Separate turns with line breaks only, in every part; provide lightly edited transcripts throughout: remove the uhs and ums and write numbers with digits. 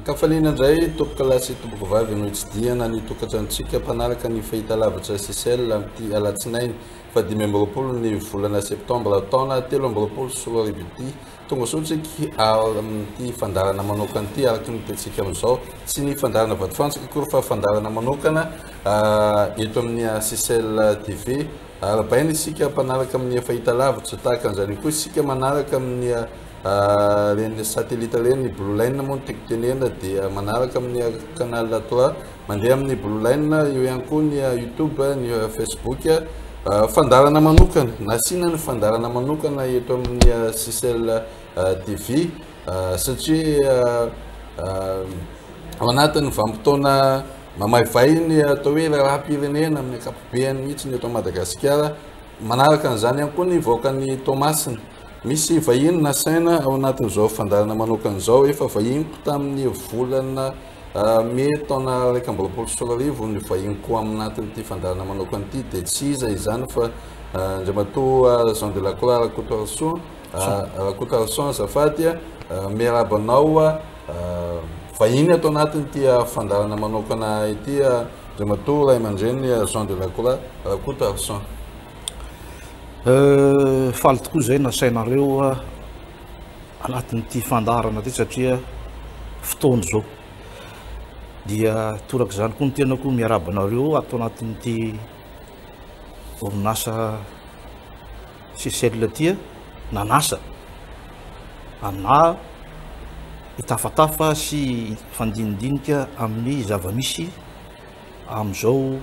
Ankafaliana indray tompokolahy sy tompokovavy no hitsidihana ny tokantranontsika mpanaraka ny fahitalavitra Seychelles amin'ity alatsinainy faha 25 ny volana septambra taona 2023 ity. Tonga soa tsika amin'ity fandaharana manokana ity araka ny hitantsika amin'izao. Tsy ny fandaharana vatofantsika akory fa fandaharana manokana eto amin'ny Seychelles TV. Arahabaina isika mpanaraka amin'ny fahitalavitra, tahaka an'izany koa isika manaraka amin'ny ireny satellite ireny, ny blue line moa no tiako tenena dia manaraka amin'ny canal 3, mandeha amin'ny blue line, eo ihany koa ny youtube, ny facebook. Fandaharana manokana, nasiana ny fandaharana manokana eto amin'ny Seychelles TV satria ao anatin'ny vanim-potoana Mamaivay ny atao hoe raharaham-pirenena amin'ny ankapobeany mihitsy ny eto Madagasikara. Manaraka an'izany ihany koa ny vahoakan'i Toamasina. Misy vahiny nasaina ao anatin'izao fandaharana manokana izao. Efa vahiniko tamin'ny volana mey taona 2021 ny vahiniko aminatin'ity fandaharana manokana ity dia tsy iza izany fa Andriamatoa Jean de la Croix Rakotoarisoa. Rakotoarison azafady, miarahaba anao vahiny ato anatin'ity fandaharana manokana ity Andriamatoa Ray aman-dreny Jean de la Croix Rakotoarison.
Faly tokoa izay nasainareo anatin'ity fandaharana ity satria fotoana izao. Dia torak'izany koa ny tenako miarahaba anareo ato anatin'ity orinasa Seychelles tia nanasa anà hitafatafa sy hifandinidinika amin'ny zava-misy amin'izao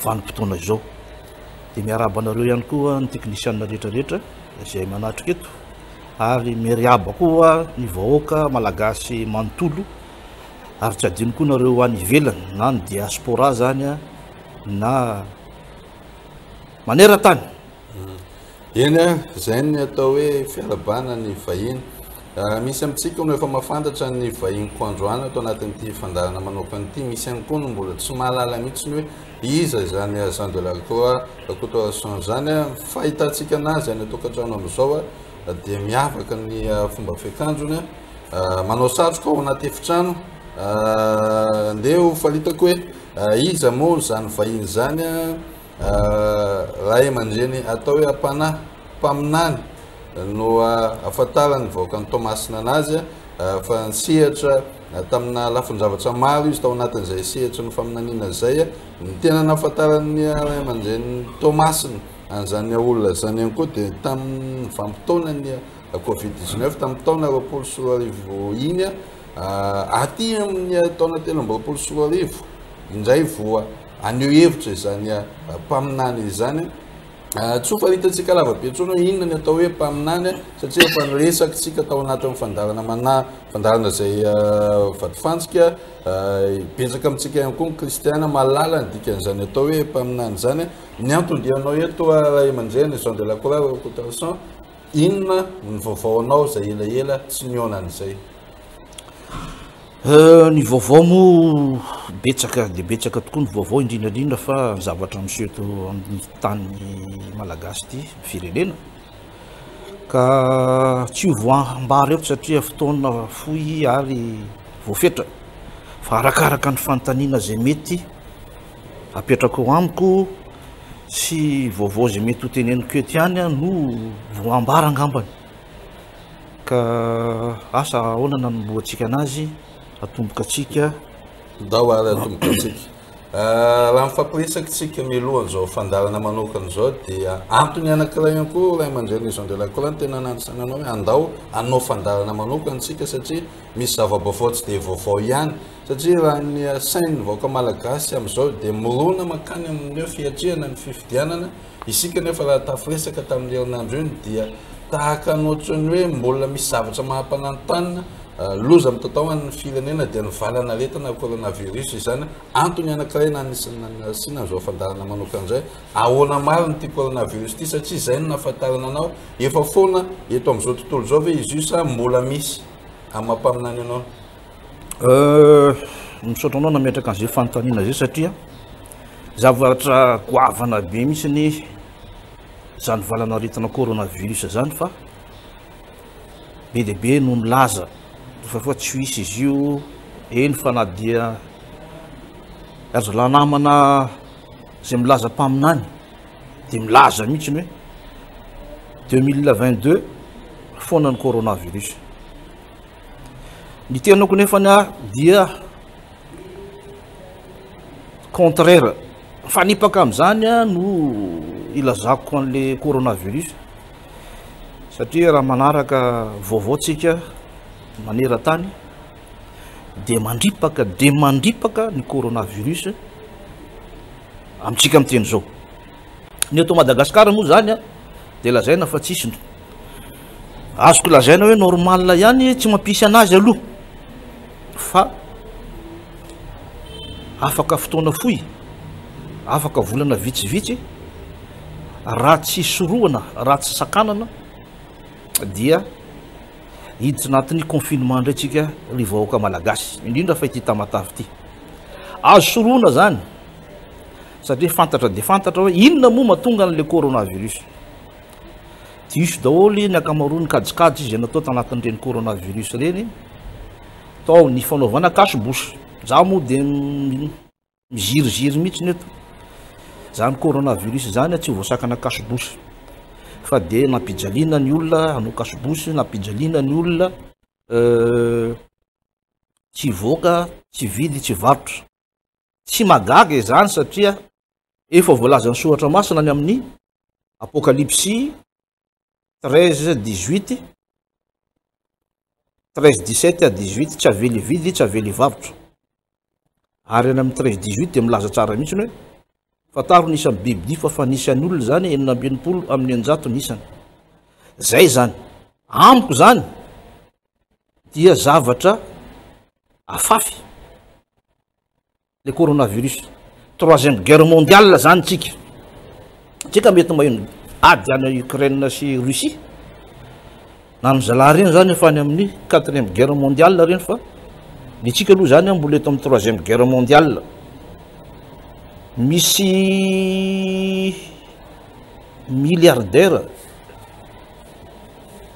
vanim-potoana izao. Dia miarahaba anareo ihany koa ny teknisianina rehetrarehetra izay manatrika eto ary miarahaba koa ny vahoaka malagasy manontolo ary tsy adino koa nareo any ivelany na ny diaspora zany na Maneran-tany.
Eny a, izay ny atao hoe fiarahabana ny vahiny. Misy amintsika no efa mahafantatra ny vahiniko androany ato anatin'ity fandaharana manokana ity. Misy ihany koa no mbola tsy mahalala mihitsy ny hoe iza izany Jean de la Croix Rakotoarison izany. Fahitantsika anazy any an-tokantrano amin'izao dia miavaka ny fomba fiakanjony. Manao satroka ao anaty efitrano. Andeha ho faritako hoe Iza moa izany vahiny izany? Ray aman-dreny atao hoe ampanahy, mpaminany no ahafantaran'ny vahoakan'i Toamasina anazy fa nisehatra tamina lafin-javatra maro izy tao anatin'izay sehatry ny faminaniana izay. Ny tena nahafantaran'ny ray aman-drenin'i Toamasina an'izany olona izany ihany koa dia tamin'ny vanim-potoanan'ny Covid 19 tamin'ny taona 2020 iny. Aty amin'ny taona 2023 indray voa haneho hevitra izany mpaminany izany. Tsy ho faritantsika lava be intsony hoe inona ny atao hoe mpaminany satria efa niresakitsika tao anatin'ny fandaharana mana fandaharana izay vatofantsika. Betsaka amintsika ihany koa ny kristiana mahalala ny dikan'izany atao hoe mpaminany izany. Ny anton-dianao eto ray aman-dreny Jean de la Croix Rakotoarison, Inona ny vaovao anao izay elaela tsy nihaonana izay?
Ny vaovao moa betsaka dia betsaka tokoa ny vaovao indrindra indrindra fa ny zavatra miseho eto amin'ny tany malagasy ity, ny firenena. Ka tsy ho voambara eto satria fotoana fohy ary voafetra fa arakaraka ny fanontaniana izay mety apetrako eo amiko sy vaovao izay mety ho teneniko eto ihany no voambara angambany. Ka asa ahoana nanombohantsika anazy, atomboka antsika.
Ndao ary atomboka antsika. Raha mifampiresaka isika mialohan'izao fandaharana manokana izao dia antony anankiray ihany koa ray aman-dreny Jean de la Croix no tena nanisana anao hoe andao hanao fandaharana manokana isika satria misy zava-baovao tsy dia vaovao ihany Satria raha ny sain'ny vahoaka malagasy amin'izao dia mirona mankany amin'ny hoe fiatrehana ny fifidianana, isika nefa raha tafiresaka tamin'ny herinandro iny dia tahaka ny ohatran'ny hoe mbola misy zavatra mahampananontanona, loza mitatao an'ny firenena dia ny valan'aretina coronavirus izany, antony anankiray nasiana an'izao fandaharana manokana izay, ahoana marina ity coronavirus ity satria izay no nahafantarana anao, efa foana eto amin'izao tontolo izao ve izy io sa mbola misy amin'ny maha mpaminany anao?
Misaotra anao nametraka an'izay fanontaniana izay satria zavatra goavana be mihitsy ny zany valanaretina coronavirus zany fa be dia be no milaza Fa tsy ho hisy izy io, eny fa na dia ry zalahy namana izay milaza mpaminany dia milaza mihitsy ny hoe 2022 foana ny coronavirus. Ny tenako nefany a dia contraire, mifanipaka amin'izany a no ilazako an'le coronavirus satria raha manaraka vaovao tsika maneran-tany dia mandripaka dia mandripaka ny coronavirus amintsika miteny izao. Ny eto Madagasikara moa zany a dia lazaina fa tsisy, azoko lazaina hoe normal ihany, tsy mampisy anazy aloha fa afaka fotoana fohy, afaka volana vitsivitsy, raha tsy sorohana, raha tsy sakanana dia hiditra anatin'ny confinement indray tsika ry vahoaka malagasy, indrindra fa ity Tamatave ity. Azo sorohana zany satria fantatra dia fantatra hoe inona moa mahatonga an'ilay coronavirus. Diso daholo ny ankamaroan'ny kajikajy izay natao tanatin'ireny coronavirus ireny, tao ny fanaovana cache-bouche. Za moa dia miziriziry mihitsy ny eto. Zany coronavirus zany tsy voasakana cache-bouche fa dia nampijaliana ny olona hanao cache-bouche, nampijaliana ny olona tsy hivoaka, tsy hividy, tsy hivarotra. Tsy mahagaga izany satria efa voalazan'ny soratra masina any amin'ny Apokalypsy 13 18, 13 17 à 18, tsy avela hividy, tsy avela hivarotra. Ary any amin'ny 13 18 dia milaza tsara mihitsy hoe fantaro ny isan'ny bibidia fa fa ny isan'ny olona izany 66 amin'ny 600 ny isany. Zay izany. Amiko izany dia zavatra afafy le coronavirus. Troisième guerre mondiale zany tsika. Tsika mety maheno ady any Ukraine sy Russie. Na ny zalahy reny zany efa any amin'ny quatrième guerre mondiale reny fa ny tsika aloha zany mbola eto amin'ny troisième guerre mondiale. Misy milliardaire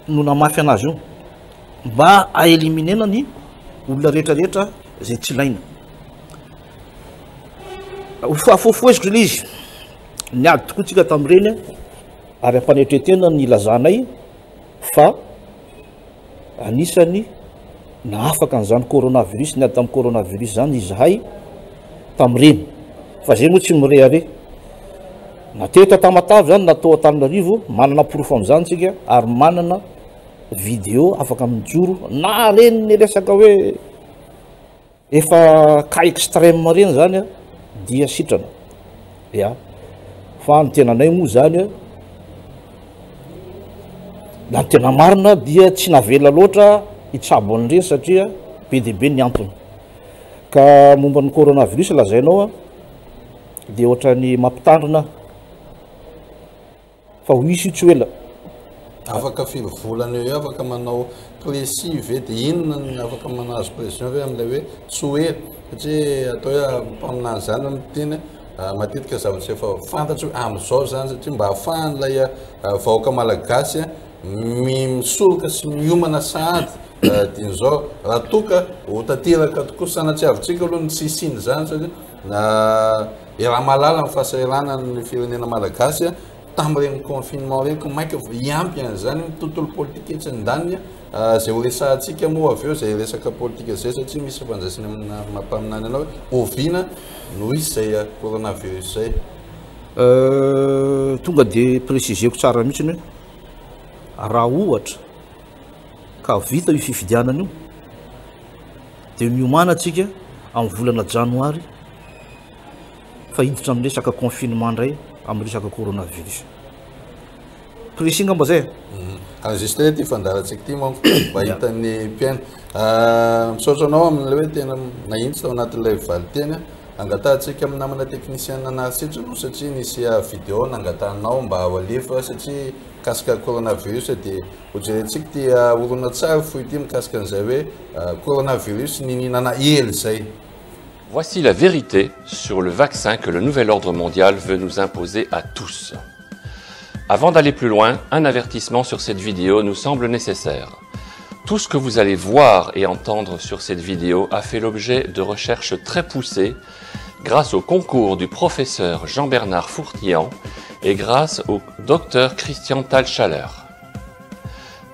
no namafy anazy io mba ha-éliminer-na ny olona rehetra rehetra izay tsy ilaina. Ho fahafohafoheziko ilay izy, niady tokoa tsika tamin'ireny ary ampanetren-tena ny ilazanay fa anisany nahafaka an'izany coronavirus, niady tamin'ny coronavirus izany izahay tamin'ireny. Fa izay moa tsy mirehareha. Na teto Tamatave izany na tao Antananarivo, manana porofo amin'izany isika ary manana vidéo afaka mijoro na reny resaka hoe efa cas extrême reny zany a dia sitrana. Ya. Fa ny tenanay moa zany a, na ny tena marina dia tsy navela loatra hitsabo an'ireny satria be dia be ny antony. Ka momba ny coronavirus lazainao a, dia ohatran'ny mampitandrina fa ho hisy io tsy ho ela.
Afaka firy volana eo eo afaka manao précis ve dia inona ny afaka manazo précision ve amin'ilay hoe tsy ho ela satria atao hoe mpaminany zany no miteny matetika zavatra efa fantatro hoe amin'izao zany satria mba ahafahan'ilay vahoaka malagasy misoroka sy miomana sahady din'izao raha toa ka ho tanteraka tokoa sanatriavintsika aloha ny tsy hisian'izany satria Na iaraha-mahalala ny fahasahiranan'ny firenena malagasy tamin'ireny confinement ireny ka mainka hiampy an'izany ny tontolo politika etsy andaniny izay ho resahantsika moa avy eo izay resaka politika izay satria misy ifandraisany amina mampaminany anao hoe oviana no hisy izay coronavirus izay.
Tonga dia préciser-ko tsara mihitsy hoe raha ohatra ka vita io fifidianana io Dia miomàna tsika amin'ny volana janoary fa hiditra amin'ny resaka confinement indray amin'ny resaka coronavirus. Précis ngamba zay e?
Enregistré ity fandaharantsika ity manko mba hitan'ny mpihaino. Misaotra anao amin'ilay hoe tena nahitsy tao anatin'ilay valinteny. Angatahantsika amin'ny namana technicien Narisetra aloha satria nisy vidéo nangatahanao mba ho alefa satria mikasika coronavirus dia Hojerentsika ity horonantsary fohy ity mikasika an'izay hoe coronavirus nihinana ela izay.
Voici la vérité sur le vaccin que le nouvel ordre mondial veut nous imposer à tous. Avant d'aller plus loin, un avertissement sur cette vidéo nous semble nécessaire. Tout ce que vous allez voir et entendre sur cette vidéo a fait l'objet de recherches très poussées grâce au concours du professeur Jean-Bernard Fourtillan et grâce au docteur Christian Talchaler.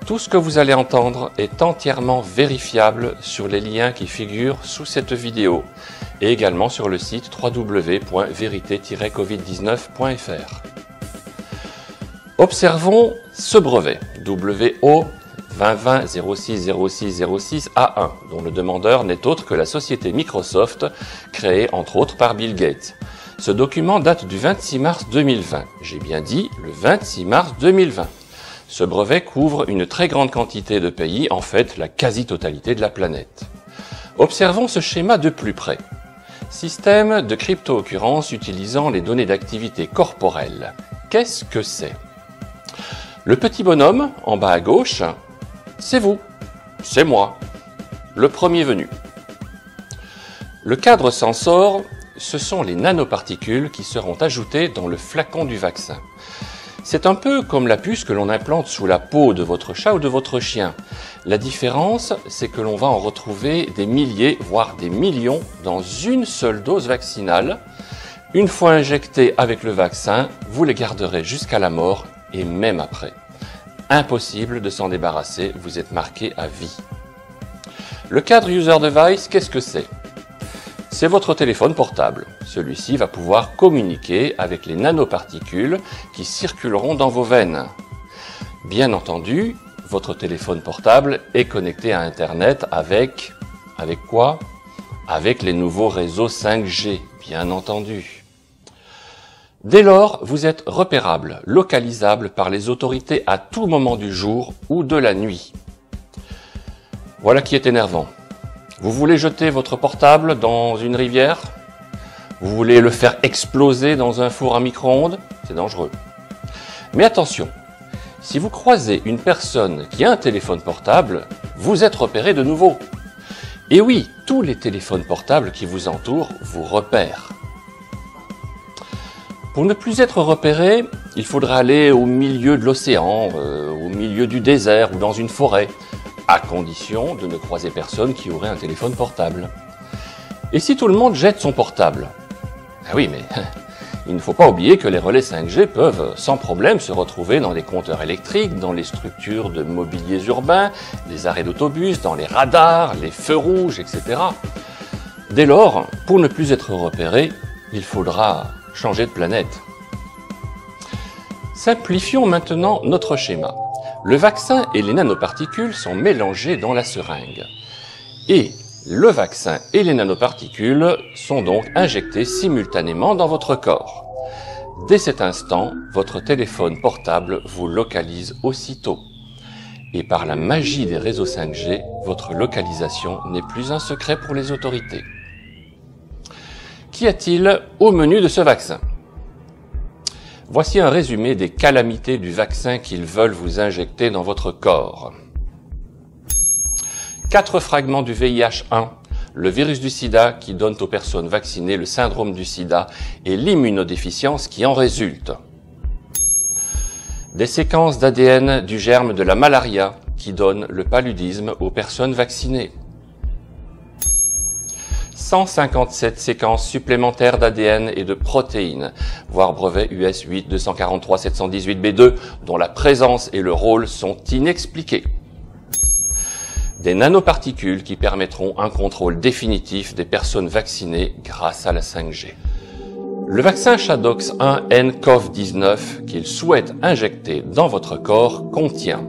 Tout ce que vous allez entendre est entièrement vérifiable sur les liens qui figurent sous cette vidéo et également sur le site www.verite-covid19.fr. Observons ce brevet WO 2020 06 06 06 A1, dont le demandeur n'est autre que la société Microsoft, créée entre autres par Bill Gates. Ce document date du 26 mars 2020. J'ai bien dit le 26 mars 2020. Ce brevet couvre une très grande quantité de pays, en fait la quasi-totalité de la planète. Observons ce schéma de plus près. Système de crypto-occurrence utilisant les données d'activité corporelle. Qu'est-ce que c'est? Le petit bonhomme, en bas à gauche, c'est vous, c'est moi, le premier venu. Le cadre sensor, ce sont les nanoparticules qui seront ajoutées dans le flacon du vaccin. C'est un peu comme la puce que l'on implante sous la peau de votre chat ou de votre chien. La différence, c'est que l'on va en retrouver des milliers, voire des millions, dans une seule dose vaccinale. Une fois injecté avec le vaccin, vous les garderez jusqu'à la mort et même après. Impossible de s'en débarrasser, vous êtes marqué à vie. Le cadre User Device, qu'est-ce que c'est? C'est votre téléphone portable. Celui-ci va pouvoir communiquer avec les nanoparticules qui circuleront dans vos veines. Bien entendu, votre téléphone portable est connecté à Internet avec quoi? Avec les nouveaux réseaux 5G, bien entendu. Dès lors, vous êtes repérable, localisable par les autorités à tout moment du jour ou de la nuit. Voilà qui est énervant. Vous voulez jeter votre portable dans une rivière? Vous voulez le faire exploser dans un four à micro-ondes? C'est dangereux. Mais attention, si vous croisez une personne qui a un téléphone portable, vous êtes repéré de nouveau. Et oui, tous les téléphones portables qui vous entourent vous repèrent. Pour ne plus être repéré, il faudra aller au milieu de l'océan, au milieu du désert ou dans une forêt, à condition de ne croiser personne qui aurait un téléphone portable. Et si tout le monde jette son portable? Ah oui, mais il ne faut pas oublier que les relais 5G peuvent sans problème se retrouver dans les compteurs électriques, dans les structures de mobiliers urbains, les arrêts d'autobus, dans les radars, les feux rouges, etc. Dès lors, pour ne plus être repéré, il faudra changer de planète. Simplifions maintenant notre schéma. Le vaccin et les nanoparticules sont mélangés dans la seringue. Et le vaccin et les nanoparticules sont donc injectés simultanément dans votre corps. Dès cet instant, votre téléphone portable vous localise aussitôt. Et par la magie des réseaux 5G, votre localisation n'est plus un secret pour les autorités. Qu'y a-t-il au menu de ce vaccin? Voici un résumé des calamités du vaccin qu'ils veulent vous injecter dans votre corps. 4 fragments du VIH1, le virus du sida qui donne aux personnes vaccinées le syndrome du sida et l'immunodéficience qui en résulte. Des séquences d'ADN du germe de la malaria qui donne le paludisme aux personnes vaccinées. 157 séquences supplémentaires d'ADN et de protéines, voire brevet US 8 243 718 B2, dont la présence et le rôle sont inexpliqués. Des nanoparticules qui permettront un contrôle définitif des personnes vaccinées grâce à la 5G. Le vaccin Shadox 1 nCoV-19 qu'il souhaite injecter dans votre corps contient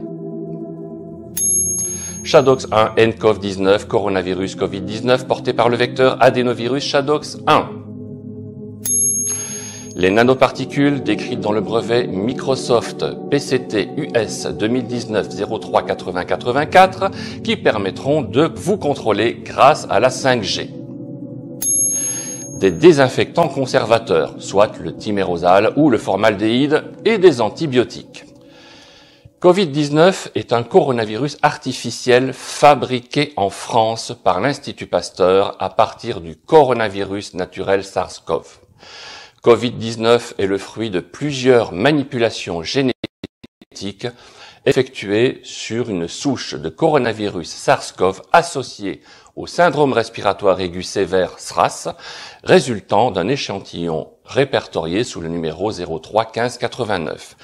Shadox 1 nCoV-19 coronavirus Covid-19 porté par le vecteur adénovirus Shadox 1. Les nanoparticules décrites dans le brevet Microsoft PCT US 2019 03 80 84 qui permettront de vous contrôler grâce à la 5G. Des désinfectants conservateurs, soit le thimérosal ou le formaldéhyde, et des antibiotiques. Covid-19 est un coronavirus artificiel fabriqué en France par l'Institut Pasteur à partir du coronavirus naturel SARS-CoV. Covid-19 est le fruit de plusieurs manipulations génétiques effectuée sur une souche de coronavirus SARS-CoV associée au syndrome respiratoire aigu sévère SRAS, résultant d'un échantillon répertorié sous le numéro 03 15 89,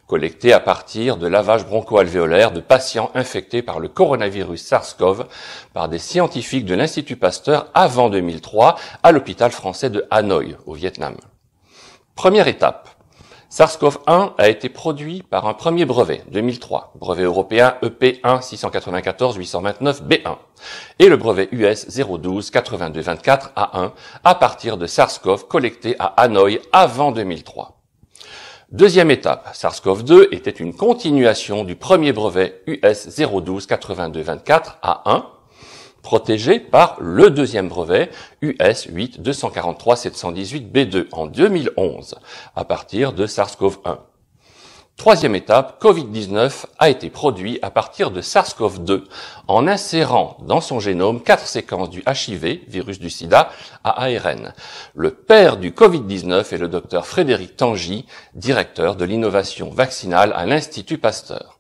collecté à partir de lavage broncho-alvéolaire de patients infectés par le coronavirus SARS-CoV par des scientifiques de l'Institut Pasteur avant 2003 à l'hôpital français de Hanoï, au Vietnam. Première étape. SARS-CoV-1 a été produit par un premier brevet, 2003, brevet européen EP1 694 829 B1, et le brevet US 012 82 24 A1 à partir de SARS-CoV collecté à Hanoï avant 2003. Deuxième étape, SARS-CoV-2 était une continuation du premier brevet US 012 82 24 A1, protégé par le deuxième brevet US 8 243 718 B2 en 2011 à partir de SARS-CoV-1. Troisième étape, Covid-19 a été produit à partir de SARS-CoV-2 en insérant dans son génome 4 séquences du HIV, virus du sida, à ARN. Le père du Covid-19 est le docteur Frédéric Tangy, directeur de l'innovation vaccinale à l'Institut Pasteur.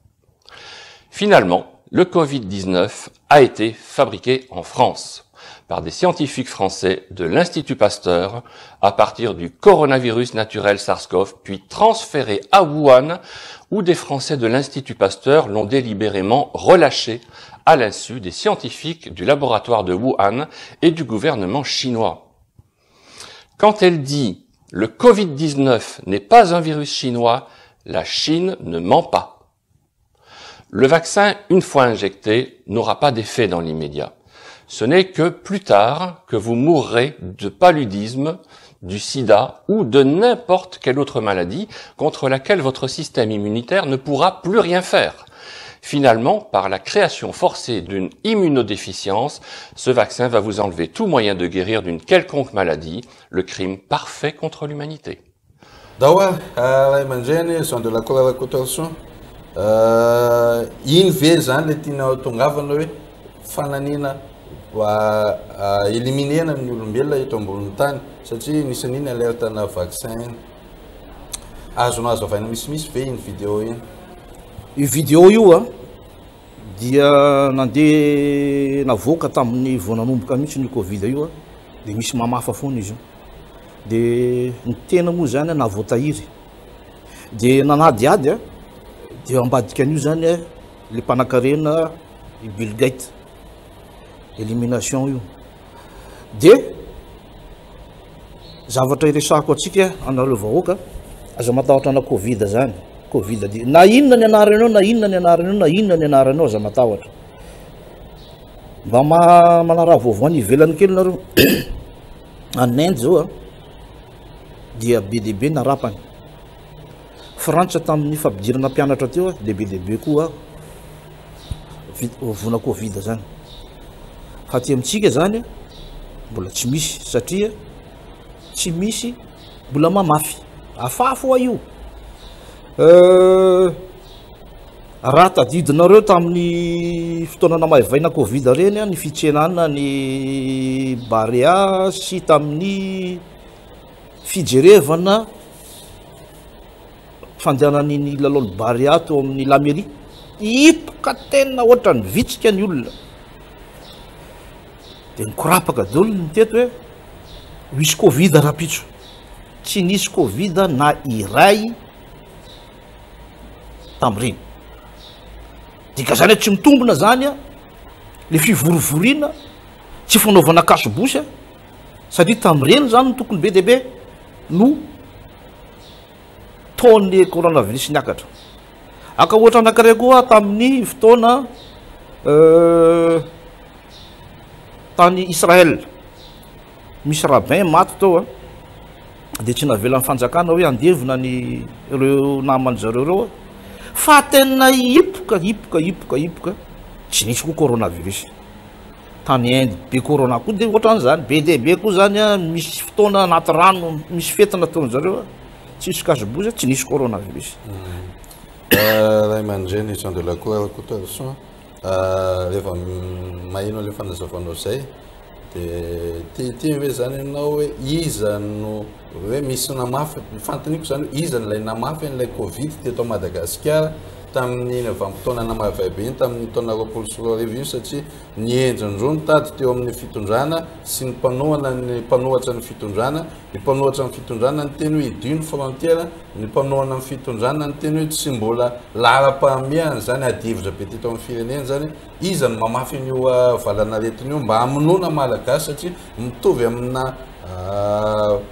Finalement, le Covid-19 a été fabriqué en France par des scientifiques français de l'Institut Pasteur à partir du coronavirus naturel SARS-CoV, puis transféré à Wuhan, où des Français de l'Institut Pasteur l'ont délibérément relâché à l'insu des scientifiques du laboratoire de Wuhan et du gouvernement chinois. Quand elle dit « Le Covid-19 n'est pas un virus chinois », la Chine ne ment pas. Le vaccin, une fois injecté, n'aura pas d'effet dans l'immédiat. Ce n'est que plus tard que vous mourrez de paludisme, du sida ou de n'importe quelle autre maladie contre laquelle votre système immunitaire ne pourra plus rien faire. Finalement, par la création forcée d'une immunodéficience, ce vaccin va vous enlever tout moyen de guérir d'une quelconque maladie, le crime parfait contre l'humanité.
Dawa, ray aman-dreny, Jean de la Croix Rakotoarison, iny ve zany le tianao tongavana hoe fananina éliminena amin'ny olombelona eto ambonin'ny tany, satria nisy an'iny alerte na vaccin azonao azavaina misimisy ve iny vidéo iny?
Io vidéo io a dia nandeha navoaka tamin'ny vao nanomboka mihitsy ny Covid io a, dia misy mamafa foana izy io. Dia ny tena moa zany navoatahiry. Dia nanadiady a, dia ambadika an'io zany a, le mpanan-karena i Bill Gates. Élimination io. Dia zavatra iresahako antsika anareo vahoaka, aza matahotra ana Covid zany. Covid dia na inona ny anaranao, na inona ny anaranao, na inona ny anaranao, aza matahotra. Mba manaraha vaovao any ivelany kely nareo. Any Inde zao a, dia be dia be narapany. Frantsa tamin'ny fampidirana mpianatra teo a, dia be dia be koa voana Covid zany. Fa aty amintsika zany mbola tsy misy, satria tsy misy, mbola mamafy. Afafo hoa io. Raha tadidinareo tamin'ny fotoana namaivaina Covid reny a, ny fitsenana ny Barea sy tamin'ny fijerevana fandehanan'iny lalaon'ny Barea teo amin'ny la mairie, hipoka tena ohatran'ny vitsika ny olona. Dia nikorapaka daholo ny teto hoe misy Covid rahampitso. Tsy nisy Covid na iray tamin'ireny. Dika zany hoe tsy mitombina zany a, le fivorivoriana, tsy fanaovana kasobosy a, satria tamin'ireny zany no tokony be dia be no taon'ny coronavirus niakatra. Aka ohatra anankiray koa tamin'ny fotoana tany Israël, misy rabbin maty tao a, dia tsy navelan'ny fanjakana hoe andevina ny ireo naman-dry zareo ireo a, fa tena hipoka, hipoka, hipoka, hipoka, tsy nisy koa coronavirus. Tany Inde be corona koa dia ohatran'izany, be dia be koa zany a, misy fotoana anaty rano, misy fety nataon-dry zareo a, tsisy kazoboza, tsy nisy coronavirus.
Ray aman-dreny Jean de la Croix Rakotoarison, rehefa maheno an'ilay fanazavanao izay, dia te-hiteny ve zany ianao hoe iza no hoe misy namafy, fanontaniako zany hoe iza n'ilay namafy an'ilay Covid teto Madagasikara? tamin'iny vanim-potoana namavay be iny tamin'ny taona 2020 iny satria nihenjan-droa ny tady teo amin'ny fitondrana sy ny mpanohana ny mpanohatra ny fitondrana. Ny mpanohatra ny fitondrana niteny hoe hidio ny frontière, ny mpanohana ny fitondrana niteny hoe tsy mbola laharam-pahamehana izany adihevitra be teto amin'ny firenena izany. Iza no mamafy an'io valanaretina io mba hamonoana Malagasy satria mitovy amina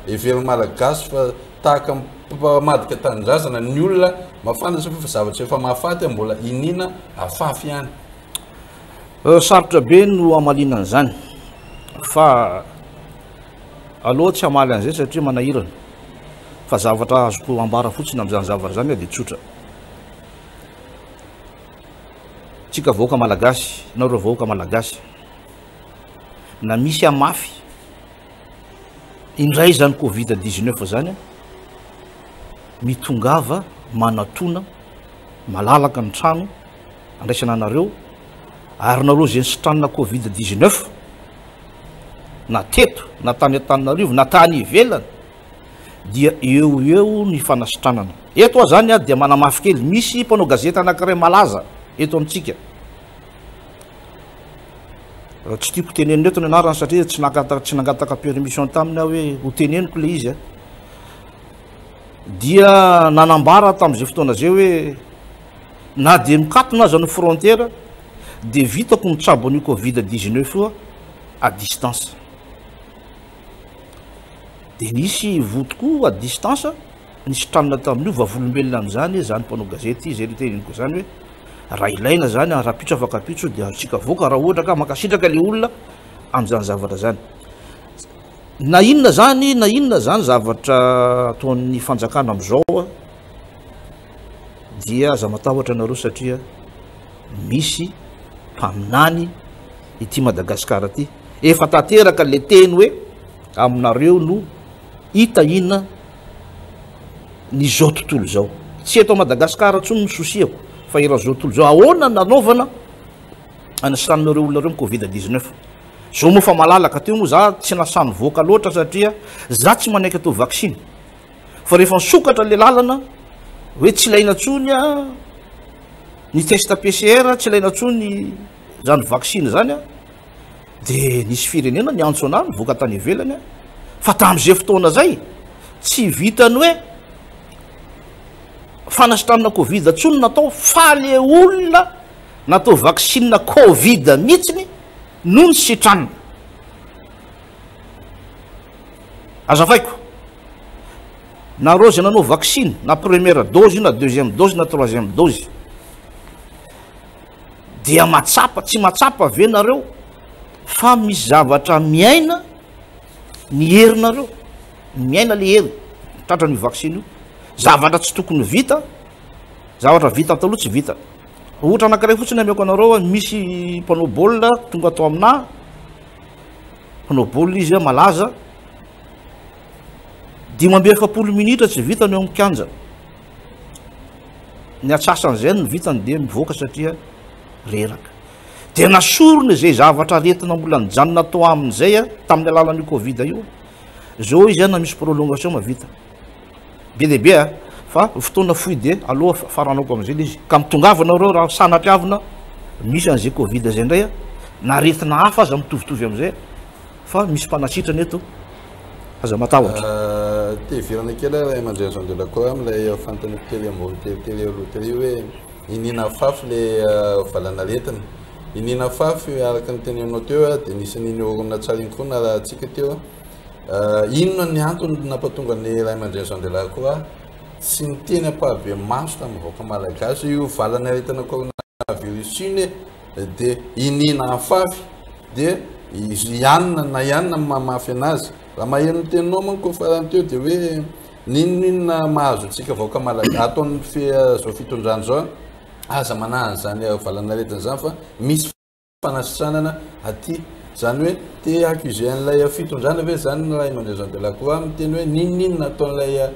heverin'ny Malagasy fa tahaka ny mpamadika tanindrazana ny olona mahafantatra fa zavatra efa mahafaty mbola iniana afafy ihany.
Sarotra be no hamaliana an'izany fa aloha tsy hamaly an'izay satria manahirana fa zavatra azoko ambara fotsiny amin'izany zavatra izany dia tsotra. Tsika vahoaka malagasy, nareo vahoaka malagasy, na misy hamafy indray izany covid 19 izany, mitongava manatona malalaka ny trano andraisana anareo, ary nareo izay nisitranina covid 19 na teto na tany Antananarivo na tany ivelany dia eo ho eo ny fanasitranana. Eto aho zany dia manamafy kely, misy mpanao gazety anankiray malaza eto amintsika, tsy tiako tenenina eto ny anarany satria tsy nangataka, tsy nangataka permission taminy aho hoe ho teneniko le izy a, dia nanambara tamin'izay fotoana izay hoe na dia mikatona aza ny frontière dia vitako mitsabo an'io covid 19 io à distance. Dia nisy voa tokoa à distance, nisy tranona tamin'io, vavolombelona amin'izany izany mpanao gazety izay noteneniko izany hoe raha ilaina izany rahampitso afaka ampitso dia azontsika avoaka raha ohatra ka mankasitraka ilay olona amin'izany zavatra izany. Na inona izany na inona izany zavatra ataon'ny fanjakana amin'izao dia aza matahotra nareo satria misy mpaminany ity Madagasikara ity. Efa tanteraka le teny hoe aminareo no hitahiana ny zao tontolo izao. Tsy eto Madagasikara intsony ny sosiako fa eran'izao tontolo izao. Ahoana nanaovana anasiranareo olona ireo ny covid 19? Zao moa fa malalaka teo moa za tsy nasahy nivoaka loatra satria za tsy manaiky atao vaksiny. Fa rehefa nisokatra le lalana hoe tsy ilaina intsony ny test PCR, tsy ilaina intsony zany vaksiny zany a, de nisy firenena niantso anah nivoaka tany ivelany a, fa tamin'izay fotoana zay tsy vitany hoe fanasitranana covid intsony natao fa le olona natao vaksine covid mihitsiny no nisitranina. Azavaiko, nareo zay nanao vaksiny na première dose io na deuxième dose na troisième dose, dia matsapa, tsy matsapa ve nareo fa misy zavatra miaina ny herinareo, miaina le hery tratran'io vaksiny io, zavatra tsy tokony vita, zavatra vita taloha tsy vita. Ohatra anankiray fotsiny ameko anareo, misy mpanao baolina tonga ato aminà, mpanao baolina izy malaza, 45 minitra tsy vitany eo amin'ny kianja. Ny atsasan'izay no vitany dia mivoaka satria reraka. Dia nasorina izay zavatra aretina mbola nijanona tao aminy izay tamin'ny alalan'io Covid io. Zao izy na misy prolongation mahavita. Be dia be a, fa fotoana fohy dia aloha faranako amin'izay ilay izy. Ka mitongava nareo raha sanatriavina misy an'izay Covid izay indray a, na aretina hafa aza mitovitovy amin'izay fa misy mpanasitrana eto. Aza matahotra.
Te hiverina kely aho ray aman-dreny Jean de la Croix amin'ilay fanontaniako tery ambony tery tery aloha tery hoe iniana afafy ilay valanaretina. Iniana afafy araka ny teneninao teo dia nisy an'iny horonantsary iny koa narahantsika teo. Inona ny antony nampatonga ny ray aman-dreny Jean de la Croix tsy niteny ampahibemaso tamin'ny vahoaka malagasy io valanaretina coronavirus iny e dia iniana afafy dia izy ihany na ihany no mamafy anazy. Raha maheno ny teninao manko farany teo dia hoe n'inon'inona mahazo antsika vahoaka malagasy ataon'ny zao fitondrana izao aza manahy an'izany valanaretina izany fa misy fanasitranana aty. Izany hoe te hi-accuser an'ilay fitondrana ve izany ny ray aman-dreny Jean de la Croix miteny hoe n'inon'inona ataon'ilay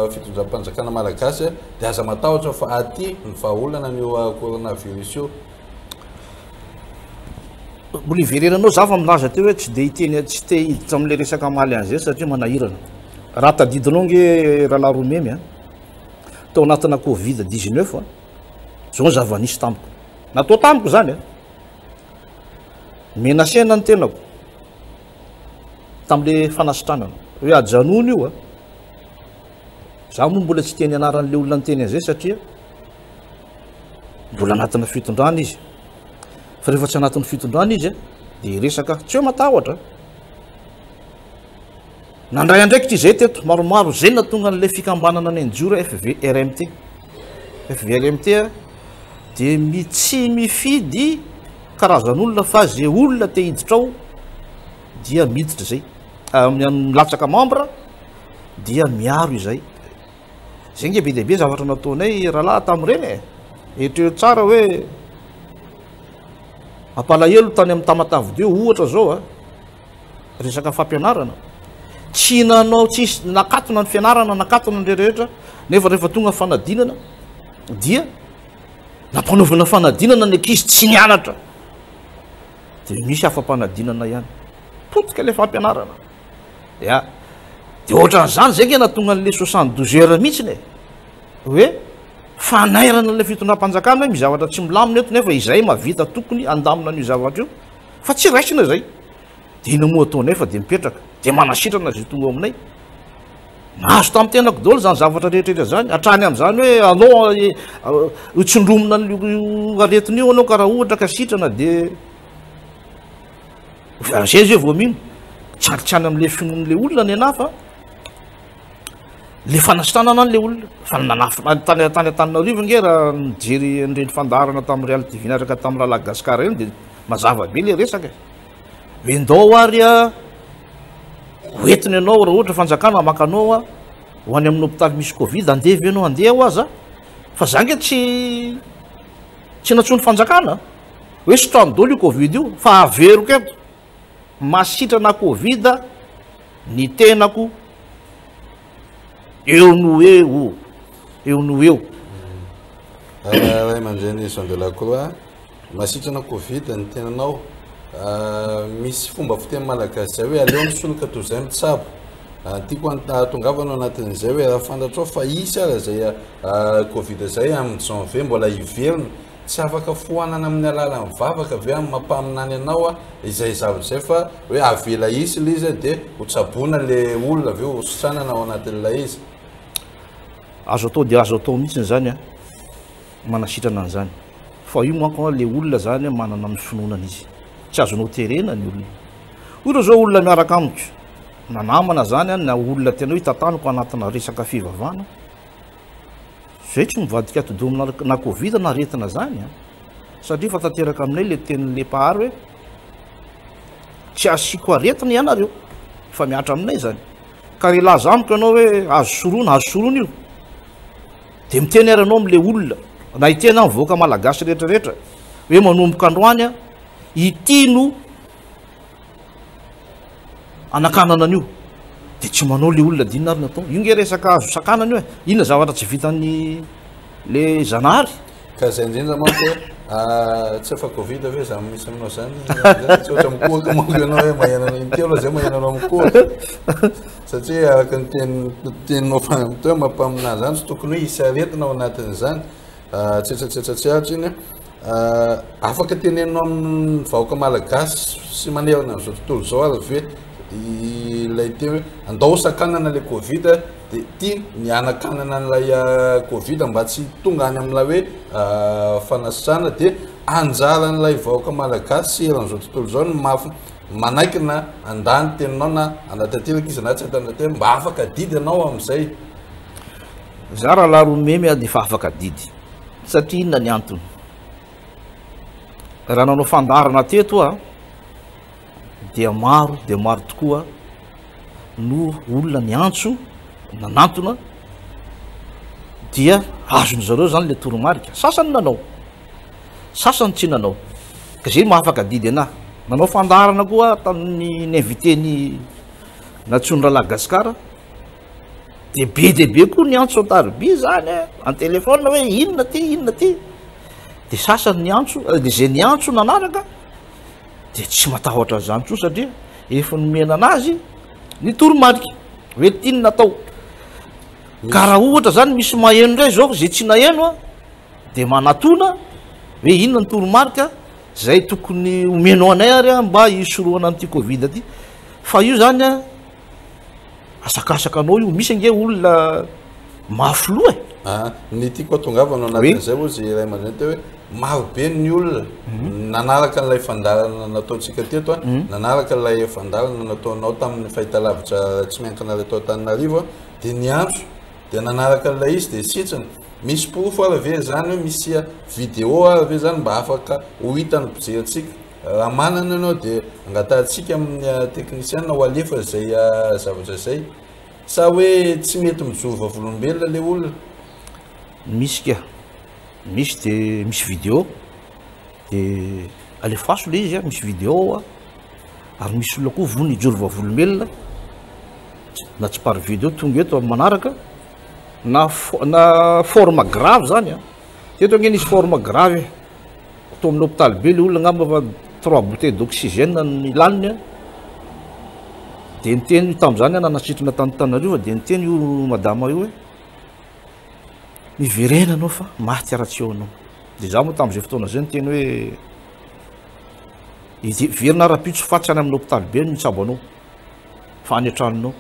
fitondram-panjakana malagasy dia aza matahotra fa aty ny vahaolana an'io coronavirus io.
Mbola iverenanao za fa milaza teo hoe tsy de hiteny, tsy te hiditra amin'ilay resaka hamaly an'izay satria manahirana. Raha tadidinao nge Rahalahy Romemy a, tao anatina covid 19 a, Zao ny zava-nisy tamiko. Natao tamiko zany a. Menasena ny tenako tam'le fanasitranana hoe ajanony io a. Za moa mbola tsy teny anaran'le olona niteny an'izay satria mbola anatina fitondrana izy. Fa rehefa tsy anatin'ny fitondrana izy dia resaka tsy hoe matahotra. Nandray andraikitra izay teto maromaro izay nahatonga an'ilay fikambanana nianjoro FVRMT. FVRMT dia mi tsy mifidy karazan'olona fa ze olona te hiditra ao dia miditra izay. Milatsaka membre dia miaro izay. Zay nge be dia be zavatra nataonay rahalahy tamin'ireny e. Eritrereto tsara hoe mampalahelo tany amin'ny Tamatave deux ohatra zao a. Resaka fampianarana. Tsy nanao, tsisy, nakatona ny fianarana, nakatona ny rehetra, nefa rehefa tonga fanadinana dia nampanaovana fanadinana ny ankizy tsy nianatra. Dia misy afa-panadinana ihany. Potika ilay fampianarana. Ya. Dia ohatran'izany zay nge nahatonga an'ilay 72 heures mihitsiny e. Hoe fanairana ilay fitondram-panjakana hoe misy zavatra tsy milamina eto nefa izay mahavita tokony handamina an'io zavatra io fa tsy raisina izay. Dia inona moa ataonay fa dia mipetraka, dia manasitrana izay tonga ao aminay. Nahazo tamin'ny tenako daholo izany zavatra rehetra rehetra izany, hatrany amin'izany hoe anao ho tsindromina an'io aretina io anao ka raha ohatra ka sitrana dia Zay zay vao mino. Tsy any amin'le finoan'le olona ny anahy fa le fanasitranana an'le olona. Fa nanafina tany tany Antananarivo nge raha nijery an'ireny fandaharana tamin'ny Real TV niaraka tamin'ny Rahalahy Gascar ireny dia mazava be le resaka e. Hoe ndao ary a hoentiny ianao raha ohatra fanjakana maka anao a ho any amin'ny hopitaly misy covid, andeha ve ianao? Andeha aho aza fa za nge tsy tsy nantsoin'ny fanjakana. Hoe sitrano daholo io covid io fa averiko eto, mahasitrana covid ny tenako eo no eo, eo no eo.
Ray aman-dreny Jean de la Croix, mahasitrana covid ny tenanao. Misy fomba fiteny malagasy izay hoe aleo misoloka toy izay mitsabo. Tiako hahatongavana ao anatin'izay hoe raha fantatrao fa hisy aza izay covid izay amin'ny janvier mbola hiverina, Tsy afaka foanana amin'ny alalan'ny vavaka ve amin'ny maha mpaminany anao izay zavatra izay fa hoe avela hisy ilay izy dia ho tsaboina ilay olona avy eo ho sitranana ao anatin'ilay izy?
Azo atao dia azo atao mihitsy izany an, manasitrana an'izany. Fa io manko an, ilay olona izany an, manana ny finoanany izy. Tsy azonao terena ny olona. Ohatra izao olona miaraka amiko, na namana izany an, na olona tena hoe tantaniko anatina resaka fivavahana, Zay tsy mivadika atidoha amina na covid na aretina zany an! Satria efa tanteraka aminay le tenin'le mpahary hoe tsy asiako aretina ianareo, efa mihatra aminay zany. Ka raha hilaza amiko ianao hoe azo soroana, azo soroana io. De miteny ary ianao amle olona, na hiteny aho mivoaka malagasy rehetra rehetra hoe manomboka androany an, ity no Anakanana an'io de tsy manao le olona de inona ary ny atao? Io nge resaka azo sakanana io e, inona zavatra tsy vitan'ny le Zanahary?
Ka zay indrindra manko hoe tsy efa covid ve zany misy aminao zany? Tsy ohatra mikohaka manko ianao hoe maheno anao intelo zay maheno anao mikohaka satria araka ny teny teninao fa teo mampaminany zany tsy tokony hoe hisy aretina ao anatin'izany. Tsetsatsetsa tsy aritra iny. Afaka teneninao amin'ny vahoaka malagasy sy manerana an'izao tontolo izao ary ve ilay teny hoe andao sakanana ilay covid dia ity ny hanakanana an'ilay covid mba tsy tonga any amin'ilay hoe fanasitrana dia anjaran'ilay vahoaka malagasy sy eran'izao tontolo izao ny mafy manaiky na handà ny teninao na hanatanteraka izy na tsy hanatanteraka mba afaka adidy ianao amin'izay.
Za rahalahy Romemy a dia efa afaka adidy. Satria inona ny antony? Raha nanao fandaharana teto aho dia maro dia maro tokoa no olona niantso nanantona dia azony zareo zany le toromarika. Sasany nanao, sasany tsy nanao. Ka zay mahafaka adidy anahy. Nanao fandaharana koa tamin'ny ni-invité ny nantsoin'ny rahalahy Gasikara. Dia be dia be koa ny antso an-tariby izany e, an-telephone hoe inona ty, inona ty. Dia sasany niantso, eh, dia izay niantso nanaraka dia tsy matahotra an'izany intsony satria efa nomena anazy ny toromarika hoe ty no natao. Ka raha ohatra zany misy maheno indray izao, izay tsy naheno a, dia Dia manatona hoe inona ny toromarika izay tokony omenao anay ary mba hisorohana an'ity Covid ity. Fa io zany a, asakasaka anao io, misy ange olona mafy loha e.
Ah, ny tiako hatongavana ao anatin'izay hozy ray aman-dreny teo hoe maro be ny olona nanaraka an'ilay fandaharana nataontsika teto a, nanaraka ilay fandaharana nataonao tamin'ny fahitalavitra tsy miankina tao Antananarivo a, dia niantso dia nanaraka an'ilay izy dia sitrana. Misy porofo ary ve izany hoe misy vidéo ary ve izany mba afaka ho hitan'ny mpijery-tsika? Raha manana ianao dia angatahantsika amin'ny teknisiana ho alefa izay zavatra izay. Sa hoe tsy mety mijoro vavolombelona ilay olona?
Misy ka. Misy dia misy vidéo. Dia alefaso ilay izy a, misy vidéo ao a. Ary misy olona koa vonona hijoro vavolombelona na tsy par vidéo tonga eto amin'ny manaraka na na forme grave zany a. Teto ange nisy forme grave e. Tao amin'ny hôpitaly be le olona angamba fa trois bouteilles d'oxygène ny laniny a. Dia niteny tamin'izany aho nanasitrana tany Antananarivo dia niteny io madama io hoe miverena anao fa maty ara-tsy eo anao. Dia izaho moa tamin'izay fotoana izay niteny hoe hiverina rahampitso fa tsy any amin'ny hôpitaly be no hitsabo anao fa any an-tranonao.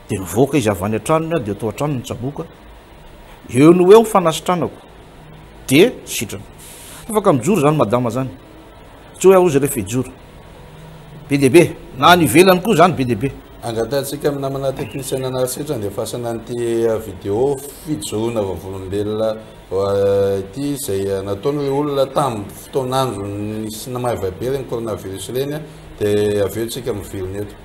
Dia nivoaka izy avy any an-tranony dia tao an-tranony nitsaboka. Eo no eo ny fanasitranako dia sitrana. Afaka mijoro izany madama izany. Tsy hoe aho izy rehefa hijoro. Be dia be. Na any ivelany koa izany be dia be.
Angatahantsika amin'ny namana teknisiana Narsetra andefasana an'ity vidéo fijoroana vavolombelona ity izay nataon'ireo olona tamin'ny fotoan'andro nisy namaivay be ireny coronavirus ireny dia avy eo tsika miverina eto.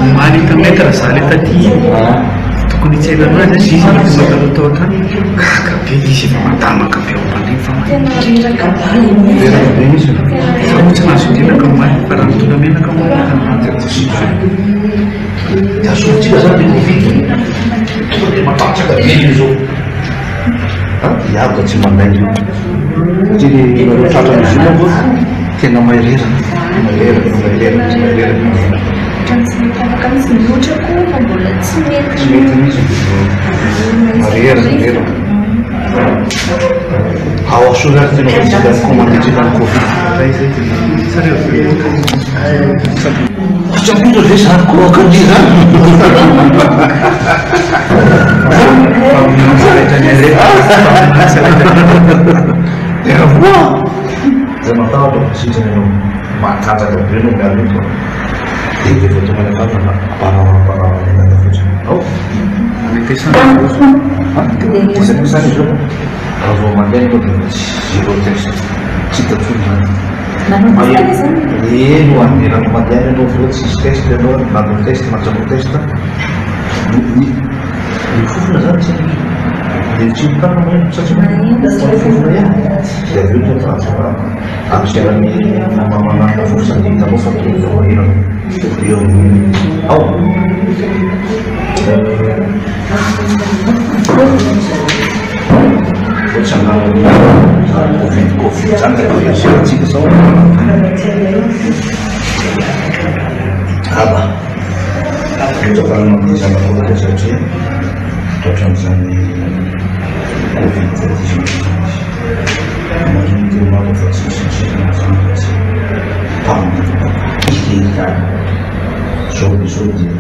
Omaly hita maître za le taty iny, tokony hitsena anazy izy, izy no tonga taloha tao an-trano, gaga be izy efa madamaka be ao am-pandriana fa Reraka be izy. Za moa tsy nahazo menaka omaly, fa raha nitondra menaka moa
Dia asorontsika zany le Covid. Tonga dia matanjaka be izy zao. Hiavaka tsy mandainga io. Satria le nareo tratran'izy io manko tena mahereraka, mahereraka, mahereraka, mahereraka.
Ohatran'ny tsy mety afaka mihitsy, mihoatra koa fa mbola tsy mety.
Tsy mety mihitsy. Mahereraka, mahereraka. Ao asory ary tena voatsika ny commande-tsika ny Covid. Tsy ampito ve zany koa ny zany? Zay matahotra fa sitrana ianao, matanjaka be ianao miala eto a. Dia rehefa tonga any an-tanana, ampanao ampanao an'i dada fotsiny. Ao? Tezaka kosa any izao. Raha vao mandeha ianao dia efa tsy zéro test. Tsy hita intsony izany. Eny ho an'ny raha vao mandeha any ianao avy eo tsisy test ianao, nanao test, mahatsiaro test. Ny ny fofona izany tsy haiko. Dia ny tsimokanina maheno sa tsy maheno? Fa ny fofona ihany. Dia avy eo tonga ampiseran'ny mamanana fofona dia hitanao fa tonga dia maheno. Eo ao. Ohatry ny Covid Covid zany ka dia aserantsika sao. Aba. Tsapanao amin'ny zanakao ilay satria tratran'izany Covid 19 izany izy. Marina teo maro fa tsy misy misintona izany raha tsy tamin'ny irery ihany. Zao dia zao dia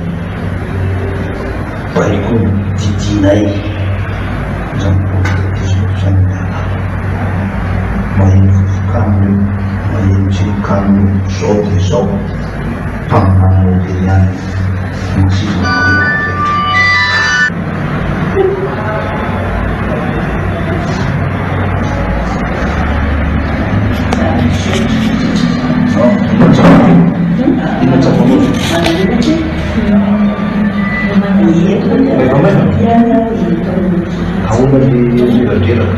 baiko didinay izany Covid 19 izany miala. Maheno fofokanina io, maheno tsimokanina io, zao dia zao. Mpaminany irery ihany no sisa mahaleo rehetra. Reradreraka.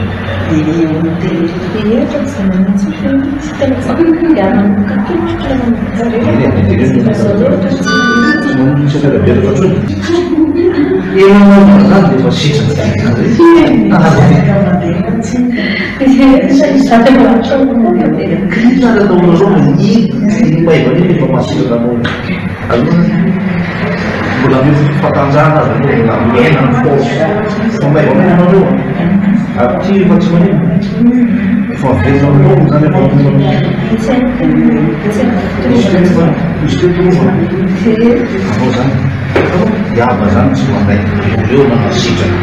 Tsy reradreraka intsony. Ela zany dia efa sitrana. Inona no ataonareo ny maivana iny efa mahasitrana anao? Aloha mbola mety fatanjahana aza aloha mbola mihena ny force. Fa maivamaivana anareo an. Ary ty efa tsy manino. Efa miverina amin'ny laoniny zany efa tonga Misy teto va? Misy teto moa va? Anao zany. Hiaba zany tsy manaiky eo eo na sitrana.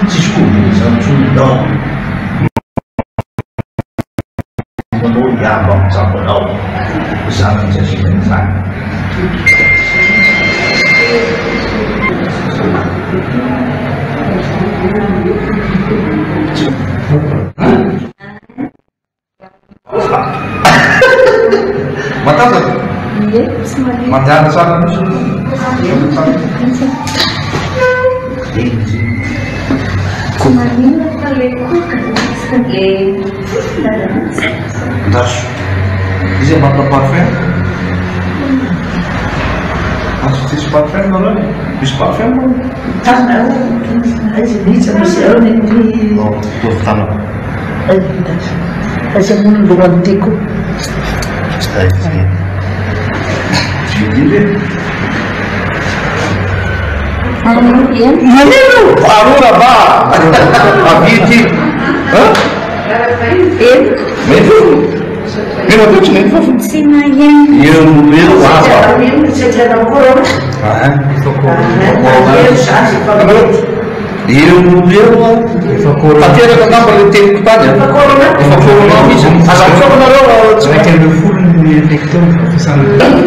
Tsisy covid zany tsony non. Manao hiaba mitsabo anao. Zany tsy asiana an'izany. Matanjaka?
Ie, tsy malemy.
Mandehana tsara mihitsy aloha. Mandehana tsara.
Tsy maninona fa le koka le
Andraso. Iza manana parfum? Azo tsisy parfum nareo? Misy parfum moa?
Aiza mihitsy misy ao ny
Oh, mitovy tanana.
Aiza moa ny lohany tiako.
Zay, zay. Indrindra e.
Eny.
Arora ba! Avia ity. Hein?
Eny.
Mety? Mena teo tsy mety fofona.
Tsy maheno.
Eo no eo ava. Ah, Eo no eo a. Tanteraka angamba le teniko tany a. Efa corona mihitsy. Aza misaoka nareo tsy
11 ny infecté fisana.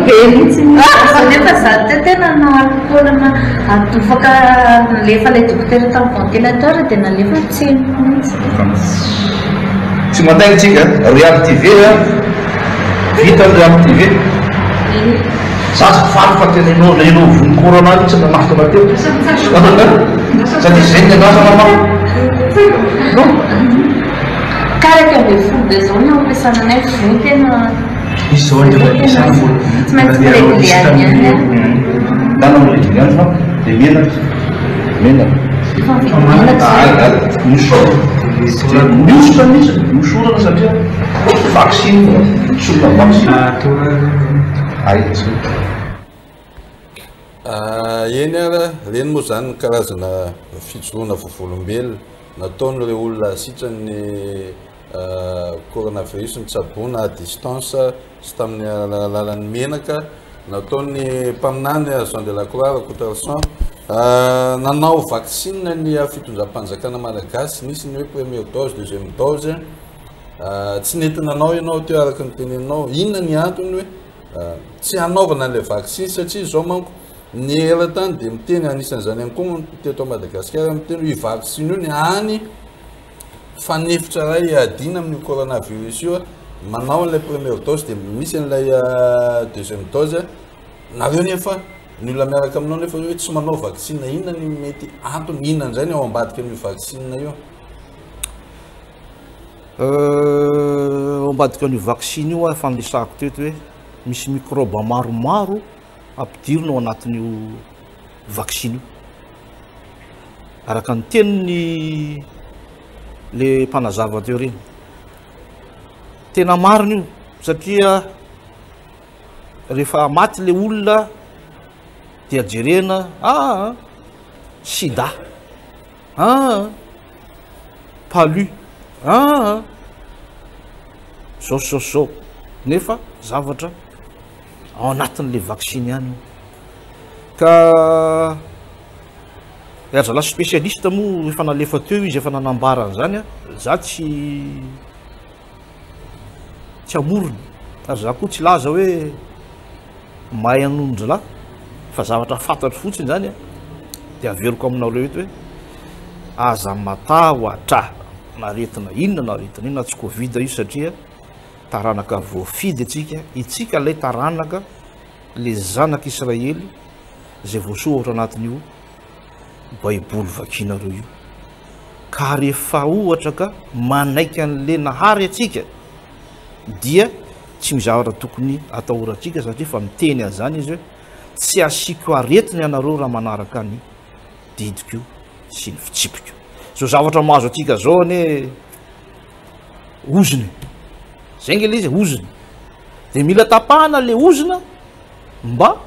Be mihitsy ny asa nefa za te tena nahalokona na atofaka nalefa ilay dokotera tamin'ny ventilateur dia nalefa tsy henoko mihitsy.
Tsy mandainga tsika, réactivé a. Vita ny réactivé. Za tsy faly fa tena ianao ianao vono corona mihitsy nanafina teo. Satria zay ny andrasana manko. Non.
Ka 11 be zao ny ampiasana anay voa tena
Izy zao andeha ampiasana vola.
Tsy maintsy miregle any ihany a.
Dana miregle ihany fa dia menaka. Menaka.
Efa mividy menaka
Ah,
zao.
ah, misorana. Mihosotra mihitsy, misorana satria vaccin, solona vaccin. Ay, tsy.
Eny ara, reny moa zany ny karazana fijoroana vavolombelona nataon'ireo olona sitran'ny coronavirus nitsaboana à distance sy tamin'ny alalan'ny menaka nataon'ny mpaminany Jean de la Croix Rakotoarison. Nanao vaccin ny fitondram-panjakana malagasy, nisy ny hoe première dose, deuxième dose. Tsy nety nanao ianao teo araka ny teneninao. Inona ny antony hoe tsy hanaovana an'ilay vaccin? Satria izao manko ny eran-tany dia miteny, anisan'izany ihany koa teto Madagasikara miteny hoe io vaccin io ny any fanefitra iray iadiana amin'io coronavirus io. Manao an'ilay première dose dia misy an'ilay deuxième dose. Nareo nefa ny olona miaraka aminao nefa hoe tsy manao vaccin, inona ny mety antony, inona indray ny ao ambadika amin'io vaccin io?
Ao ambadika an'io vaccin io efa niresahako teto hoe misy microbe maromaro ampidirina ao anatin'io vaccin io. Araka ny teniny le mpanazava teo ireny. Tena marina io satria rehefa maty le olona dia jerena, ah, sida, ah, palu, ah, zao zao zao, nefa zavatra ao anatin'le vaccin ihany io. Ka ry zalahy spécialiste moa efa nalefa teo izy, efa nanambara an'izany a, za tsy amorona, ary za koa tsy laza hoe mahay an'ondry lahy, fa zavatra fantatro fotsiny zany a, dia averiko aminareo eto hoe aza matahotra na aretina inona na aretina inona, tsy covid io satria taranaka voafidy atsika, itsika ilay taranaka le zanak'Israely izay voasoratra anatin'io Baiboly vakinareo io. Ka rehefa ohatra ka manaiky an'le Nahary antsika dia tsy misy zavatra tokony atahorantsika satria efa miteny an'izany izy hoe tsy asiako aretina ianareo raha manaraka ny didiko sy ny fitsipiko. Zao zavatra mahazo antsika zao anie ozona e. Zay nge le izy ozona. De mila tapahana le ozona mba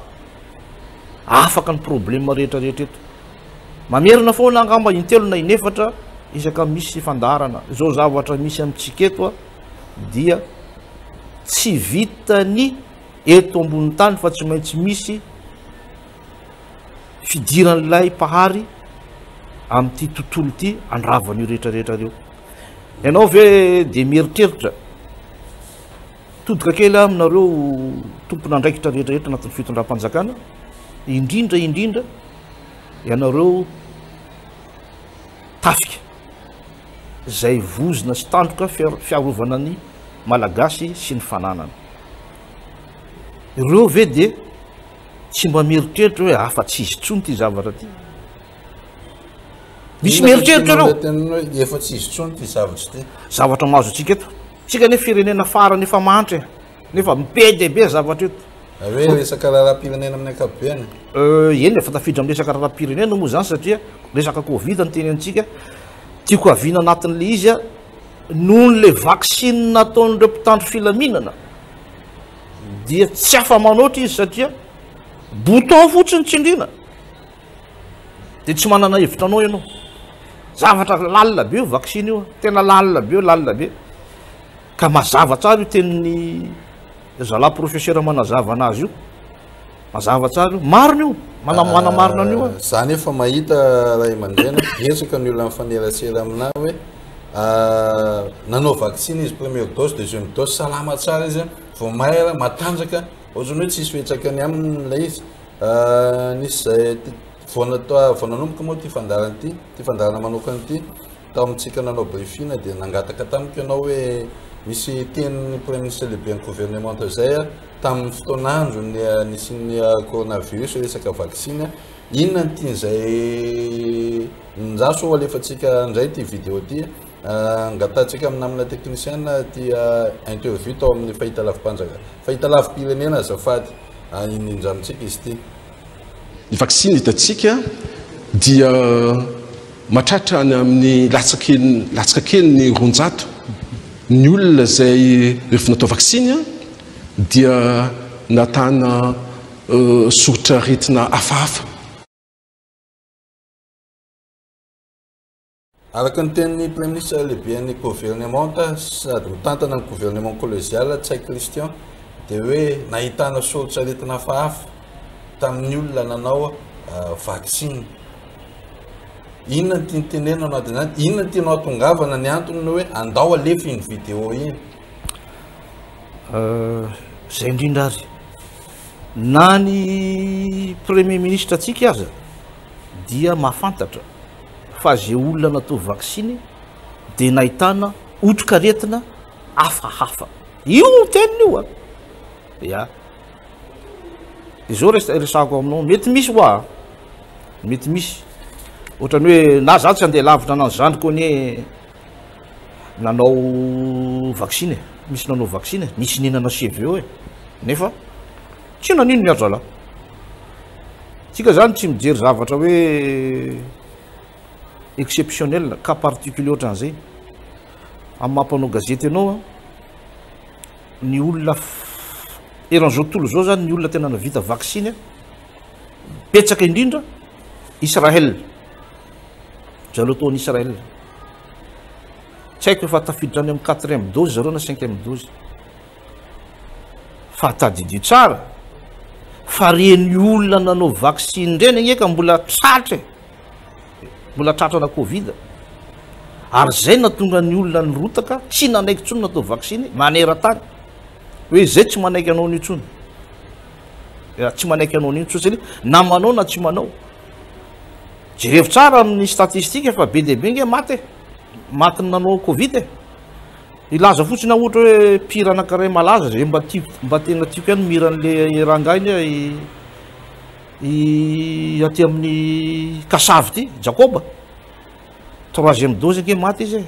afaka ny problème rehetra rehetra eto. Mamerina foana angamba intelo na inefatra isaka misy fandaharana. Izao zavatra misy amintsika eto a dia tsy vitan'ny eto ambony tany fa tsy maintsy misy fidiran'ilay mpahary amin'ity tontolo ity andravan'io rehetra rehetra ireo. Ianao ve dia mieritreritra todika kely aminareo tompon'andraikitra rehetra rehetra anatin'ny fitondram-panjakana, indrindra indrindra ianareo tafika izay vozona sy tandroka fiarovana ny Malagasy sy ny fananana. Ireo ve dia tsy mba mieritreritra hoe afa tsy izy intsony ity zavatra ity? Misy mieritreritra ireo.
Efa tsy izy intsony ity zavatra ity.
Zavatra mahazo antsika eto. Tsika anie firenena farany efa mahantra e. Nefa be dia be zavatra eto.
Hoe resaka raharaham-pirenena amin'ny ankapobeny.
Eny, efa tafiditra amin'ny resaka raharaham-pirenena moa izany satria resaka covid no tenenitsika. Tiako haviana anatin'ilay izy a, noho n'ilay vaksiny nataon'ireo mpitandro filaminana dia tsy afa-manoatra izy satria bouton fotsiny tsindriana dia tsy manana hevitra anao ianao. Zavatra lalina be io vaksiny io, tena lalina be io, lalina be. Ka mazava tsara io tenin'ny zalahy professeur manazava anazy io. Mazava tsara io. Marina io. Manamarina an'io.
Ah, za nefa mahita ray aman-dreny betsaka ny olona mifanerasera aminah hoe ah, nanao vaksiny izy première dose, deuxième dose, salama tsara izy, vao may ara, matanjaka, ohatrany hoe tsisy fiantraikany aminy ilay izy. Ah, nisy zay vao natao vao nanomboka moa ity fandaharana ity, ity fandaharana manokana ity. Tao amintsika nanao briefing dia nangataka tamiko ianao hoe misy tenin'ny Praiminisitra lehiben'ny governemanta izay tamin'ny fotoan'andro nisian'ny coronavirus resaka vaksiny. Inona no tian'izay njaso ho alefantsika indray ity vidéo ity. Angatahantsika amin'ny namana teknisiana ity interview tao amin'ny fahitalavi-panjaka fahitalavi-pirenena azafady indrindramintsika izy ity.
Ny vaksiny hitantsika dia mahatratra any amin'ny latsaky latsaka kely ny 200 ny olona izay rehefa natao vaksiny dia natana soritr'aretina hafahafa.
Araka ny tenin'ny Praiminisitra lehiben'ny governemanta sady mitantana ny gouvernement collégial, Ntsay Christian, dia hoe nahitana soritr'aretina hafahafa tamin'ny olona nanao vaksiny. Inona no tiany tenenina anatin'izany? Inona no tianao hatongavana ny antony hoe andao alefa iny vidéo iny?
Izay indrindra ary. Na ny Premier ministre antsika aza dia mahafantatra fa ze olona natao vaksiny de nahitana otrikaretina hafahafa. Io no teniny io a! Ya. De zao res- resahako aminao, mety misy hoa, mety misy. Ohatran'ny hoe na za tsy andeha lavitra na ny zandriko anie nanao vaksiny e, misy nanao vaksiny e, nisy nihinana CVO e, nefa tsy nanino ny azy zalahy. Tsika zany tsy mijery zavatra hoe exceptionnel, cas particulier ohatran'izay. Amin'ny maha mpanao gazety anao an, ny olona eran'izao tontolo izao zany ny olona tena navita vaksiny an, betsaka indrindra Israël. Zareo tao Israël. Tsy haiko efa tafiditra any amin'ny quatrième dose zareo na cinquième dose. Fa tadidio tsara fa reny olona nanao vaksiny reny anie ka mbola tratra e! Mbola tratrana covid. Ary zay nahatonga ny olona nirotaka tsy nanaiky intsony natao vaksiny maneran-tany. Hoe zay tsy manaiky anao an'io intsony. Tsy manaiky anao an'io intsony satria na manao na tsy manao. Jerevo tsara amin'ny statistique fa be dia be nge maty e. Maty nanao covid e. Hilaza fotsiny aho ohatra hoe mpihira anankiray malaza zay mba tiako, mba tena tiako ihany mihira an'le rangahy iny i i aty amin'ny Kasavy ity, Jakoba. Troisième dose ange maty izy e.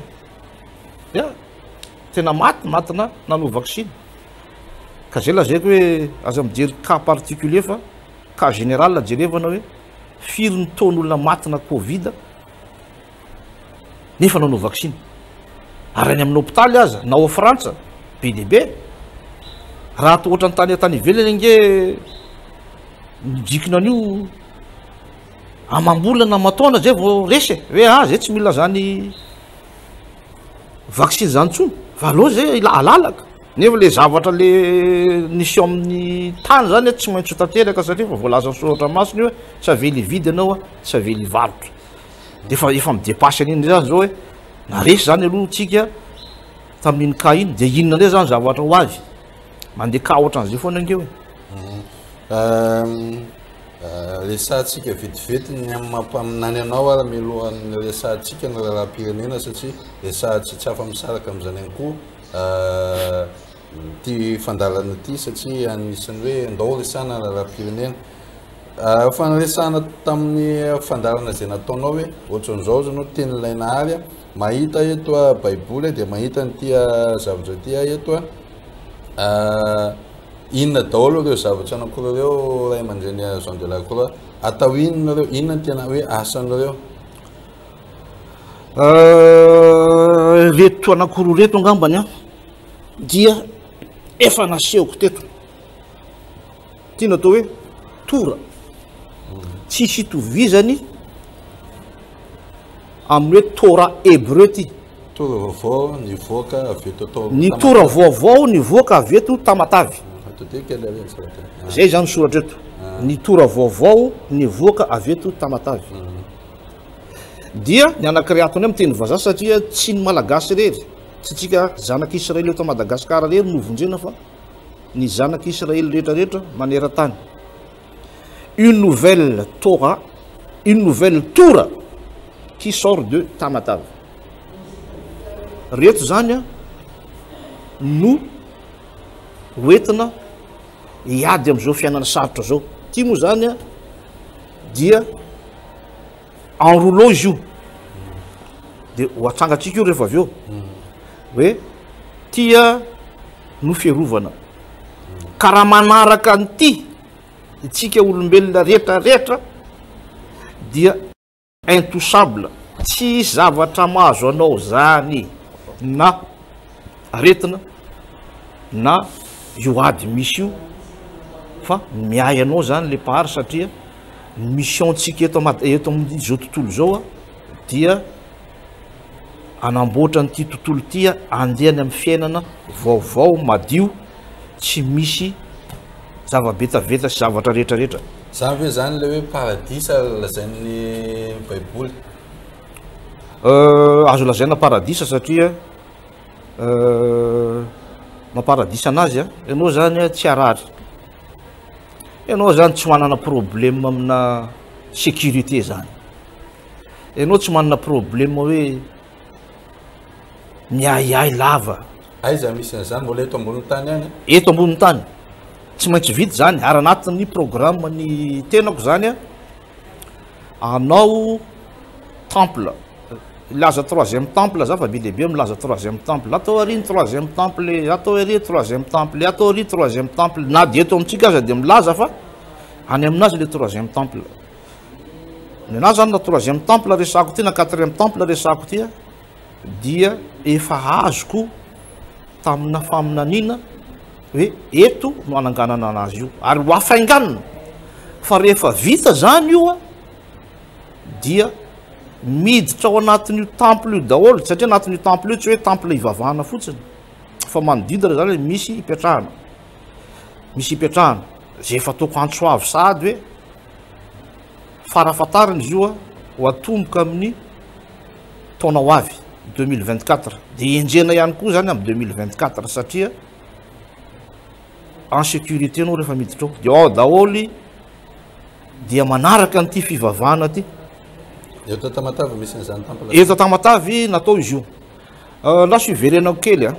Ya, tena maty, matina nanao vaksiny. Ka zay lazaiko hoe aza mijery cas particulier fa cas général jerevana hoe firy ny taon'olona matina covid nefa nanao vaksiny. Ary any amin'ny hopitaly aza, na ao Frantsa, be dia be. Raha atao ohatran'ny tany tany ivelany ange mijikina an'io amam-bolana aman-taona zay vao resy e, hoe ah zay tsy mila zany vaksiny zany tsony fa aleo zay alalaka, nefa le zavatra le nisy eo amin'ny tany zany tsy maintsy ho tanteraka satria efa voalazan'ny soratra masina io hoe tsy avela hividy ianao a, tsy avela hivarotra, de efa efa mi-depasse an'iny ndray zany zao hoe naresy zany aloha tsika tamin'iny cas iny de inona ndray zany zavatra ho avy, mandeha cas ohatran'izay foana ange hoe.
Resahantsika vetivety ny amin'ny maha mpaminany anao ary mialohan'ny resahantsika ny raharaham-pirenena satria resahantsika tsy afa-misaraka amin'izany ihany koa ity fandaharana ity satria anisan'ny hoe ndao resahana ny raharaham-pirenena. Efa niresahana tamin'ny fandaharana izay nataonao hoe ohatran'izao izy no teny Lainahary, mahita eto baiboly dia mahita an'ity zavatra ity aho eto. Inona daholo ireo zavatra anankiroa ireo ray aman-dreny Jean de la Croix? Atao inona ireo? Inona no tena hoe asan'ireo?
Ireto anankiroa ireto angambany an, dia efa nasehoko teto. Ity no atao hoe tora. Tsisy itovizany amin'ny hoe Torah hébreu ity.
Tora vaovao nivoaka avy eto atao.
Ny tora vaovao nivoaka avy eto Tamatave. Zay zany soratra eto. Ny tora vaovao nivoaka avy eto Tamatave. Dia ny anankiray atony amin'ny teny vazaha satria tsy ny Malagasy irery, tsy tsika zanak'Israely eto Madagasikara irery no vonjena fa ny zanak'Israely rehetra rehetra maneran-tany. Une nouvelle Torah, une nouvelle Torah qui sort de Tamatave. Reto zany a no hoentina hiady amin'izao fiainana sarotra zao. Ty moa zany a dia en rouleau izy io, de ho atsangantsika io rehefa avy eo hoe tia no fiarovana. Ka raha manaraka an'ity itsika olombelona rehetra rehetra dia intouchable, tsy hisy zavatra mahazo anao zany na aretina na io ady misy io fa miahy anao zany le mpahary satria ny mission tsika eto Mad- eto amin'izao tontolo izao a dia hanamboatra an'ity tontolo ity a andehany amin'ny fiainana vaovao madio tsy misy zava-betaveta sy zavatra rehetra rehetra.
Zany ve zany le hoe paradisa lazain'ny baiboly?
Azo lazaina paradisa satria mamparadisa anazy a, ianao zany a tsy harary, ianao zany tsy manana problème amina sécurité zany, ianao tsy manana problème hoe miahiahy lava.
Aiza misy an'izany? Mbola eto ambonin'ny tany ihany?
Eto ambonin'ny tany. Tsy maintsy vita izany ary anatin'ny programme ny tenako izany a, anao temple, milaza troisième temple za fa be dia be milaza troisième temple, atao ary ny troisième temple, atao ary troisième temple, atao ary troisième temple, na dia eto amintsika aza dia milaza fa any aminazy le troisième temple. Ny anazy zany na troisième temple resahako ty na quatrième temple resahako ty a, dia efa azoko tamina faminaniana hoe eto no hananganana anazy io ary ho hafainganina fa rehefa vita zany io a dia miditra ao anatin'io temple io daholo satria anatin'io temple io tsy hoe temple hivavahana fotsiny fa manodidina zany hoe misy hipetrahana misy hipetrahana zay efa ataoko antso avo sahady hoe farafatariny izy io a ho atomboka amin'ny taona ho avy 2024 dia enjehina ihany koa zany amin'ny 2024 satria en sécurité anao rehefa miditra ao dia ao daholo dia manaraka an'ity fivavahana ty.
Eto Tamatave misy an'izany temple.
Eto Tamatave natao izy io. Euh, lasa iverenako kely a.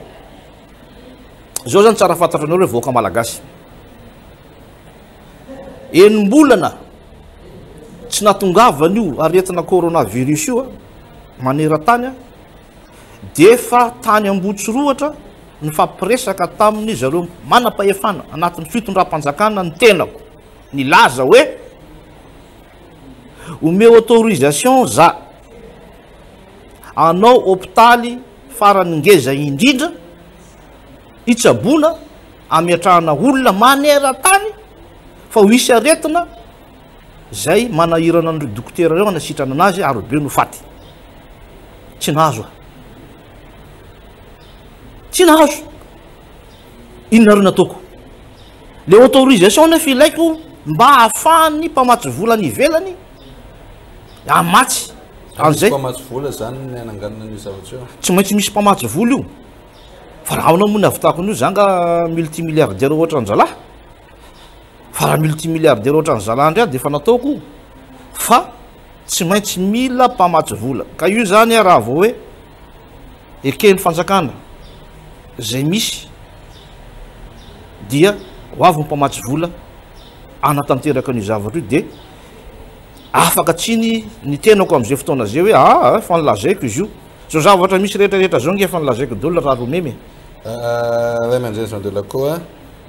Zao zany tsara fantatra anareo vahoaka malagasy. Enim-bolana tsy natongavana io aretina coronavirus io a. maneran-tany aho dia efa tany Ambohitsirohatra nifampiresaka tamin'ny zareo manam-pahefana anatin'ny fitondram-panjakana ny tenako nilaza hoe omeo autorisation za hanao hopitaly farany ngeza indrindra hitsaboana ametrahana olona maneran-tany fa ho hisy aretina zay manahirana an'ireo dokotera ireo hanasitrana anazy ary be no faty. Tsy nahazo aho. Tsy nahazo. Inona ary nataoko? Le autorisation nefa ilaiko mba ahafahan'ny mpamatsy vola any ivelany hamatsy an'izay.
Mpamatsy vola zany ny hananganana an'io zavatra io?
Tsy maintsy misy mpamatsy vola io. Fa raha ahoana moa ny ahavitako an'io? Za nga multimilliardaire ohatran-dralahy. Fa raha multimilliardaire ohatran'ny zalahy ndray aho dia efa nataoko io. Fa tsy maintsy mila mpamatsy vola. Ka io zany raha vao hoe eken'ny fanjakana izay misy dia ho avy ny mpamatsy vola hanatanteraka an'io zavatra io dia afaka tsiny ny tenako amin'izay fotoana izay hoe aa efa nolazaiko izy io. Izao zavatra misy rehetra rehetra izao nge efa nolazaiko daholo raha romemy e.
Ray aman-dreny Jean de la Croix.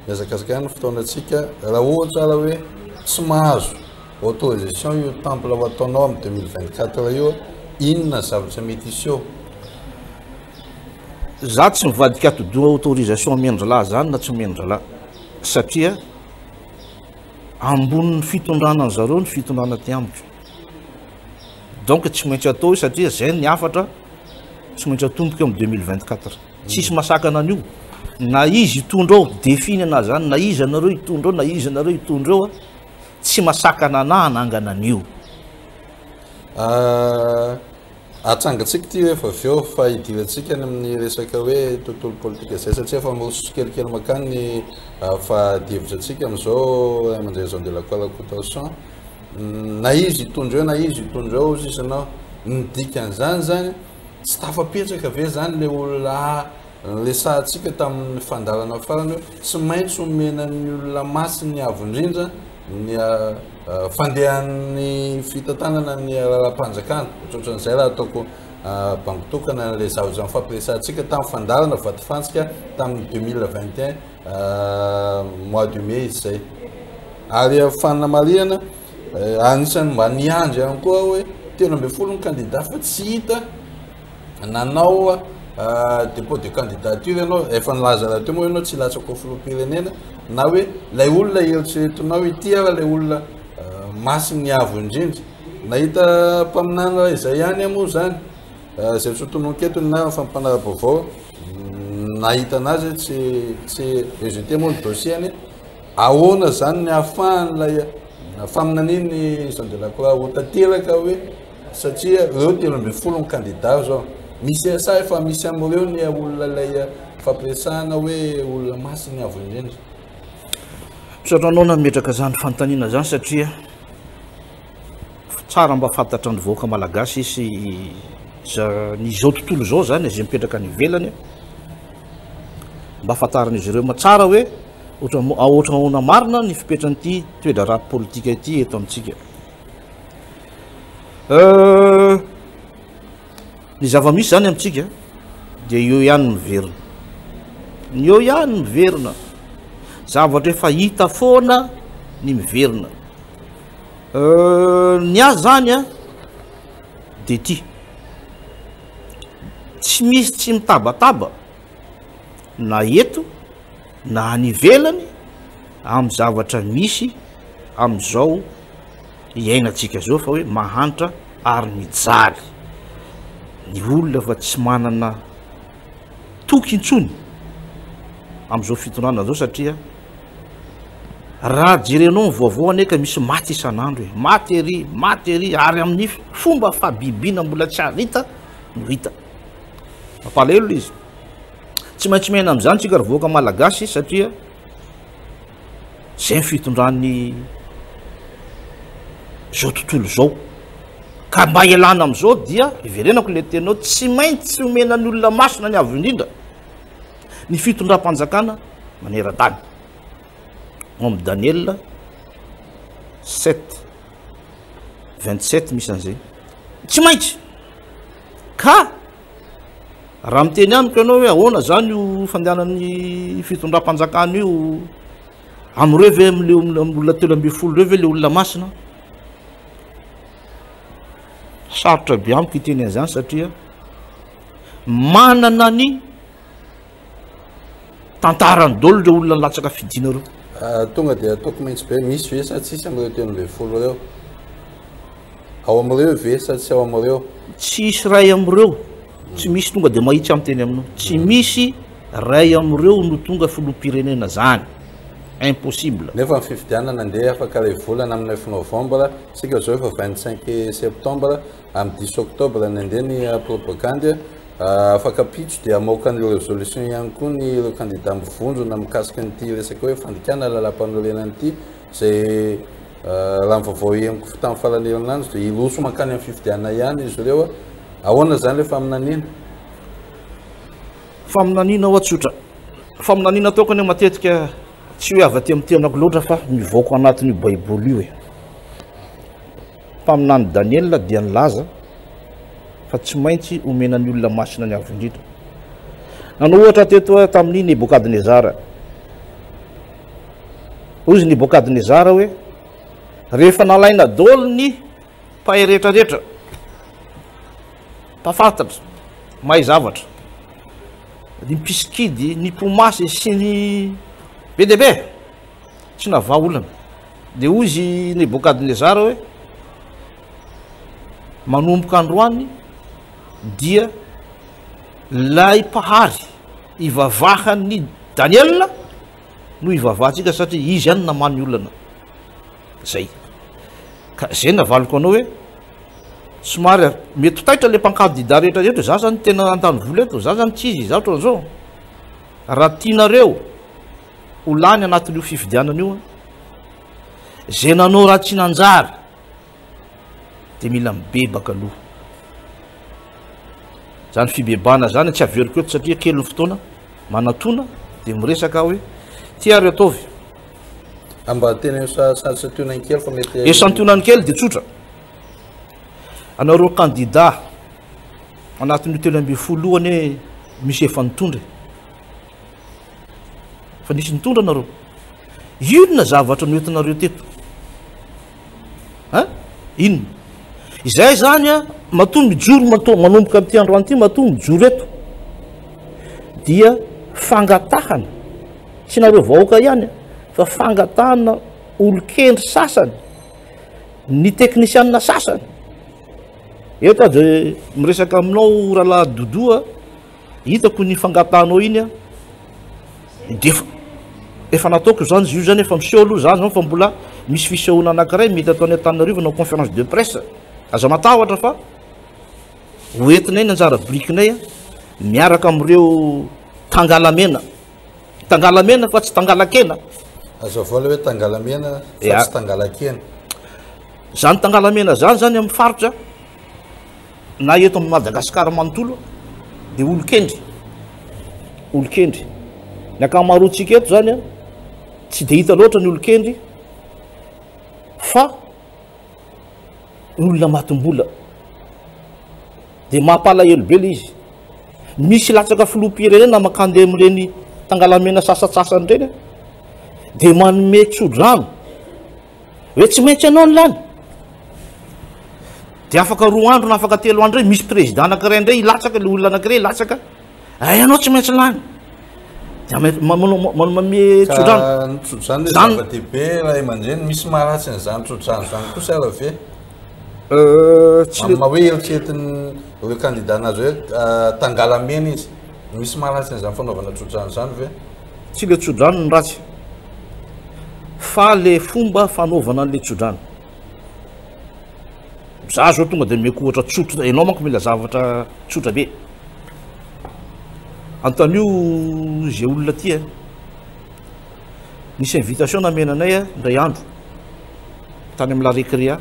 Mihazakazaka ihany ny fotoanantsika, raha ohatra ara hoe tsy mahazo autorisation io temple ho ataonao amin'ny 2024 io, inona ny zavatra mety hiseho?
Za tsy mivadika atidoha autorisation omen-dralahy zany na tsy omen-dralahy satria ambonin'ny fitondrana an'zareo ny fitondrana aty amiko. Donc tsy maintsy atao io satria zay ny hafatra tsy maintsy atomboka eo amin'ny 2024. Tsisy masakana an'io. Na izy hitondra ao, défi ny anah zany, na iza nareo hitondra ao, na iza nareo hitondra eo, tsy masakana anah hanangana an'io.
Atsangantsika ity rehefa avy eo fa hidirantsika any amin'ny resaka hoe tontolo politika izay satria efa miroso tsikelikely mankany ny fahadihevitra antsika amin'izao ray aman-dreny Jean de la Croix Rakotoarison. Na izy hitondra eo na izy hitondra eo hozy izy anao. Ny dikan'izany zany Tsy tafapetraka ve zany le olona niresahantsika tamin'ny fandaharana farany hoe tsy maintsy omena ny olona masiny avo indrindra ny fandehan'ny fitantanana ny raharaham-panjakana? Ohatrohatran'izay raha ataoko bango tokana an'ilay zavatra nifampiresahantsika tamin'ny fandaharana vatofantsika tamin'ny 2021 mois de mai izay. Ary fanamarihana, anisan'ny mba niandry ihany koa aho hoe 13 ny kandida fa tsy hita nanao dépôt de candidature ianao, efa nilaza rahateo moa ianao tsy hilatsaka ho filoham-pirenena, na hoe ilay olona eritreretinao ity ara ilay olona masin'ny avo indrindra. Nahita mpaminany iray izay ihany aho moa izany, izay tsy ho tononiko eto ny anarany fa ny mpanara-baovao nahita anazy tsy tsy rejeté moa ny dossier-ny. Ahoana izany ny ahafahan'ilay faminanian'i Jean de la Croix ho tanteraka hoe satria ireo 13 ny kandida izao. Misy sa efa misy amin'ireo ny olona ilay fampiresahana hoe olona masina avo indrindra?
Misaotra anao nametraka izany fanontaniana izany satria tsara mba fantatra ny vahoaka malagasy sy ny izao tontolo izao izany izay mipetraka any ivelany mba fantaran'izy ireo tsara hoe Ohatra ohatra ahoana marina ny fipetran'ity toe-draharaha politika ity eto amintsika? Euh, ny zava-misy zany amintsika dia eo ihany miverina. Ny eo ihany miverina. Zavatra efa hita foana ny miverina. Euh, ny azy zany a dia ty. Tsy misy tsy mitabataba na eto na any ivelany amin'ny zavatra misy amin'izao iainantsika izao fa hoe mahantra ary mijaly ny olona fa tsy manana toky intsony amin'izao fitondrana izao satria raha jerenao ny vaovao anie ka misy maty isan'andro e, maty ery, maty ery ary amin'ny fomba fahabibiana mbola tsy ary hita no hita. Mampalahelo ilay izy. Tsy maintsy miaina amin'izany tsika ry vahoaka malagasy satria zay ny fitondran'ny zao tontolo izao. Ka mba hialana amin'izao dia iverenako ilay teninao, tsy maintsy omena ny olona masina ny avo indrindra ny fitondram-panjakana maneran-tany. Ao amin'ny Daniela 7 27 misy an'izay. Tsy maintsy. Ka raha miteny amiko ianao hoe ahoana zany io fandehanan'ny fitondram-panjakana io, amin'ireo ve amin'le olona 13 ireo ve le olona masina? Sarotra be amiko hiteny an'izany satria manana ny tantarany daholo ireo olona nilatsaka fidiana ireo.
Ah, tonga dia ataoko mihitsy be, misy ve sa tsisy amin'ireo 13 ireo? Ao amin'ireo ve sa tsy ao amin'ireo?
Tsisy ray amin'ireo, tsy misy tonga dia mahitsy aho miteny aminao, tsy misy ray amin'ireo no tonga filoham-pirenena zany, impossible.
Nefa ny fifidianana andeha afaka iray volana amin'ny 9 novembre, isika izao efa 25 septembre, amin'ny 10 octobre ny andeha ny propagandy, afaka ampitso dia hamoaka ny résolution ihany koa ny ireo kandida mivondrona mikasika an'ity resaka hoe fandikana lalàmpanorenana ity, izay raha ny vaovao henoko tamin'ny faran'ny herinandro dia hiroso mankany amin'ny fifidianana ihany izy ireo. Ahoana izany ilay faminaniana?
Faminaniana hoa tsotra. Faminaniana ataoko anie matetika tsy hoe avy aty amin'ny tenako loatra fa mivoaka anatin'io baiboly io e. Mpaminany Daniela dia nilaza fa tsy maintsy omena ny olona masina ny Avo Indrindra. Nanao ohatra teto tamin'i Nebokadnezara. Hoy izy Nebokadnezara hoe, rehefa nalaina daholo ny mpahay rehetrarehetra, mpafantatra, mahay zavatra, ny mpisikidy, ny mpomasy sy ny be dia be, tsy navaha olana. Dia hoy izy Nebokadnezara hoe, manomboka androany dia ilay mpahary ivavahan'ny Daniela no ivavahantsika satria izy ihany namaha ny olana. Zay. Ka zay navaliko anao hoe somary mety ho taitra le mpankandida rehetra rehetra, za zany tena andany vola eto, za zany tsy izy, za ohatran'izao. Raha tianareo ho lany anatin'io fifidianana io, zay nanao raha tsy nanjary dia mila mibebaka aloha. Zany fibebahana zany tsy averiko eto satria kely ny fotoana, manatona dia miresaka aho hoe ty ary ataovy.
Mba tena santionany kely fa mety.
Esantionany kely dia tsotra. Anareo kandida anatin'io 13 io anie misy efa nitondra e. Fa nisy nitondra nareo. Inona zavatra noentinareo teto? Hein? Inona? Izay zany a, matoa mijoro matoa manomboka amin'ity androany ity, matoa mijoro eto dia fangatahana, tsy nareo vahoaka ihany fa fangatahana olon-kendry sasany, ny teknisianina sasany. Eto aho dia miresaka aminao rahalahy Doudou a. Hitako ny fangatahanao iny a, de efa efa nataoko zany izy io zany efa miseho aloha za zany fa mbola misy fisehoana anankiray mety atao any Antananarivo na conférence de presse, aza matahotra fa ho entinay ny anjara birikinay a, miaraka amin'ireo tangalamena, tangalamena fa tsy tangalakena.
Azavao le hoe tangalamena fa tsy tangalakena.
Zany tangalamena zany zany amin'ny faritra na eto amin'i Madagasikara manontolo dia olon-kendry, olon-kendry. Ny ankamaroantsika eto zany a, tsy dia hita loatra ny olon-kendry fa olona matim-bola. Dia mampalahelo be ilay izy. Misy latsaka filoham-pirenena mankany amin'ireny tangalamena sasantsasany ireny a, dia manome tsodrano. Hoe tsy maintsy ianao no lany. Dia afaka 2 andro na afaka 3 andro indray misy président anankiray indray hilatsaka, ilay olona anankiray hilatsaka. Ay, ianao tsy maintsy lany. Dia manome tsodrano.
Ka ny tsodrano dia zava-dehibe ray aman-dreny, misy maharatsy an'izany tsodrano izany kosa ara ve?
Tsy
Amin'ny maha hoe eritreretin'ireo kandida anazy hoe tangalamena izy. Misy maharatsy an'izany fanaovana tsodrano izany ve?
Tsy ilay tsodrano no ratsy fa le fomba fanaovana an'le tsodrano. Za zao tonga de omeko ohatra tsotra, enao manko mila zavatra tsotra be. Antanio ze olona ty e. Nisy invitation namena anay e, indray andro tany amin'ny la récréa.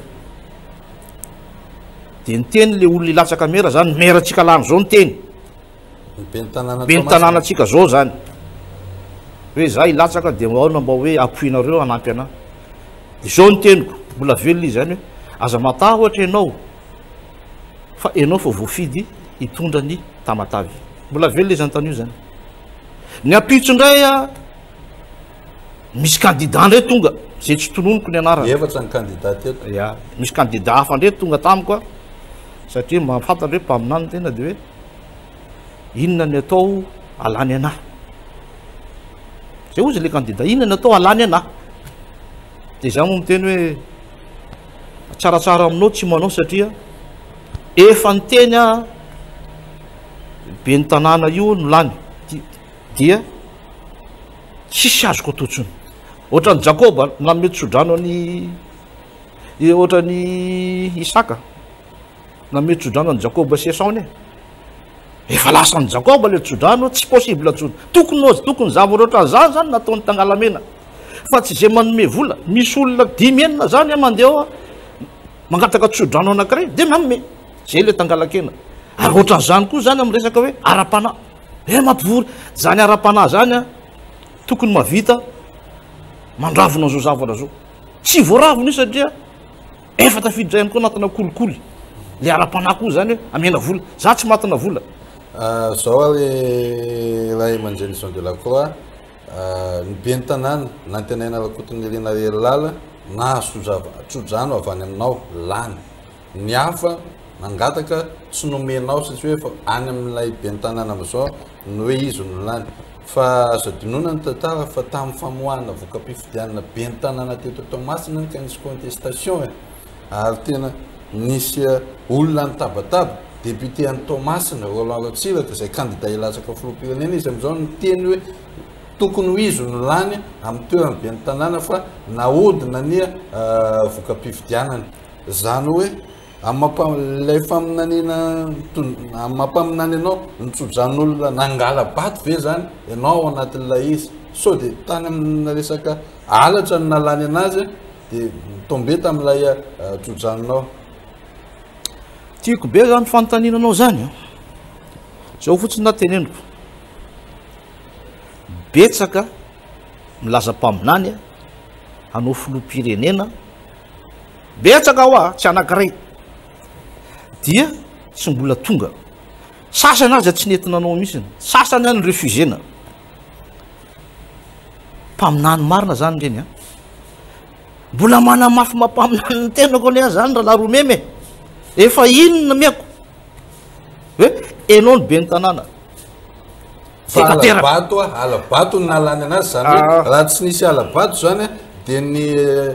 De niteny le olona hilatsaka mera zany, mera tsika lany zao niteny.
Ny ben'ny tanàna
Ben'ny tanànantsika zao zany. Hoe za hilatsaka dia ahoana mba hoe ampoinareo hanampy anah. Dia zao ny teniko, mbola velona izy zany hoe aza matahotra ianao fa ianao fa voafidy. hitondra ny Tamatave. Mbola velona izy antanio zany. Ny ampitso indray a, misy candidat indray tonga, zay tsy tononiko ny anarany.
Efatra ny candidat teto.
Ya, misy candidat hafa indray tonga tamiko a, satria mahafantatra hoe mpaminany tena de hoe inona ny atao alany anahy. Zay hozy le candidat, inona ny atao alany anahy. De za moa miteny hoe tsaratsara aminao tsy manao satria efa niteny aho ben'ny tanàna io no lany dia tsisy azoko atao intsony. Ohatran'i Jakoba nanome tsodrano an'i ohatran'i Isaka nanome tsodrano an'i Jakoba sy Esao anie. Efa lasan'i Jakoba le tsodrano, tsy possible intsony. Tokony ho tokony zavatra ohatran'izany zany nataon'ny Tangalamena. Fa tsy izay manome vola. Misy olona dimy enina zany mandeha ao mangataka tsodrano anankiray dia manome. Zay le tangalakena. Ary ohatran'izany koa zany amin'ny resaka hoe ara-panahy. Eh mampivory zany ara-panahy zany a, tokony mahavita mandravona an'izao zavatra zao. Tsy voaravona io satria efa tafiditra ihany koa anatina kolikoly. Le ara-panahy koa zany hoe amena vola. Za tsy matina vola.
Zao ary ray aman-dreny Jean de la Croix, ny ben'ny tanàna Nantenaina Rakotonirina Herilala nahazo tsodrano avy any aminao, lany. Ny hafa nangataka tsy nomenao satria hoe efa any amin'ilay ben'ny tanàna amin'izao ny hoe izy no lany. Fa azo adinoina ny tantara fa tamin'ny famoahana voka-pifidianana ben'ny tanàna teto Toamasina anie ka nisy contestation e! Ary tena nisy olona nitabataba, député an'i Toamasina, Roland Ratsiraka, izay kandida hilatsaka filoham-pirenena izy amin'izao niteny hoe tokony ho izy no lany amin'ny toeran'ny ben'ny tanàna fa nahodina ny voka-pifidianana. Izany hoe, amin'ny maha ilay faminaniana, amin'ny maha mpaminany anao, nitso-dran'olona nangala-bato ve izany ianao ao anatin'ilay izy? Sao dia tany amina resaka halatra no nalany anazy dia ni-tomber tamin'ilay tso-dranonao?
Tiako be izany fanontaniana anao izany an! Izao fotsiny na teneniko, betsaka milaza mpaminany hanao filoham-pirenena, Betsaka hoa, tsy anankiray. Dia tsy mbola tonga. Sasany aza tsy nety nanao mihitsy. Sasany any refusena. Mpaminany marina zany ireny an. Mbola manamafy mampaminany ny tenako anie zany rahalahy Romemy e. Efa inona miako? Hoe enao ny ben'ny tanàna.
Fa hala-bato a, hala-bato no nahalany anazy zany hoe ah. raha tsy nisy hala-bato zany a dia ny eh,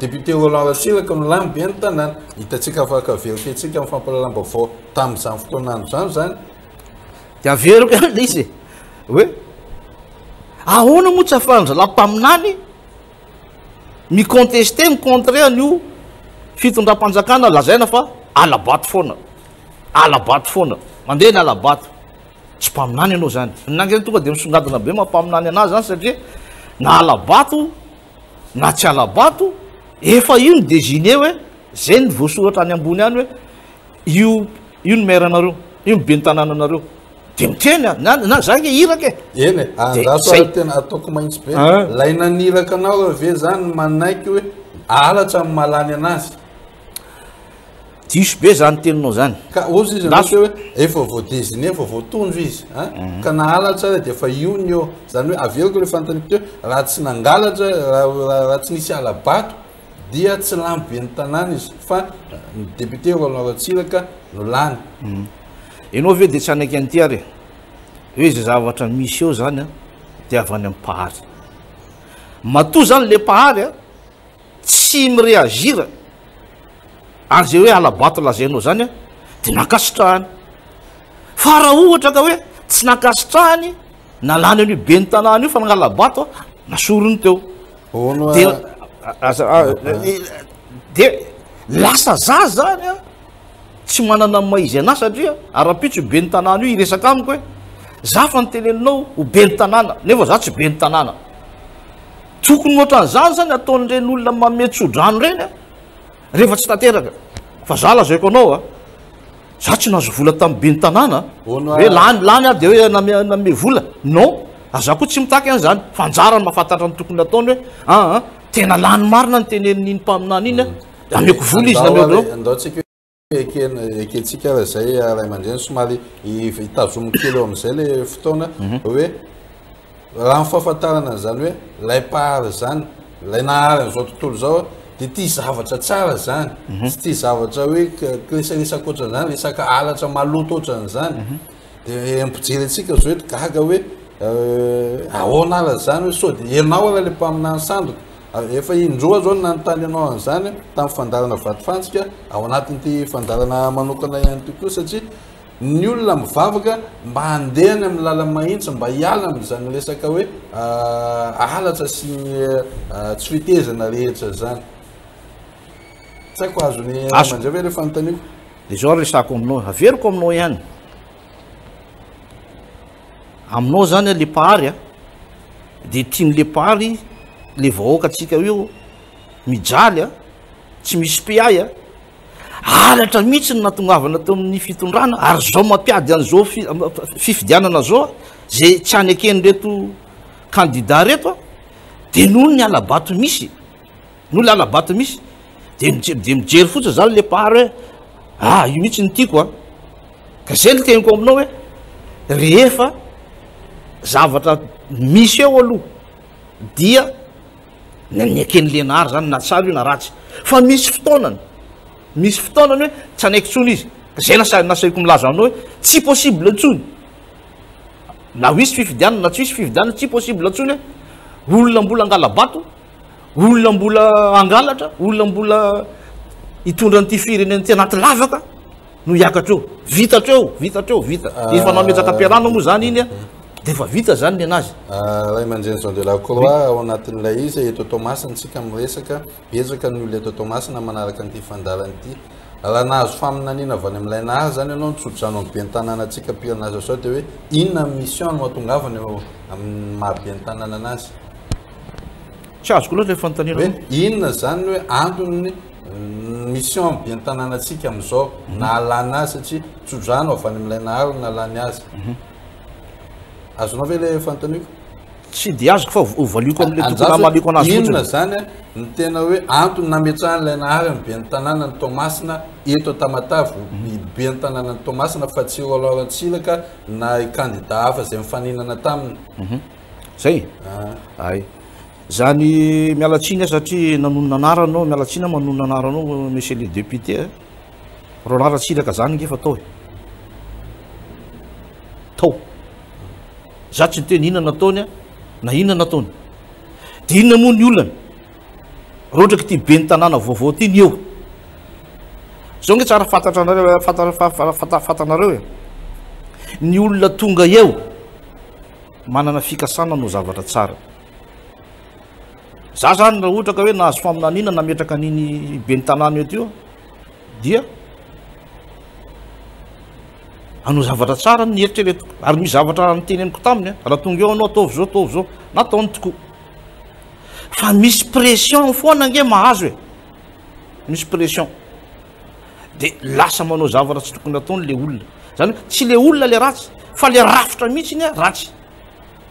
député Roland Ratsiraka no lany be ny tanàna. Hitantsika afaka verifier-tsika amin'ny fampahalalam-baovao tamin'izany fotoana andro izany zany.
Dia averiko ihany ilay izy e. Hoe ahoana moa tsy ahafahan-drahalahy mpaminany mi-contester, mi-contrer an'io fitondram-panjakana lazaina fa hala-bato foana. Hala-bato foana. Mandeha ny hala-bato. Tsy mpaminany ianao zany. Ny ange tonga dia misongadina be maha mpaminany anazy zany satria na hala-bato na tsy hala-bato efa io ny désigné hoe zay ny voasoratra any ambony any hoe io io ny maire anareo, io ny ben'ny tanànanareo. Dia miteny a, na na za nge iraka e.
Eny e, andraso ary tena ataoko mahitsy be. Lay naniraka anao ve zany manaiky hoe halatra ny mahalany anazy?
Diso be zany teninao zany.
Ka ozy izy anao hoe efa voa-désigné, efa voatondro izy an, mhm. ka na halatra ary dia efa io ny eo. Zany hoe averiko le fanontaniako teo, raha tsy nangalatra, raha tsy nisy hala-bato dia tsy lany ben'ny tanàna izy fa ny député Roland Ratsiraka no lany.
Mhm. Ianao ve dia tsy hanaiky an'ity ary e? Hoe izay zavatra misy eo zany an, dia avy any amin'ny mpahary. Matoa zany le mpahary an, tsy mi-reagir an'izay hoe hala-bato lazainao zany an, de nankasitrahany. Fa raha ohatra ka hoe tsy nankasitrahany, nalany an'io ben'ny tanàna io fa nangala-bato an, nasoriny teo. De aza de lasa za zany an, tsy manana ny maha izy anah satria rahampitso io ben'ny tanàna io hiresaka amiko hoe za fa niteneninao ho ben'ny tanàna nefa za tsy ben'ny tanàna. Tokony ohatran'izany zany ataon'ireny olona manome tsodrano ireny a, rehefa tsy tanteraka. Fa za lazaiko anao a, za tsy nahazo vola tamin'ny ben'ny tanàna hoe lany lany aho de hoe name nanome vola. Non, ary za koa tsy mitaky an'izany, fa anjarany mahafantatra ny tokony ataony hoe aa tena lany marina ny tenenin'iny mpaminany iny a, ameko vola izy na ameko.
Ekena, ekentsika ary izay ray aman-dreny somary hitazomiko kely eo amin'izay le fotoana hoe raha ny fahafantarana an'izany hoe ilay mpahary izany, ilay nahary an'izao tontolo izao dia tia zavatra tsara izany, tsy tia zavatra hoe kiresaresaka ohatran'izany, resaka halatra maloto ohatran'izany. Dia mpijery antsika zao eto gaga hoe ahoana ara izany hoe sao dia ianao ara ilay mpaminany sandoka. Efa indroa zao no nanontany anao an'izany tamin'ny fandaharana vatofantsika ao anatin'ity fandaharana manokana ihany ity koa satria ny olona mivavaka mba handeha any amin'ny lala-mahitsy mba hiala amin'izany resaka hoe halatra sy ny tsy fetezana rehetra izany. Tsy haiko azon'i Ramanjay ve ilay fanontaniako?
Dia izao ary resahako aminao, averiko aminao ihany. Aminao zany le mpahary a, dia tian'le mpahary le vahoaka antsika io mijaly a, tsy misy mpiahy a, halatra mihitsy ny natongavana teo amin'ny fitondrana ary zao mampiady an'izao fifidianana zao a, zay tsy aneken'ireto kandida reto a, de noho ny hala-bato misy. No lala-bato misy de mijery de mijery fotsiny zany le mpahary hoe ah io mihitsy ny tiako a ka zay ny teniko aminao hoe rehefa zavatra misy eo aloha dia ny ny eken'ny lenahary zany na tsara io na ratsy fa misy fotoanany misy fotoanany hoe tsy anaiky tsony izy ka zay nasa nasaiko milaza aminao hoe tsy possible ntsony na ho hisy fifidianana na tsy hisy fifidianana tsy possible ntsony hoe olona mbola angala-bato Olona mbola hangalatra, olona mbola hitondra an'ity firenena ity anaty lavaka no hiakatra eo. Vita hatreo, vita hatreo, vita. Efa nametraka am-pialana moa zany iny a, dia efa vita zany ny anazy.
Ray aman-dreny Jean de la Croix ao anatin'ilay izy eto Toamasina isika miresaka, betsaka ny olona eto Toamasina manaraka an'ity fandaharana ity. Raha nahazo faminaniana avy any amin'ilay nahazo zany ianao nitsodrano amin'ny ben'ny tanànantsika mpirinasa izao dia hoe inona ny mission no hahatongavana eo amin'ny maha ben'ny tanàna anazy?
Tsy azoko loatra ilay fanontaniana.
Hoe inona izany ny hoe anton'ny mission amin'ny ben'ny tanànantsika amin'izao nahalana azy satria tsodrano avy any amin'ilay nahary no nahalany azy. Azonao ve ilay fanontaniako?
Tsy dia azoko fa hovaliako amin'ilay tokony hamaliako anazy fotsiny.
Inona izany ny tena hoe antony nametrahan'ilay nahary ny ben'ny tanànan'i Toamasina eto Tamatave, ny ben'ny tanànan'i Toamasina fa tsy Roland Ratsiraka na kandida hafa izay nifaninana taminy?
Zay? Ay. Zany miala tsiny aho satria nanonona anarana aho, miala tsiny aho manonona anarana ao monsieur le député a. Roland Ratsiraka zany nge fa tao e. Tao. Za tsy niteny inona nataony a, na inona nataony. De inona moa ny olana? Raha ohatra ka ity ben'ny tanàna vaovao ity ny eo. Zao nge tsara fantatranareo, fantanareo e. Ny olona tonga eo. Manana fikasana hanao zavatra tsara. Za zany raha ohatra ka hoe nahazo faminaniana nametraka an'iny ben'ny tanàna eto io dia hanao zavatra tsara ny eritreretiko ary misy zavatra niteneniko taminy raha tonga eo anao ataovy zao ataovy zao nataony tokoa fa misy pression foana ange mahazo e misy pression de lasa manao zavatra tsy tokony ataony le olona zany hoe tsy le olona le ratsy fa le rafitra mihitsy ny ratsy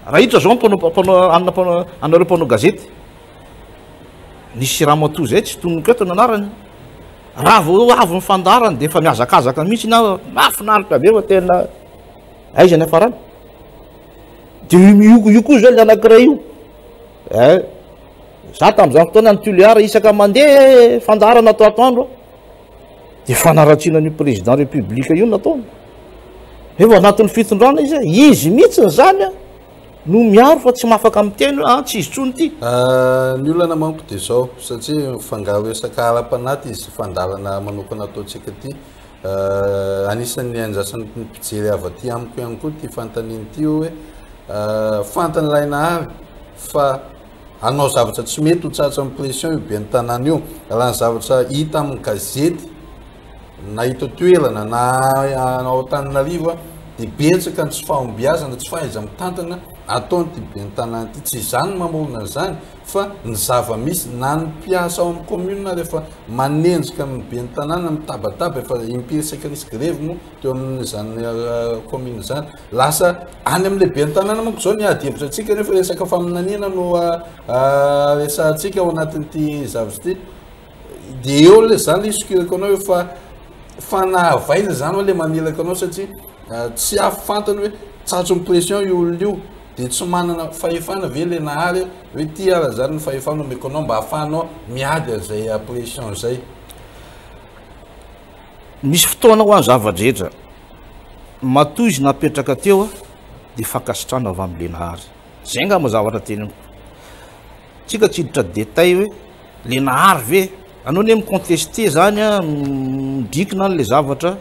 raha hiditra zao mpanao mpanao anona mpanao anareo mpanao gazety nisy ramatoa zay tsy tononiko eto ny anarany raha vao avy ny fandaharany de efa mihazakazaka mihitsy na mahafinaritra be fa tena aiza ny hafarany de io io koa zao le anankiray io eh Za tamin'izany fotoana any Tuléar isaka mandeha fandaharana atao atoandro dia fanaratsiana an'io président république io nataony. Nefa anatin'ny fitondrana izy, izy mihitsy zany a no miaro fa tsy mahafaka miteny hoe ah tsy izy tsony ity.
Ah, ny olana manko dia izao satria mifangaro resaka ara-panahy izy fandaharana manokana ataontsika ity. Ah, anisan'ny andrasan'ny mpijery avy aty amiko ihany koa ity fanontaniana ity hoe ah, fantany ilay nahary fa Hanao zavatra tsy mety ho tratran'ny pression io ben'ny tanàna io. Raha ny zavatra hita amin'ny gazety na eto an-toerana na ao Antananarivo dia betsaka ny tsy fahombiazana, tsy fahaiza-mitantana ataon'ity ben'ny tanàna ity. Tsy izaho no mamorona an'izany fa ny zava-misy na ny mpiasa ao amin'ny commune ary efa manenjika amin'ny ben'ny tanàna mitabataba efa impiry saika nisy grevy moa teo amin'izany commune izany. Lasa any amin'ilay ben'ny tanàna manko izao ny ady hevitra antsika nefa resaka faminaniana no resahantsika ao anatin'ity zavatra ity. Dia eo ilay zany isokirako anao fa Fa na avy aiza zany hoa le maniraka anao satria tsy fantany hoe tratry ny pression io olona io de tsy manana fahefana ve le nahary hoe ty ara zany ny fahefana omeko anao mba ahafahanao miady an'izay pression zay.
Misy fotoana hoa ny zava-drehetra. Matoa izy napetraka teo dia fankasitrahana avy amin'ilay nahary. Zay angamba zavatra teneniko. Tsika tsy hiditra détail hoe le nahary ve? Anao anie mi-contester zany an, midrikina an le zavatra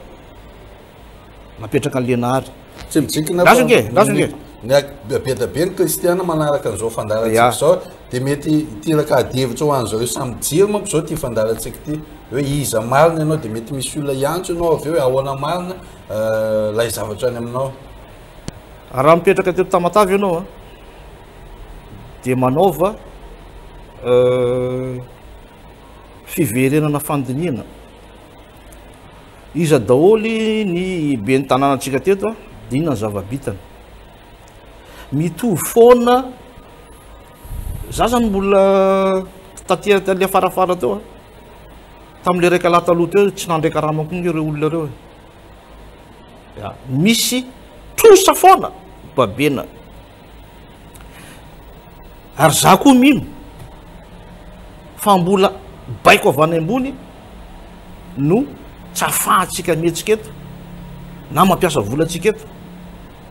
napetraka an'le nahary.
Tsy midrikina
fa Lazo nge, lazo nge.
Ny be dia be ny kristiana manaraka an'izao fandaharantsika izao dia mety hiteraka adihevitra ho an'izareo samy mijery manko izao ity fandaharantsika ity hoe iza marina ianao dia mety misy olona hiantso ianao avy eo hoe ahoana marina ilay zavatra any aminao.
Raha mipetraka teto Tamatave ianao an, dia manaova fiverenana fandinihana. Iza daholo ny ben'ny tanànantsika teto dia inona ny zava-bitany. Mitovy foana, za zany mbola taty le afarafara teo, tamin'le raika lahy taloha teo tsy nandray karama koa nge ireo olona ireo e. Misy trosa foana babena. Ary za koa mino fa mbola baiko avy any ambony no tsy afahantsika mihetsika eto na mampiasa vola antsika eto.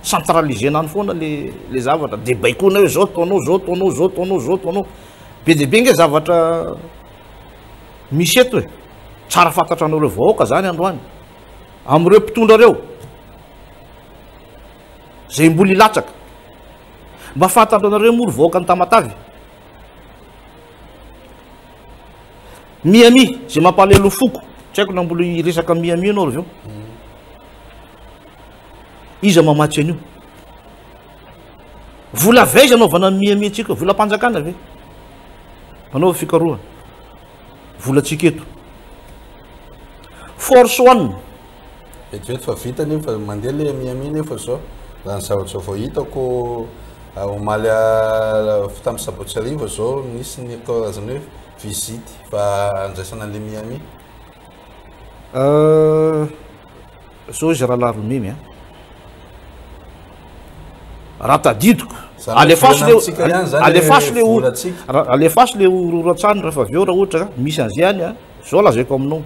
Centralisena any foana le le zavatra de baikoana hoe zao ataonao, zao ataonao, zao ataonao, zao ataonao. Be dia be nge zavatra misy eto e. Tsara fantatra anareo vahoaka zany androany amin'ireo mpitondra reo. Zay mbola hilatsaka. Mba fantatranareo moa ry vahoakan'i Tamatave? Miami, zay mampalahelo foko. Tsy haiko na mbola hiresaka Miami ianao ry veo. Iza mamatsy an'io? Vola avy aiza anaovana Miami antsika? Volam-panjakana ve? Manaova fikarohana. Volantsika eto. Force One.
Vetivety fa vita nefa mandeha le Miami nefa zao raha ny zavatra vao hitako omaly tamin'ny sabotsy hariva zao nisy ny karazana hoe visite fa andraisana an'le Miami.
Zao izy rahalahy Romemy a. Raha tadidiko, alefaso le alefaso le alefaso le hororantsary rehefa avy eo raha ohatra ka misy an'izay any a. Zao lazaiko aminao.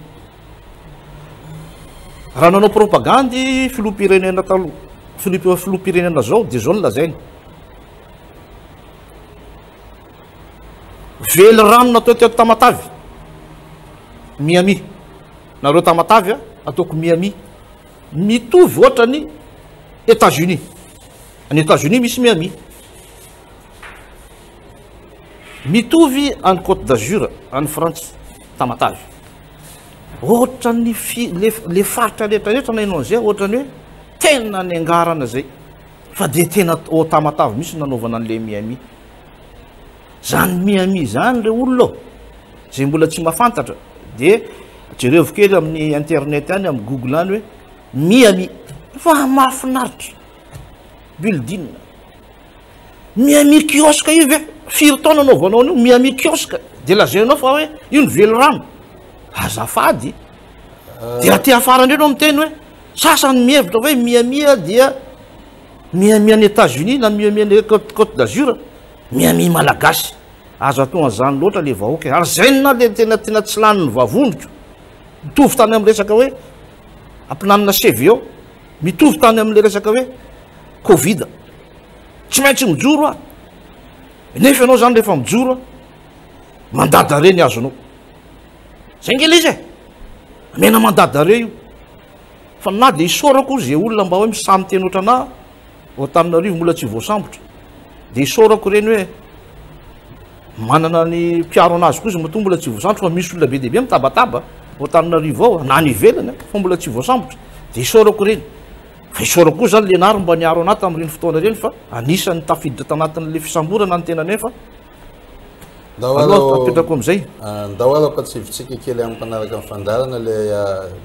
Raha nanao propagandy filoham-pirenena taloha, filoham-pirenena zao dia zao no lazainy. Velirano natao teto Tamatave, Miami. Nareo Tamatave ataoko Miami. Mitovy ohatrany États-Unis. Any États-Unis misy Miami. Mitovy any Côte d'Azur, any Frantsa, Tamatave. Ohatran'ny fi- le, le faritra rehetra rehetra naino an'izay, ohatran'ny hoe tena niangarana zay. Fa dia tena ao Tamatave mihitsy no nanaovana an'le Miami. Zany Miami zany re olona ô, zay mbola tsy mahafantatra dia jerevo kely amin'ny internet any, amin'ny Google any hoe Miami. Fa mahafinaritra. Building. Miami kiosque io ve? Firy taona anaovanao an'io Miami kiosque? Dia lazainao fa hoe io ny velirano. Azafady. Dia aty afara indray anao miteny hoe sasany mihevitra hoe Miami dia Miami any États-Unis na Miami any Côte d'Azur. Miami malagasy. Aza atao an'izany loatra le vahoaka e. Ary zay na le tena tena tsy lanin'ny vavoniko. Mitovy tany amin'ny resaka hoe ampinanina CVO. Mitovy tany amin'le resaka hoe Covid. Tsy maintsy mijoro aho. Nefa ianao zany rehefa mijoro, mandat d'arrêt ny azonao. Zay nge le izy e. Amena mandat d'arrêt io. Fa na dia isaorako zay olona mba hoe misahy miteny ohatranà ao Antananarivo mbola tsy voasambotra. Dia isaorako ireny hoe manana ny mpiaro anazy koa izy matoa mbola tsy voasambotra fa misy olona be dia be mitabataba ao Antananarivo ao na any ivelany fa mbola tsy voasambotra. Dia isaorako ireny. Fa isaorako koa zany Lénard mba niaro anah tamin'ireny fotoana ireny fa anisan'ny tafiditra tanatin'ilay fisamborana ny tenany fa
Ndao
aloha apetrako amin'izay.
Ndao aloha ampatsivintsika kely amin'ny mpanaraka ny fandaharana ilay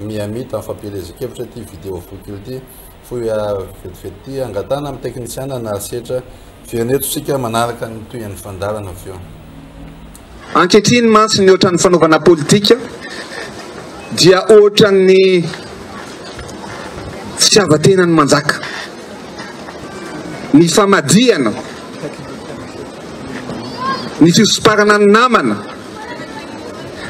Miami tamin'ny fampielezan-kevitra ity vidéo fohy kely ity. Fohy vetivety ity angatahana amin'ny teknisiana Narisetra. Miverina eto isika manaraka ny tohin'ny fandaharana avy eo.
Ankehitriny mantsy ny ohatran'ny fanaovana politika dia ohatran'ny. fitiavan-tena no manjaka, ny famadihana, ny fisomparana ny namana,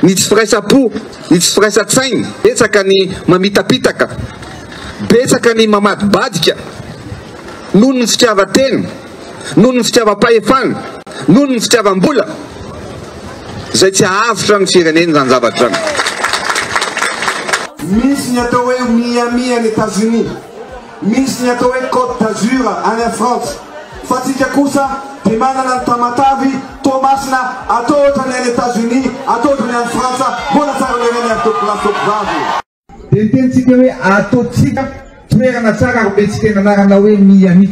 ny tsy firaisam-po, ny tsy firaisan-tsaina, betsaka ny mamitapitaka, betsaka ny mamadibadika noho ny fitiavan-tena, noho ny fitiavam-pahefana, noho ny fitiavam-bola, izay tsy hahavotra ny firenena izany zavatra izany.
Misy ny atao hoe Miami any Etazonia, misy ny atao hoe Côte d'Azur any Frantsa, fa tsika kosa dia manana an'i Tamatavy, Toamasina, atao ohatran'ny any Etazonia, atao ohatran'ny any Frantsa, mbola tsara noho ireny ary tompokolahy sy tompokovavy. Dia niteny tsika hoe ataontsika toerana tsara ary omentsika ny anarana hoe Miami.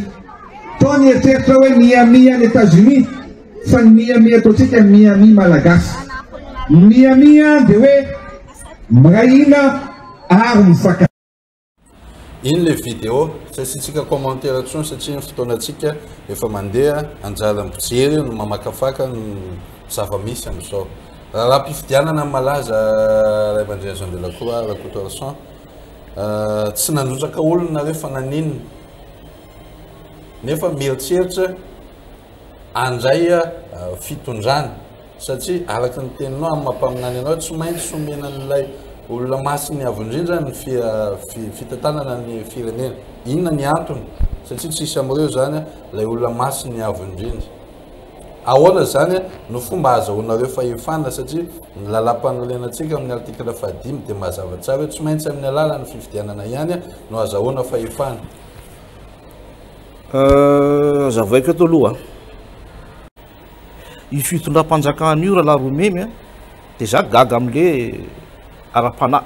Tao ny eritreritra hoe Miami any Etazonia fa ny Miami ataontsika Miami Malagasy. Ny Miami dia hoe miray hina ary mifankatia.
Iny le vidéo, tsy asiantsika commentaire intsony satria ny fotoanantsika efa mandeha, anjaran'ny mpijery no mamakafaka ny zava-misy amin'izao. Raharaham-pifidianana malaza Ray aman-dreny Jean de la Croix Rakotoarison, tsy nandrotsaka olona nareo fa naninona? Nefa mieritreritra handray fitondrana. Satria araka ny teninao amin'ny maha mpaminany anao, tsy maintsy omena an'ilay olona masin'ny Avo Indrindra ny fitantanana ny firenena. Inona ny antony? Satria tsisy amin'ireo izany ilay olona masin'ny Avo Indrindra. Ahoana izany no fomba ahazahoanareo fahefana? Satria ny lalàmpanorenantsika amin'ny article fahadimy dia mazava tsara hoe tsy maintsy amin'ny alalan'ny fifidianana ihany no ahazahoana fahefana.
Hazavaiko eto aloha. Io fitondram-panjakana io rahalahy Romemy a, dia za gaga amle ara-panahy,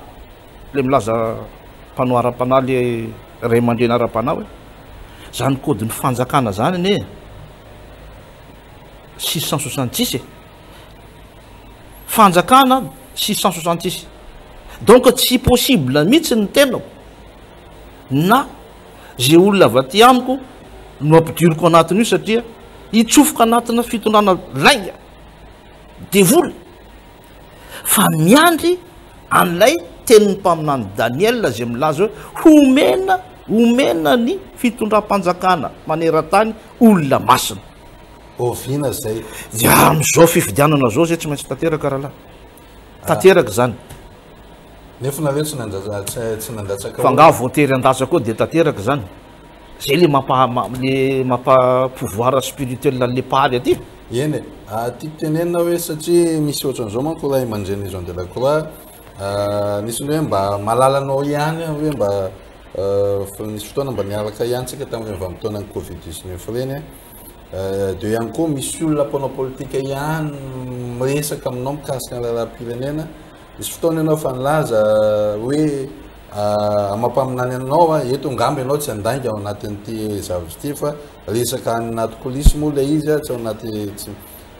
le milaza mpanao ara-panahy le ray aman-dreny ara-panahy hoe zany code-n'ny fanjakana zany anie 666 e, fanjakana 666, donc tsy possible mihitsy ny tenako na Ze olona avy aty amiko no ampidiriko anatin'io satria hitsofoka anatina fitondrana lainga, devoly, fa miandry an'ilay tenin'ny mpaminany Daniel izay milaza hoe homena homena ny fitondram-panjakana maneran-tany olona masina.
Oviana zay?
Dia amin'izao fifidianana zao zay tsy maintsy tanteraka rahalahy. Tanteraka izany.
Nefa nareo tsy nandatsa tsy nandatsaka
Fa angaha voatery handatsaka koa dia tanteraka izany? Zay le mampa le mampa pouvoir spirituel an'le mpahary aty.
Eny e, tiako tenenina hoe satria misy ohatran'izao manko ray aman-dreny Jean de la Croix, nisy ny hoe mba malalanao ihany aho hoe mba nisy fotoana mba niaraka ihany tsika tamin'ireny vanim-potoanan'ny covid 19 ireny, dia ihany koa misy olona mpanao politika ihany miresaka aminao mikasika ny raharaham-pirenena, Nisy fotoana ianao efa nilaza hoe amampaminany anao a, eto angamba ianao tsy handainga ao anatin'ity zavatra ity fa resaka any anaty coulisse moa ilay izy a, tsy ao anaty tsy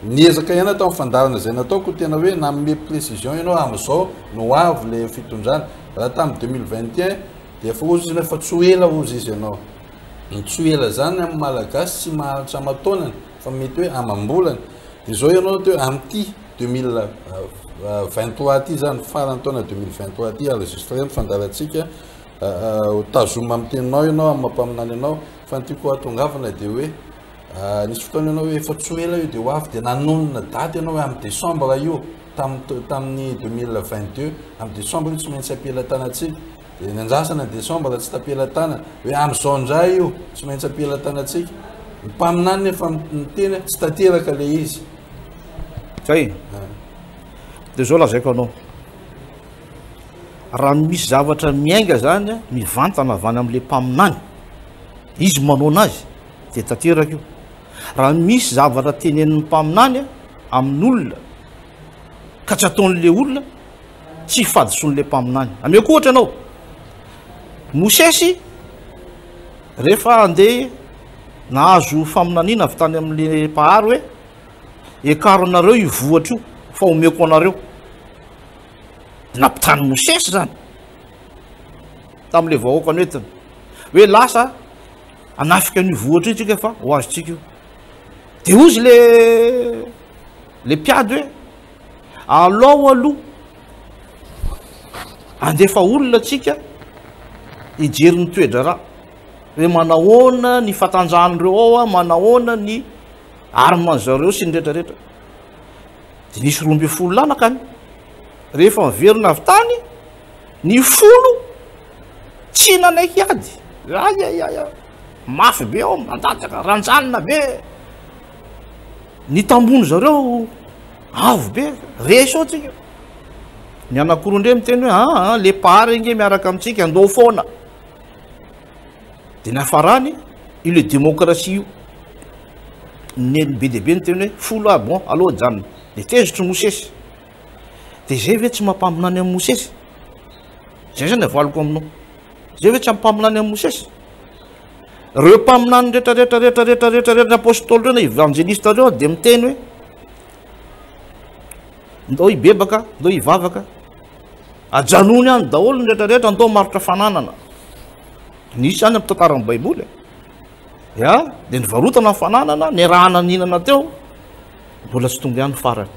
niezaka ihany aho tamin'ny fandaharana izay nataoko tena hoe nanome précision ianao amin'izao no ho avy ilay fitondrana. Raha tamin'ny 2021 dia efa hozy izy fa tsy ho ela hozy izy ianao. Ny tsy ho ela izany amin'ny Malagasy tsy maharitra aman-taonany fa mety hoe amam-bolana. Dia izao ianao teo amin'ity 2023 ity zany faran'ny taona 2023 ity enregistré ny fandaharantsika ho tazomina amin'ny teninao ianao amin'ny mampaminany anao fa ny tiako hahatongavana dia hoe nisy fotoana ianao hoe efa tsy ho ela io dia ho avy dia nanonona daty ianao hoe amin'ny décembre io tamin'ny tamin'ny 2022 amin'ny décembre io tsy maintsy ampielatanantsika dia nandrasana décembre tsy tampielatanana hoe amin'izao indray io tsy maintsy ampielatanantsika ny mpaminany nefa miteny tsy tanteraka ilay izy
Zay. Dia zao lazaiko anao. Raha misy zavatra miainga zany mivantana avy any amin'ilay mpaminany, izy manao anazy, dia tanteraka io. Raha misy zavatra tenenin'ny mpaminany amin'olona ka tsy ataon'ilay olona, tsy fahadisoan'ilay mpaminany. Ameko ohatra ianao. Mosesy rehefa andeha nahazo faminaniana avy tany amin'ilay mpahary hoe Ekaro anareo io vohitra io fa omeko anareo. Nampitany Mosesy zany tamin'ilay vahoaka noentiny hoe lasa hanafika an'io vohitra io tsika fa ho azontsika io. De hozy le le mpiady hoe alao aloha andefa olona tsika hijery ny toe-draharaha hoe manahoana ny fatanjahan'ireo ao a, manahoana ny arme zareo sy ny rehetra rehetra. Dia nisy 12 lahy nankany. Rehefa niverina avy tany, ny folo tsy nanaiky ady. Ay ay ay ay, mafy be ao, mandatsaka, ranjanina be. Ny tambony zareo avo be, resy ao tsika. Ny anankiroa indray miteny hoe aa le mpahary ange miaraka amintsika, andao foana. Dia niafarany io le démocratie io. Ny be dia be niteny hoe folo ah bon, aleo ajanona. Dia tezitry Mosesy. Dia izay ve tsy mampaminany amin'i Mosesy? Izay zany avaliko aminao. Izay ve tsy ampaminany amin'i Mosesy? Ireo mpaminany rehetra rehetra rehetra rehetra rehetra rehetra apôstôly ireo na evanjelista ireo dia miteny hoe ndao hibebaka, ndao hivavaka. Ajanony any daholo ny rehetra rehetra, ndao marotra fananana. Nisy izany amin'ny tantaran'ny Baiboly. Ya, dia nivarotana ny fananana, niarahana nihinana teo, mbola tsy tonga ihany ny farany.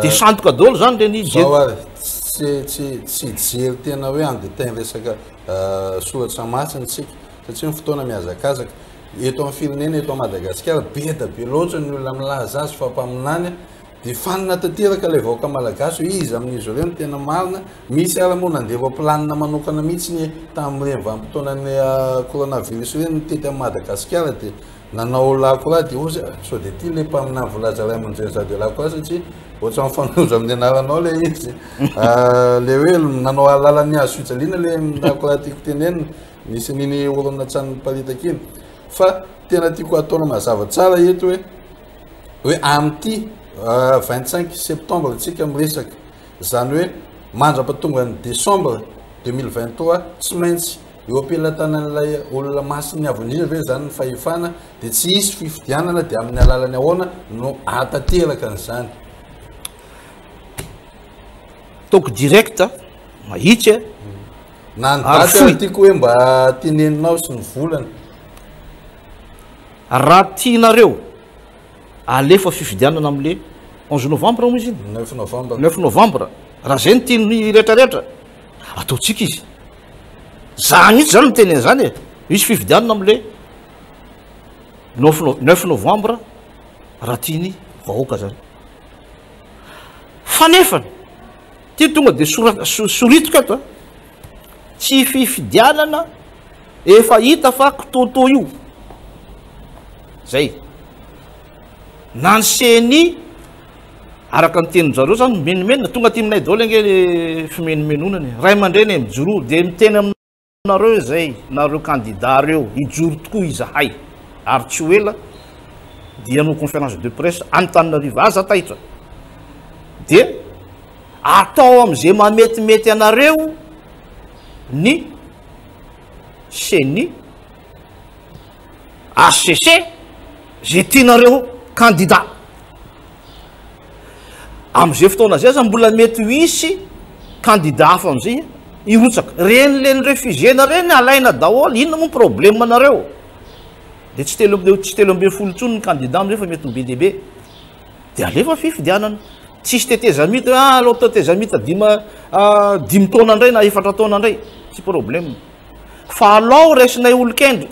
Dia sandoka daholo izany ireny
Zao ary, tsy tsy tsy hijery tena hoe en détail resaka soratra masina isika, satria ny fotoana mihazakazaka. Eto amin'ny firenena, eto Madagasikara, be dia be loatra ny olona milaza azy fa mpaminany, dia fanina tanteraka ilay vahoaka malagasy hoe iza amin'izy ireo no tena marina. Misy ary moa nandeha roaplanina manokana mihitsy ny tamin'ireny vanim-potoanan'ny coronavirus ireny nitety an'i Madagasikara dia nanao lakroa dia hozy sao dia ity ilay mpaminany voalaza ray aman-dreny za dia lakroa satria ohatran'ny mifanojo amin'ny anaranao ilay izy. Ilay hoe nanao alalan'ny hazo fijaliana ilay lakroa tiako tenenina, nisy an'iny horonantsary niparitaka iny. Fa tena tiako hataona mazava tsara eto hoe hoe amin'ity 25 septembre tsika miresaka, izany hoe mandra-pahatongan'ny décembre 2023 tsy maintsy eo am-pelatanan'ilay olona masin'ny Avo Indrindra ve izany ny fahefana, dia tsy hisy fifidianana, dia amin'ny alalan'ny ahoana no hahatanteraka an'izany?
Ataoko direct, mahitsy e.
Na ny daty ary tiako hoe mba teneninao sy ny volana.
Raha tianareo alefa fifidianana amle 11 novembre moa izy iny?
9 novembre.
9 novembre. Raha zay no tian'ny retraretra, ataontsika izy. Za mihitsy zany miteny an'izany e. Misy fifidianana amle 9 novembre raha tiany vahoaka zany. Fa nefany, ty tonga de soritiko eto a, tsy fifidianana efa hita fa kitoatoa io. Zay. Na ny CENI, araka ny tenin-jareo zany, mimenomenona, tonga aty aminay daholo ange le fimenomenonana e. Ray aman-dreny e, mijoroa, de miteny aminareo izay, nareo candidat reo, hijoro tokoa izahay. Ary tsy ho ela dia hanao conférence de presse any Antananarivo, aza taitra. Dia atao amin'izay mahametimety anareo ny CENI, HCC, zay tianareo candidat. Amin'izay fotoana izay aza mbola mety ho hisy candidat hafa amin'izay hirotsaka. Reny le ni-refuser-na reny alaina daholo, inona moa ny problème nareo? Dia tsy telo amby, tsy 13 intsony ny candidat amin'izay fa mety ho be dia be. Dia alefa fifidianana. Tsisy tetezamita hoe ah, aleo atao tetezamita dima, ah, dimy taona indray na efatra taona indray. Tsy problème. Fa alao raisinay olon-kendry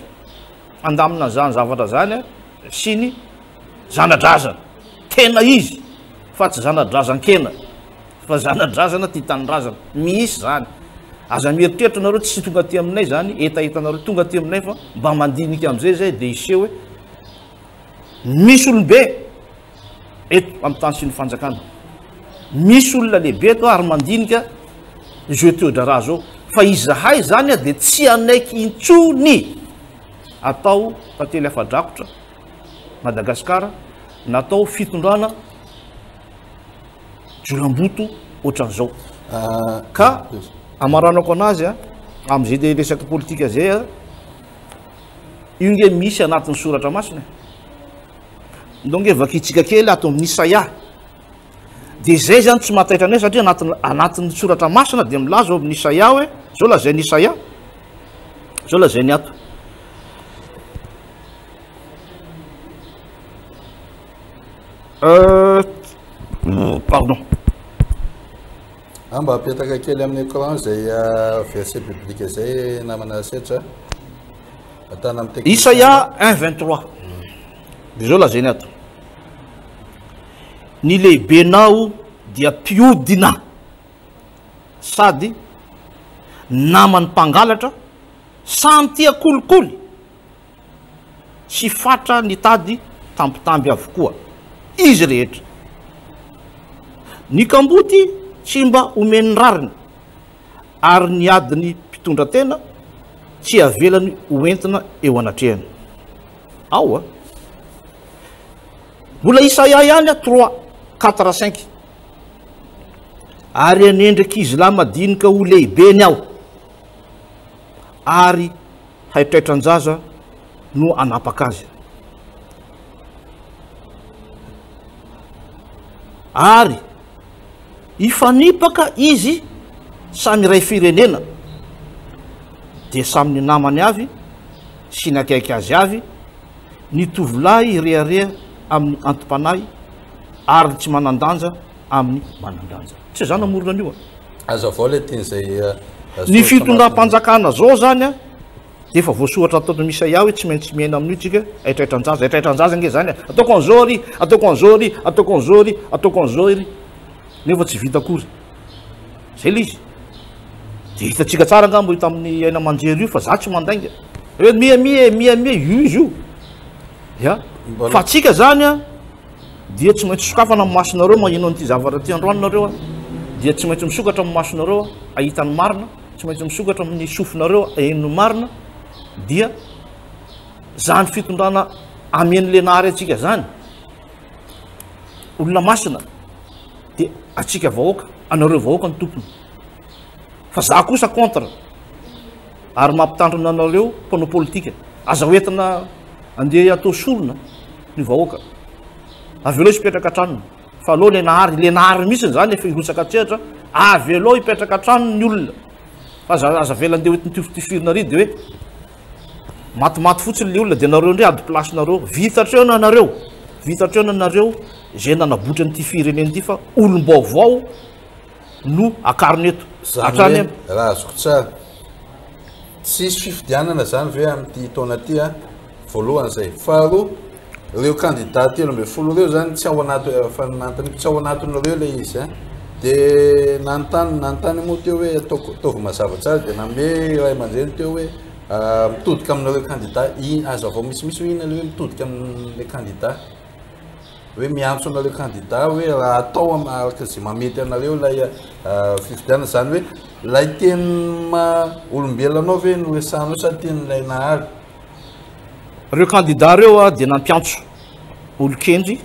handamina an'izany zavatra izany sy ny zana-drazana. Tena izy fa tsy zana-drazan-kena fa zana-drazana tia tanindrazana. Misy izany. Aza mieritreritra nareo tsy tonga aty aminay izany hetahetanareo tonga aty aminay fa mba mandinika amin'izay izay dia hiseho hoe misy olobe eto amin'ny tany sy ny fanjakana. Misy olona lehibe eto ary mandinika izao toe-draharaha izao. Fa izahay izany dia tsy hanaiky intsony atao tantely afa-drakotra Madagasikara natao fitondrana jolamboto ohatran'izao. Ka amaranako anazy a, amin'izay resaka politika izay a, io nge misy anatin'ny soratra masina e. Ndao nge vakintsika kely ato amin'ny Isaia. Dia izay izany tsy mahataitra anay satria anatin'ny soratra masina dia milaza ao amin'ny Isaia hoe, izao lazain'i Isaia, izao lazainy ato. Pardon.
Ah, mba apetaka kely amin'ny écran izay verset biblique izay namana Setra. Atana amin'ny technicien.
Isaia 1 23. Dia izao lazainy ato. Ny lehibenao dia mpiodina sady naman'ny mpangalatra, samy tia kolikoly sy fatra nitady tambitamby avokoa izy rehetra. Ny kamboty tsy mba omen'ny rariny, ary ny adin'ny mpitondra tena tsy avelany ho entina eo anatrehany. Ao a! Mbola Isaia ihany a, 3, 4, 5. Ary hanendry ankizilahy madinika ho lehibeny aho, ary haitraitran-jaza no hanapaka azy. Ary hifanipaka izy samy iray firenena, dia samy ny namany avy sy ny akaiky azy avy, ny tovolahy hirehareha amin'ny antom-panahy ary ny tsy manan-danja amin'ny manan-danja. Tsy izaho namorona an'io a.
Azavao ilay teny izay
Ny fitondram-panjakana zao zany a, dia efa voasoratra ato amin'ny Isaia hoe tsy maintsy miaina amin'io tsika, haitraitran-jaza, haitraitran-jaza ange zany a, ataoko an'izao ary, ataoko an'izao ary, ataoko an'izao ary, ataoko an'izao ary, nefa tsy vita akory. Zay le izy. Dia hitantsika tsara angamba io tamin'ny aina aman-jery io fa za tsy mandainga. Hoe mia mia e, mia mia, io izy io. Ya. Fa tsika zany a, dia tsy maintsy sokafana ny masonareo maheno an'ity zavatra ity androany nareo a, dia tsy maintsy misokatra ny masonareo ahita ny marina, tsy maintsy misokatra ny sofinareo aheno ny marina, dia zany fitondrana amen'i Lenahary antsika zany, olona masina, dia antsika vahoaka, anareo vahoaka ny tompony. Fa za kosa contre, ary mampitandrina anareo mpanao politika, aza hoentina andeha atao sorona ny vahoaka. Avelao izy hipetraka an-tranony, fa aleo le nahary, le nahary mihitsy zany efa hirotsaka an-tsehatra, avelao hipetraka an-tranony ny olona. Fa aza aza avela andeha hoentina tifirina ary de hoe matimaty fotsiny le olona de nareo indray ady place nareo. Vita hatreo na nareo, vita hatreo na nareo izay nanabotra an'ity firenena ity fa olom-baovao no akarina eto.
Zany
Hatrany
hoe
am.
raha azoko tsara, tsy hisy fifidianana zany ve amin'ity taona ity a? Voalohany zay. Faharoa, ireo kandida 13 ireo zany tsy ao anaty, efa nanontaniako, tsy ao anatin'ireo ilay izy a. Dia nanontany, nanontany moa teo hoe ataoko, ataovy mazava tsara, dia nanome ray aman-dreny teo hoe mitodika aminareo kandida, i- hazavao misimisy hoe inona ilay hoe mitodika amin'ilay kandida. Hoe miantso anareo kandida hoe raha atao araka izay mahamety anareo ilay fifidianana, izany hoe ilay teny maha olombelona anao ve no resahanao sa tenin'ilay Nahary?
Ireo kandida ireo dia nampiantso olon-kendry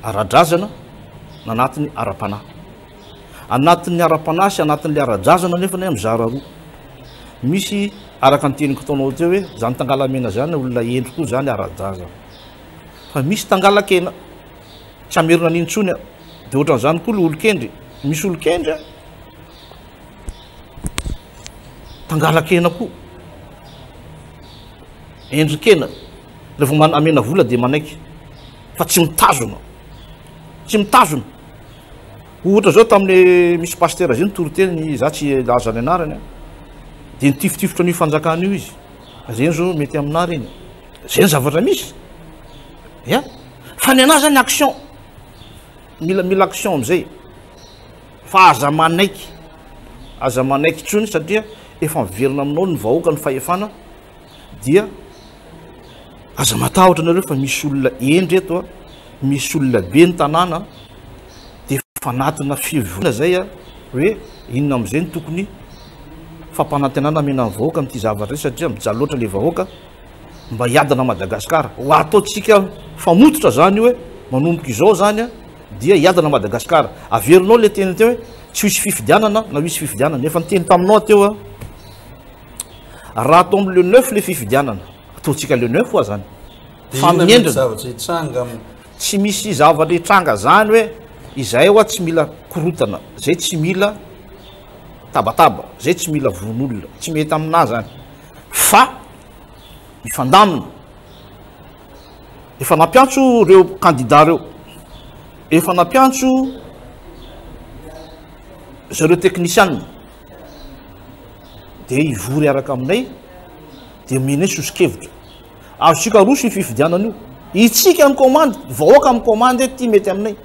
ara-drazana na anatin'ny ara-panahy. Anatin'ny ara-panahy sy anatin'ilay ara-drazana anefa anie mizara roa. Misy araka ny teniko taonao teo hoe izany tangalamena izany olona hendry koa izany ara-drazana. Fa misy tangalakena tsy hamerina an'iny intsony aho. Dia ohatran'izany koa ilay olon-kendry. Misy olon-kendry tangalakena koa. Endri-kena. Rehefa amena vola dia manaiky. Fa tsy mitazona. Tsy mitazona. Ohatra zao tamin'ny misy pasitera zay nitory teny, za tsy hilaza ny anarany, dia nitifitifitra an'io fanjakana io izy. Reny zao mety aminà reny. Zay ny zavatra misy. Ya. Fa ny anà zany action. Mila mila action amizay. Fa aza manaiky. Aza manaiky intsony satria efa miverina aminao ny vahoaka ny fahefana dia aza matahotra nareo fa misy olona hendry eto a, misy olona be ny tanàna dia efa anatina fivoriana zay a hoe inona amizay no tokony fampanantenana amena ny vahoaka amin'ity zavatra ity satria mijaly loatra le vahoaka mba hiadana Madagascar. Ho ataontsika famototra zany io hoe manomboka izao zany a dia hiadana Madagascar. Averinao le teny teo hoe tsy ho hisy fifidianana na ho hisy fifidianana. Efa niteny taminao aho teo a. Raha atao amin'ny le neuf le fifidianana, ataontsika le neuf hoa zany.
Fa amin'ny endriny. Zavatra hitranga amin'ny.
Tsy misy zavatra hitranga zany hoe izay hoa tsy mila korotana, zay tsy mila tabataba, zay tsy mila vono olona. Tsy mety aminà zany. Fa mifandamina. Efa nampiantso ireo kandida ireo. Efa nampiantso. Zareo teknisianina dia hivory hiaraka aminay dia omenay soso-kevitra. Azontsika aroso io fifidianana io. Itsika mikomandy, vahoaka mikomandy hoe ty mety aminay.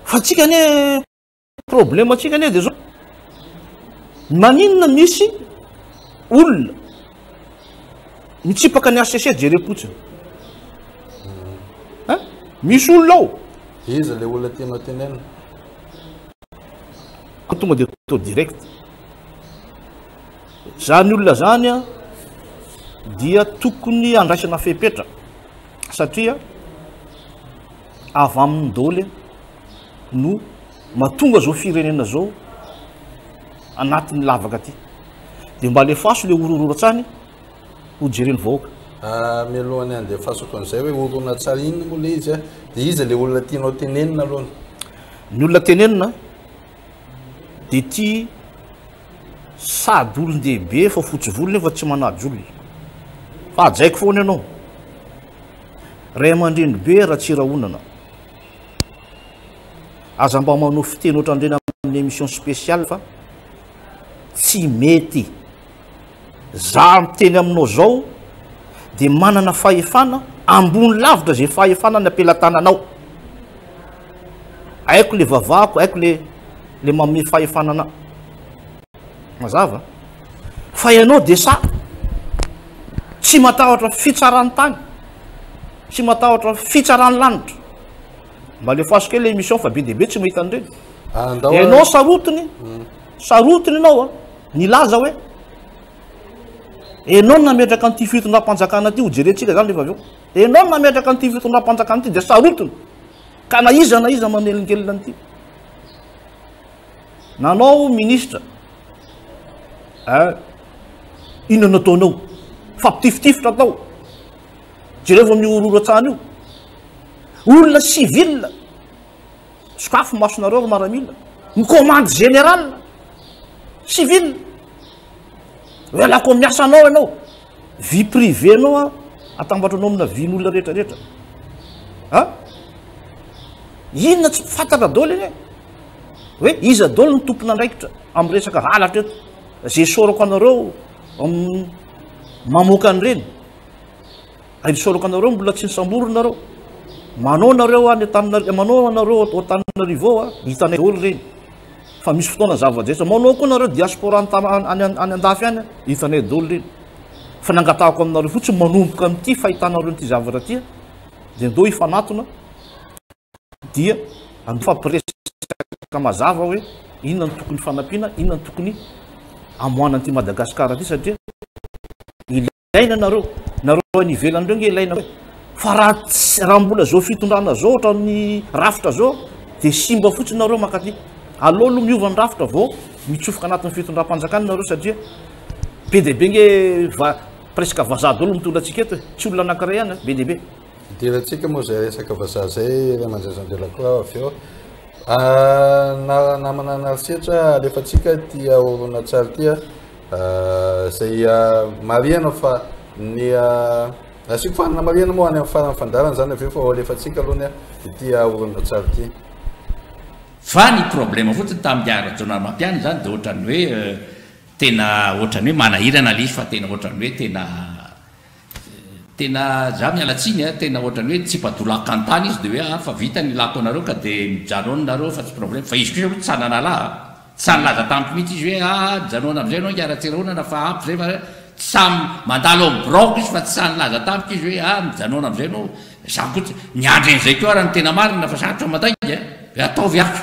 Fa tsika anie problème tsika anie dia zao. Maninona misy olona mitsipaka ny HCC jerem-potsiny? Hein? Misy olona ao.
Iza le olona tianao tenenina?
Tonga dia atao direct. Zany olona zany a dia tokony andraisana fepetra satria avy aminy daholo no mahatonga zao firenena zao anatin'ny lavaka ty. Dia mba alefaso le horohorotsany ho jeren'ny vahoaka.
Ah, mialohan'ny handefasako an'izay hoe horonantsary inona moa le izy a, dia iza le olona tianao tenenina aloha?
Ny olona tenenina dia tia sady olon-dehibe fa fotsy volo nefa tsy manaja olona. Fa hajaiko foana ianao. Ray aman-dreny be Ratsirahonana. Aza mba manao fiteny ohatran'ireny amin'ny émission spéciale fa tsy mety. Za miteny aminao zao de manana fahefana ambony lavitra zay fahefana ny ampelatananao. Haiko le vavahako, haiko le le manome fahefana anah. Mazava? Fa ianao de sa tsy matahotra fitsaran'ny tany, tsy matahotra fitsaran'ny lanitra. Mba alefaso kely le émission fa be dia be tsy mahita an'ireny. Ianao sarotiny, sarotiny ianao a. Nilaza hoe, Enao no nametraka an'ity fitondram-panjakana ity, hojerentsika izany rehefa avy eo. Enao no nametraka an'ity fitondram-panjakana ity dia sarotiny. Ka na iza na iza manelingelina an'ity. Nanao ministra. Eh, inona no ataonao? Fampitifitifitra atao. Jerevo amin'io horohoroan-tsany io. Olona civil. Sokafy masonareo ry maramila. Ny commande générale civile. Hoe alako amin'ny asanao ianao. Vie privée anao a, atambatro anao amina vie n'olona rehetra rehetra. Ha? Inona tsy fantatra daholo anie. Hoe iza daholo ny tompon'andraikitra amin'ny resaka halatra eto. Zay isaorako anareo mamoaka an'ireny. Ary isaorako anareo mbola tsy nisamborina nareo. Manao nareo any Antananarivo, manao anareo ao Antananarivo ao a, hitanay daholo ireny. Fa misy fotoana zava-drehetra. Manao koa nareo diaspora any any any andafy any, hitanay daholo ireny. Fa nangatahako aminareo fotsiny manomboka amin'ity fahitanareo an'ity zavatra ity, dia ndao hifanatona dia mifampiresaka mazava hoe inona no tokony fanampiana, inona no tokony amoahana an'ity Madagasikara ity satria Ilaina nareo, nareo any ivelany reo nge ilaina koa e. Fa raha tsy, raha mbola zao fitondrana zao ohatran'ny rafitra zao de simba fotsiny nareo mankaty. Aleo aloha miova ny rafitra vao mitsofoka anatin'ny fitondram-panjakana nareo satria be dia be nge va, presque vazaha daholo mitondra antsika eto e. Tsy olona anankiray ihany a, be dia be.
Idirantsika moa izay resaka vazaha izay ry aman-dRazandelakora avy eo. Na namana Narisetra alefantsika ity horonantsary ity a. Izay marihana fa ny asiako fanamarihana moa any amin'ny faran'ny fandaharana izany avy eo fa ho alefantsika aloha ny ity horonantsary ity.
Fa ny problème fotsiny tamin'i Rajaonarimampianina izany dia ohatran'ny hoe tena ohatran'ny hoe manahirana ilay izy fa tena ohatran'ny hoe tena Tena za miala tsiny a, tena ohatrany hoe tsipadolaka an-tany izy de hoe ah fa vita ny ilako anareo ka de mijanona nareo fa tsy problème, fa izy kosa aloha tsy sahy nanala a, tsy sahy nilaza tamiko mihitsy izy hoe ah mijanona amizay anao ingahy Ratsirahonana fa ampy zay fa tsy sahy mandalo ao amin'ny biraoko izy fa tsy sahy nilaza tamiko izy hoe ah mijanona amizay anao, za koa tsy, niandry an'izay koa raha ny tena marina fa sarotra mandainga a, hoe ataovy ato.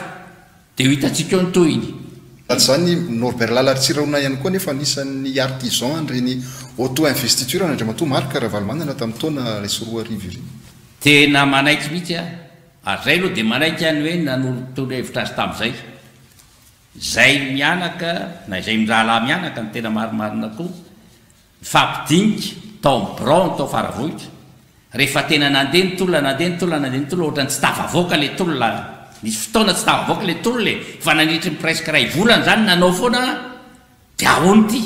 Dia ho hitantsika eo ny tohiny.
Anaty izany Norbert Lala Ratsirahonana ihany koa anefa anisan'ny artisan an'ireny auto investiture an'Andriamatoa Marc Ravalomanana tamin'ny taona 2001 ireny.
Tena manaiky mihitsy aho. Ary zay aloha dia manaiky aho ny hoe nanorotoro hevitra azy tamin'izay. Zay mianaka na izay mirahalahy mianaka no tena marimarina koa. Nifampidinika tao amin'ny biraony tao Faravohitra. Rehefa tena nandeha ny tolona, nandeha ny tolona, nandeha ny tolona, ohatran'ny tsy tafavoaka ilay tolona. Nisy fotoana tsy tafavoaka ilay tolona e! Fa nandritry ny presque iray volana izany nanao foana aho, dia ahoana ity?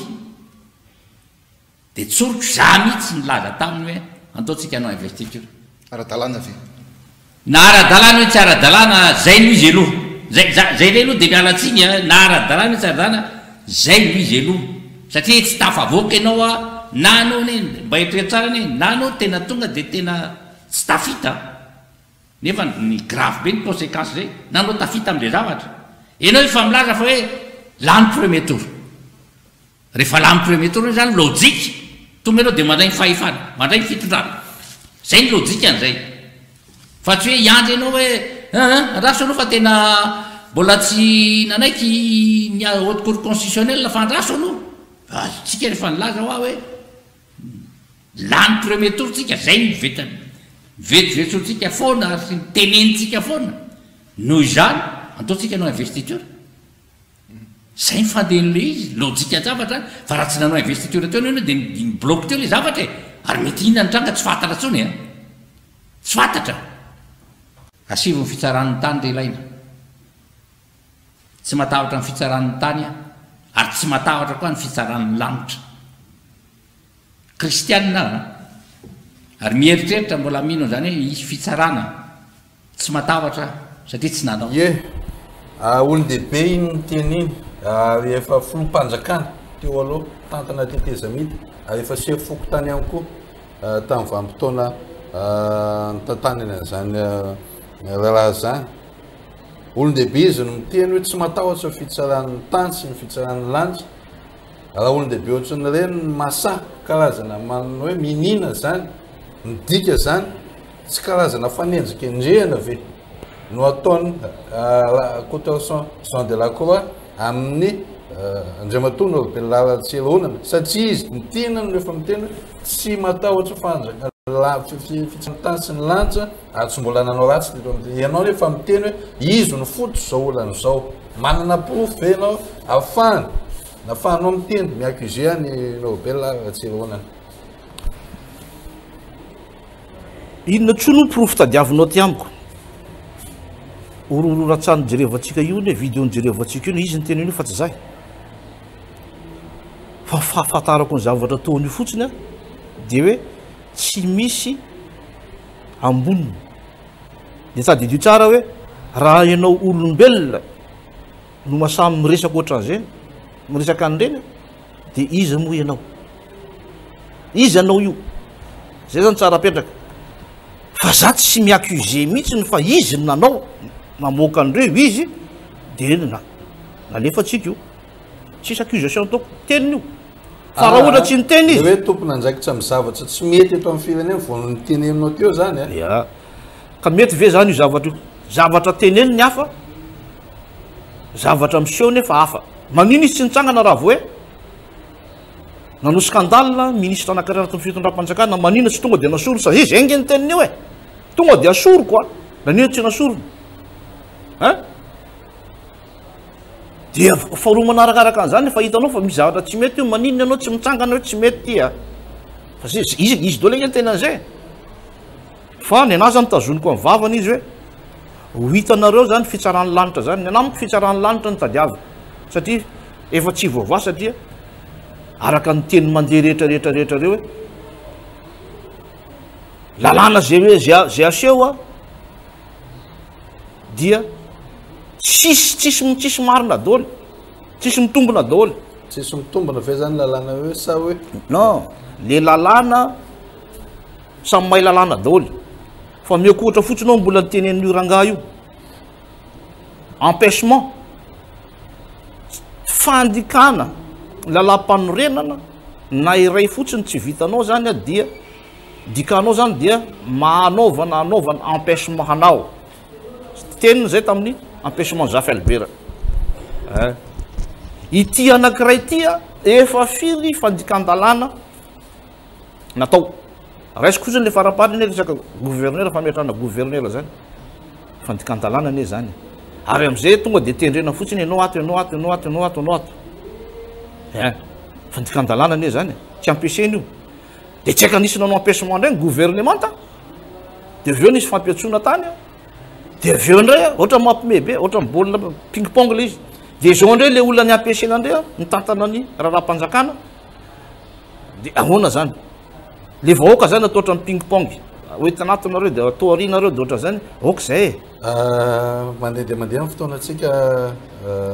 Dia tsoriko, izaho mihitsy nilaza taminy hoe, andao tsika hanao investiture.
Ara-dalàna ve?
Na ara-dalàna io tsy ara-dalàna, zay no izy aloha. Zay, za, zay indray aloha dia miala tsiny a, na ara-dalàna na tsy ara-dalàna, zay no izy aloha. Satria tsy tafavoaka ianao a, na anao anie, mba eritrereto tsara anie, na anao tena tonga dia tena tsy tafita. Nefa ny grave be ny consequence zay, na anao tafita amin'ilay zavatra. Ianao efa milaza fa hoe lany premier tour. Rehefa lany premier tour zany lojika, tonga ianao dia mandray ny fahefana, mandray ny fitondrana. Zay ny lojikan'izay. Fa tsy hoe hiandry ianao hoe aa andraso aloha fa tena mbola tsy nanaiky ny haute cour constitutionnelle fa andraso aloha. Fa tsika rehefa nilaza hoa hoe lany premier tour tsika, zay ny veta vetsovetsontsika foana ary sy ny tenenintsika foana. Noho izany, ataontsika hanao investiture. Zay ny fandehan'ilay izy, lojikan-javatra, fa raha tsy nanao investiture teo ianao dia ni-bloque teo ilay zavatra e! Ary mety inona nitranga tsy fantatra intsony an! Tsy fantatra! Asivo ny fitsaran'ny tany ry ilaina. Tsy matahotra ny fitsaran'ny tany aho, ary tsy matahotra koa ny fitsaran'ny lanitra. Kristianina aho an! Ary mieritreritra mbola mino an'izany hoe hisy fitsarana. Tsy matahotra aho satria tsy nanao.
Ie, olon-dehibe iny niteny iny ary efa filoham-panjakana teo aloha, mpitantana tetezamita ary efa sefo fokontany ihany koa tamin'ny vanim-potoana nitantanany an'izany raharaha izany. Olon-dehibe izy no miteny hoe tsy matahotra ny fitsaran'ny tany sy ny fitsaran'ny lanitra. Raha olon-dehibe ohatran'ireny ny masaha, karazana manana hoe miniana izany, midika izany tsy karazana fanendrikendrehana ve no ataon'i Rakotoarison Jean de la Croix amin'ny Andriamatoa Norbert Ratsironana satria izy ny tenany no efa miteny hoe tsy matahotra fitsaran-tany sy ny lanitra ary tsy mbola nanao ratsy teto amin'ity. Ianao nefa miteny hoe izy no fototr'izao olana izao. Manana porofo ve ianao ahafahana nafahanao miteny mi-accuser an'i Norbert Ratsironana?
Inona intsony moa porofo tadiavinao aty amiko? Horohoron-tsany jerevantsika io anie, video nijerevantsika io anie, izy niteny an'io fa tsy zahy. Fa ny fahafantarako ny zavatra ataony io fotsiny an, dia hoe tsy misy amboniny. Dia tadidio tsara hoe raha ianao olombelona no mahasahy miresaka ohatran'izay, miresaka an'ireny, Dia iza moa ianao? Iza ianao io? Zay zany tsara apetraka. Fa za tsy mi-accuser mihitsy fa izy no nanao, namoaka an'ireo izy, dia na, nalefantsika io. Tsisy accusation ataoko, teniny io. Fa raha ohatra tsy niteny izy.
Le hoe tompon'andraikitra amin'ny zavatra tsy mety eto amin'ny firenena vao niteneninao teo zany a.
Ya. Ka mety ve zany io zavatra io? Zavatra teneniny hafa, Zavatra miseho nefa hafa. Maninona izy tsy nitsangana raha vao hoe nanao scandale ministre anankiray anatin'ny fitondram-panjakana, maninona tsy tonga dia nasoriny sa izy enga ny teniny io e. Tonga dia asoriko a. Naninona tsy nasoriny? Hein? Dia faharoa manarakaraka an'izany efa hitanao fa misy zavatra tsy mety io, maninona ianao tsy mitsangana hoe tsy mety ity a. Fa izy izy daholo ange ny teny an'izay. Fa ny anah zany tazoniko amin'ny vavany izy hoe ho hitanareo zany fitsaran'ny lanitra zany, ny anah manko fitsaran'ny lanitra no tadiaviko satria efa tsy voavaha satria araka ny teny mandeha rehetra rehetra rehetra reo hoe lalàna zay hoe zay aseho a dia tsisy tsisy tsisy marina daholo, tsisy mitombina daholo.
Tsisy mitombina ve zany lalàna hoe sa hoe?
Non, le lalàna Samy mahay lalàna daholo. Fa omeko ohatra fotsiny aho mbola nitenenin'io rangahy io. Empêchement. Fandikana lalàmpanorenana na iray fotsiny tsy vitanao zany dia dikanao zany dia mahanaovana anaovana empêchement hanao. Teniny zay tamin'ny empêchement Zafy Albert. Eh. Ity anankiray ity efa firy fandikan-dalàna natao. Raisiko fotsiny le faraparany anie resaka gouverneur fametrahana gouverneur zany. Fandikan-dalàna anie zany. Ary amizay tonga de tendrena fotsiny ianao ato ianao ato ianao ato ianao ato ianao ato. Eh, fandikan-dalàna anie zany. Tsy ampiasaina io. De tsy haika nisy nanao empêchement indray ny gouvernemanta. De avy eo nisy fampiantsoana tany. De avy eo indray ohatra mampime be, ohatra baolina ping pong le izy. De zao indray le olona ni-empêcher-na indray nitantana ny raharaham-panjakana. De ahoana zany? Le vahoaka zany atao ohatran'ny ping pong. hoentina ato nareo de atao ary nareo de ohatran'izany, ok zay e.
Mandeha dia mandeha ny fotoanantsika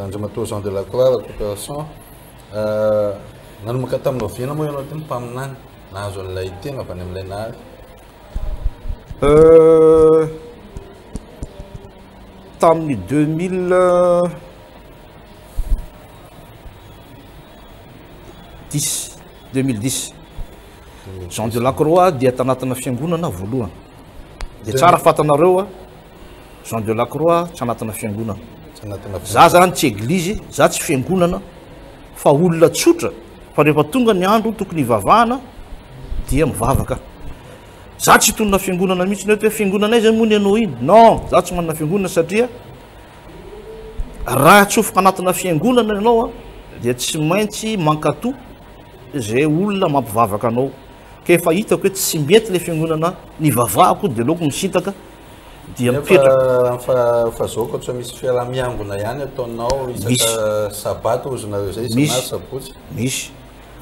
Andriamatoa Jean de la Croix Rakotoarison. Nanomboka tamin'ny oviana moa ianao ity ny mpaminany nahazo an'ilay teny avy any amin'ilay nahary?
Tamin'ny 2010, 2010. Jean de la Croix dia tanatina fiangonana voalohany. Dia tsara fatanareo a, Jean de la Croix tsy anatina fiangonana. Za zany tsy eglizy, za tsy fiangonana fa olona tsotra fa rehefa tonga ny andro tokony hivavahana dia mivavaka. Za tsy hitonona fiangonana mihitsy hoe fiangonana aiza moa ny anao iny. Non, za tsy manana fiangonana satria raha atsofoka anatina fiangonana ianao a dia tsy maintsy mankato izay olona mampivavaka anao. Ka efa hitako hoe tsy mety le fiangonana nivavahako dia aleoko misintaka dia mipetraka.
Nefa fahazoako ohatra misy fiaraha-miangona ihany ataonao isaka sabata hozy nareo zay isan'andro sabotsy.
Misy.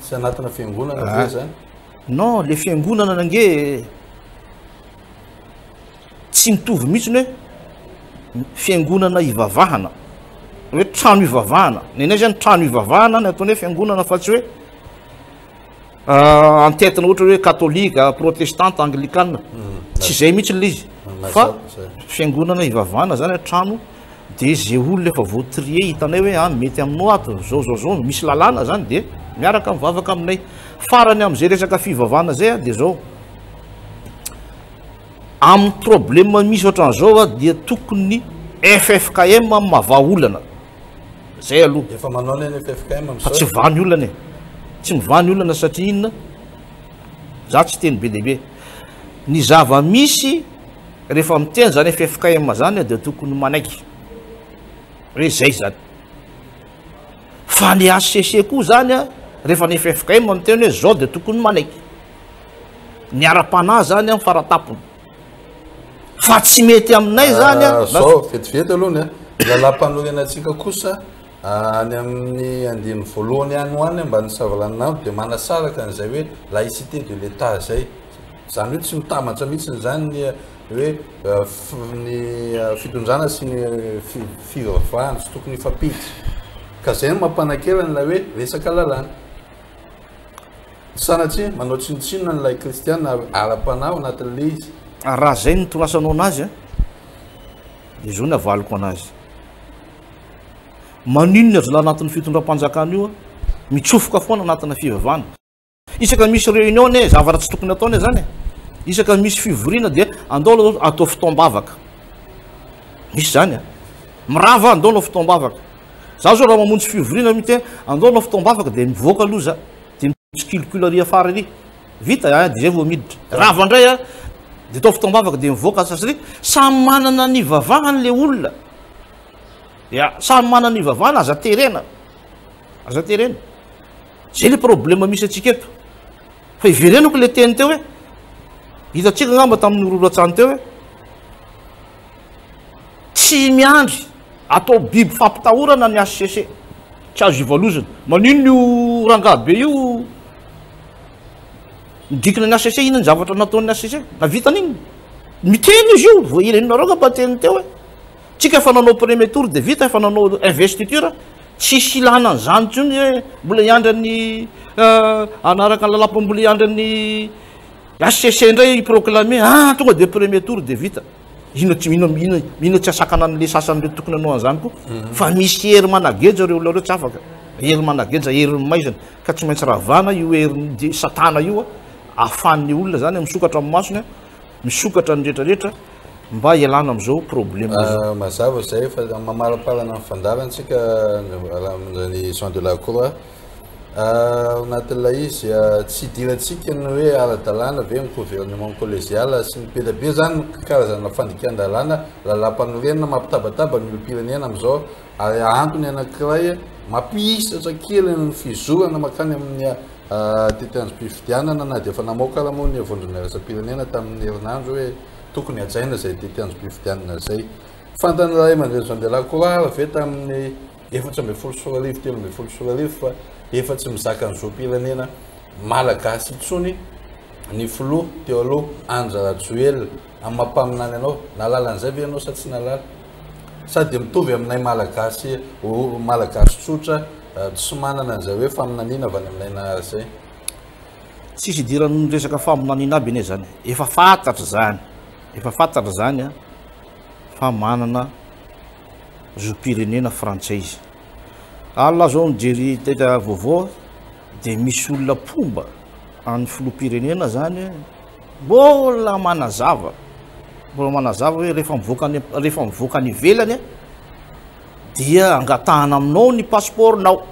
Tsy anatina fiangonana ve zany?
Non, le fiangonana ange tsy mitovy mihitsy ny hoe fiangonana ivavahana, hoe trano ivavahana. Ny anay zany trano ivavahana ny ataony hoe fiangonana fa tsy hoe Antetina ohatra hoe katolika, protestanta, anglikana. Tsy izay mihitsy ilay izy. Fa fiangonana ivavahana zany trano dia ze olona efa voatrie hitanay hoe ah mety aminao ato zao zao zao misy lalàna zany dia miaraka mivavaka aminay. Farany amin'izay resaka fivavahana zay dia zao. Amin'ny problème misy ohatran'izao dia tokony FFKM mavaha olana. Zay aloha.
Efa manao ny ffkm
amin'izao. Fa tsy mivaha ny olana e. Tsy mivaha ny olana satria inona? Za tsy teny be dia be. Ny zava-misy rehefa miteny zany ffkm zany dia tokony manaiky hoe zay zany. Fa ny HCC koa zany a, rehefa ny ffkm miteny hoe zao dia tokony manaiky. Ny ara-panahy zany a faratapony. Fa tsy mety aminay zany a.
Ah, zao vetivety aloha ny lalàmpanorenantsika kosa ah, any amin'ny andininy voalohany any ho any mba ny savalanonando dia manasaraka an'izay hoe laïcité de l'État zay. Izany hoe tsy mitambatra mihitsy izany ny hoe eh, ny eh, fitondrana sy ny eh, fivavahana tsy tokony hifampiditra. Ka zay no mampanakelana ilay hoe resaka lalàna. Sanatria manao tsinontsinona an'ilay kristiana ara-panahy ao anatin'ilay izy.
Ary raha izay no nitondrasanao anazy an, dia izao ny havaliko anazy. Maninona ry zalahy anatin'ny fitondram-panjakana io an, mitsofoka foana anatina fivavahana. Isaka misy réunion anie, zavatra tsy tokony atao anie zany e. Isaka misy fivoriana dia andao aloha atao fotoam-bavaka. Misy zany an. Mirava andao hanao fotoam-bavaka. Za zao raha mamonjy fivoriana mihitsy hoe andao hanao fotoam-bavaka dia mivoaka aloha za. Dia mitsikilokilo ary afara ary. Vita a, dia zay vao miditra. Rava indray a, dia atao fotoam-bavaka dia mivoaka satria samy manana ny ivavahany le olona. Ya, samy manana ny ivavahana, aza terena. Aza terena. Zay le problème misy antsika eto. Fa iverenako le teny teo hoe hitantsika angamba tamin'ny horonan-tsany teo hoe Tsy miandry atao biby fampitahorana ny HCC. Tsy azo ivalozana. Maninona io rangahy be io midikina ny HCC? Inona ny zavatra nataon'ny HCC? Nahavita an'inona? Miteny izy io, vao renareo angamba teny teo hoe tsika efa nanao premier tour dia vita, efa nanao investiture, tsisy ilana an'izany intsony hoe mbola hiandry an'ny hanaraka ny lalam-pambola, mbola hiandry an'ny HCC indray hi-proclamer, ah tonga dia premier tour dia vita. Inona tsy inona inona inona tsy asakana an'le sasany reo tokony hanao an'izany koa mhm. fa misy hery manageja ireo olona ireo tsy afaka hery manageja herin'ny maizina ka tsy maintsy ravana io herin'ny satana io a ahafahan'ny olona zany misokatra amin'ny masony a misokatra ny rehetrarehetra mba hialana amin'izao problème
ah, mazava izay fa mamaraparana ny fandalantsika ny Jean de la Croix Ao anatin'ilay izy, tsy idirantsika ny hoe ara-dalàna ve ny gouvernement collégial sy ny be dia be izany ny karazana fandikan-dalàna, lalàmpanorenana mampitabataba ny olom-pirenena amin'izao ary antony anankiray mampihisatra kely ny fizorana mankany amin'ny tetiandrom-pifidianana na dia efa namoaka ara moa ny vondrona iraisam-pirenena tamin'ny herinandro hoe tokony hajaina izay tetiandrom-pifidianana izay. Fantan'ny ray aman-dreny Jean de la Croix ve tamin'ny 2014, 2013 fa efa tsy mizaka ny zom-pirenena malagasy intsony. ny filoha teo aloha Andry Rajoelina amin'ny maha mpaminany anao, nahalala an'izay ve ianao sa tsy nahalala? Sa dia mitovy aminay Malagasy Malagasy tsotra tsy manana an'izay hoe faminaniana avy any aminay Nahary izay?
Tsisy idiran'ny resaka faminaniana aby anie zany e. Efa fantatra zany, efa fantatra zany a fa manana zom-pirenena frantsay izy. Alina zao mijery teta vaovao de misy olona mpomba an'ny filoham-pirenena zany mbola manazava, mbola manazava hoe rehefa mivoaka any, rehefa mivoaka any ivelany dia angatahana aminao ny passeport-nao.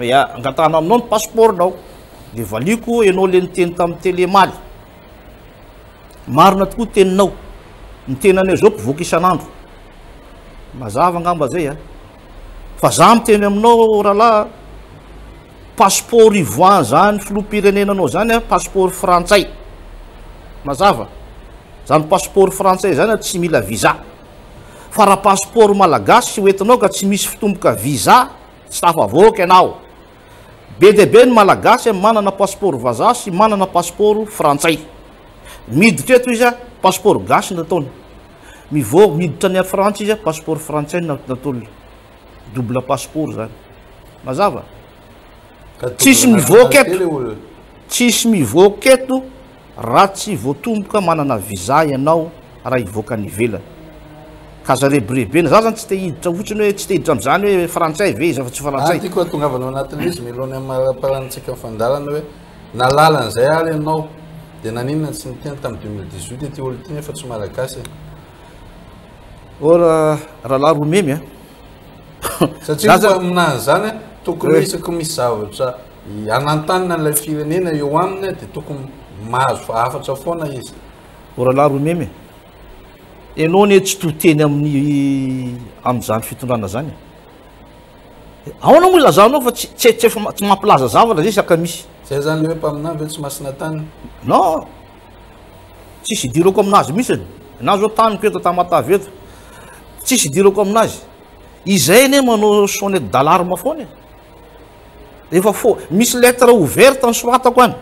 Ya, angatahana aminao ny passeport-nao. De valiako ianao le niteny tamin'ny télé maly. Marina tokoa teninao. Ny tenanay zao mpivoaka isan'andro. Mazava angamba zay a. Fa za miteny aminao rahalahy, passeport ivoire zany filoham-pirenenanao zany a, passeport frantsay. Mazava. Zany passeport frantsay zany a tsy mila visa. Fa raha passeport malagasy hoentinao ka tsy misy fitomboka visa, tsy tafavoaka ianao. Be dia be ny Malagasy manana passeport vazaha sy manana passeport frantsay. Miditra eto izy, passeport gasy no ataony. Mivoaka, miditra any Frantsa izy, passeport frantsay no nataony. Double passeport zany. Mazava? Tsisy mivoaka eto. Tsisy mivoaka eto Raha tsy voatomboka manana visa ianao raha hivoaka any ivelany. Ka aza rebirebena. Za zany tsy te hiditra fotsiny hoe tsy te hiditra amzany hoe frantsay ve izy fa tsy frantsay.
Ary tiako hahatongavana ao anatin'ilay izy mialoha ny hamaraparantsika ny fandaharana hoe nahalala an'izay ary ianao dia naninona no tsy niteny tamin'ny 2018 ity olona ity nefa tsy malagasy e?
Or rahalahy Romemy a.
Satria koa amin'izany tokony isaky misy zavatra Hanantanina an'ilay firenena eo aminy dia tokony mahazo hafatra foana izy.
O rahalahy Romemy e! Ianao anie tsy to teny amin'ny amin'izany fitondrana izany e! Ahoana moa ilazanao fa tsy tsy tsy efa tsy mampilaza zavatra zay isaka misy.
Zay zany le hoe mpaminany ve tsy masina tany?
Non! Tsisy idirako aminazy mihitsy. Na zao taniko eto Tamatave eto. Tsisy idirako aminazy. Izay anie manao sonnette d'alarme foana e. Efa fo, misy lettre ouverte nosoratako any.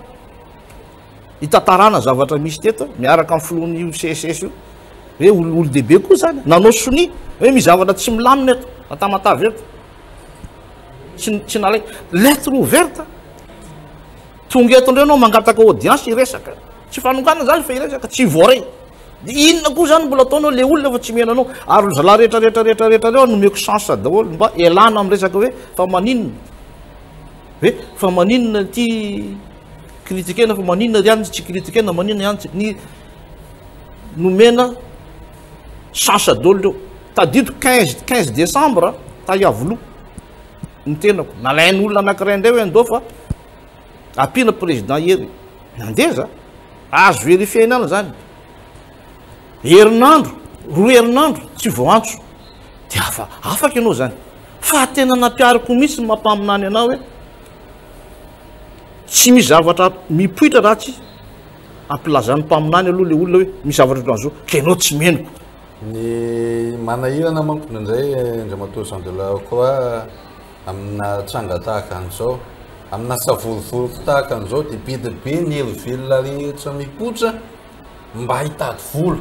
Hitantarana zavatra misy teto miaraka amin'ny filohan'io CSS io. Hoe olon-dehibe koa zany. Nanao sonia hoe misy zavatra tsy milamina eto, Tamatave eto. Tsy tsy nalay lettre ouverte. Tonga eto indray anao mangataka audience hiresaka. Tsy fanongana zany fa hiresaka, tsy voaray. De inona koa zany mbola ataonao le olona fa tsy mihaino anao. Ary ry zalahy rehetra rehetra rehetra rehetra reo nomeko chance daholo mba ialana amin'ny resaka hoe fa maninona hoe fa maninona ity critiquena fa maninona ry any tsy critiquena maninona ihany tsy ny nomena chance daholo reo. Tadidiko 15 15 décembre ta Iavoloha ny tenako nalain'olona anankiray indray hoe andao fa Ampiana président Hery. Nandeha za. Azo verifier-na any zany. Herinandro, roa herinandro tsy voantso. Dia afa, afaka ianao zany. Fa tena nampihariko mihitsy ny mampaminany anao hoe tsy misy zavatra mipoitra raha tsy ampilazan'ny mpaminany aloha le olona hoe misy zavatra ohatran'izao, ka ianao tsy menoko.
Ny manahirana manko indraindray Andriamatoa Jean de la Croix Amina tranga tahaka an'izao, amina savorovoro tahaka an'izao dia be dia be ny hery velona rehetra mipoitra mba hitady vola.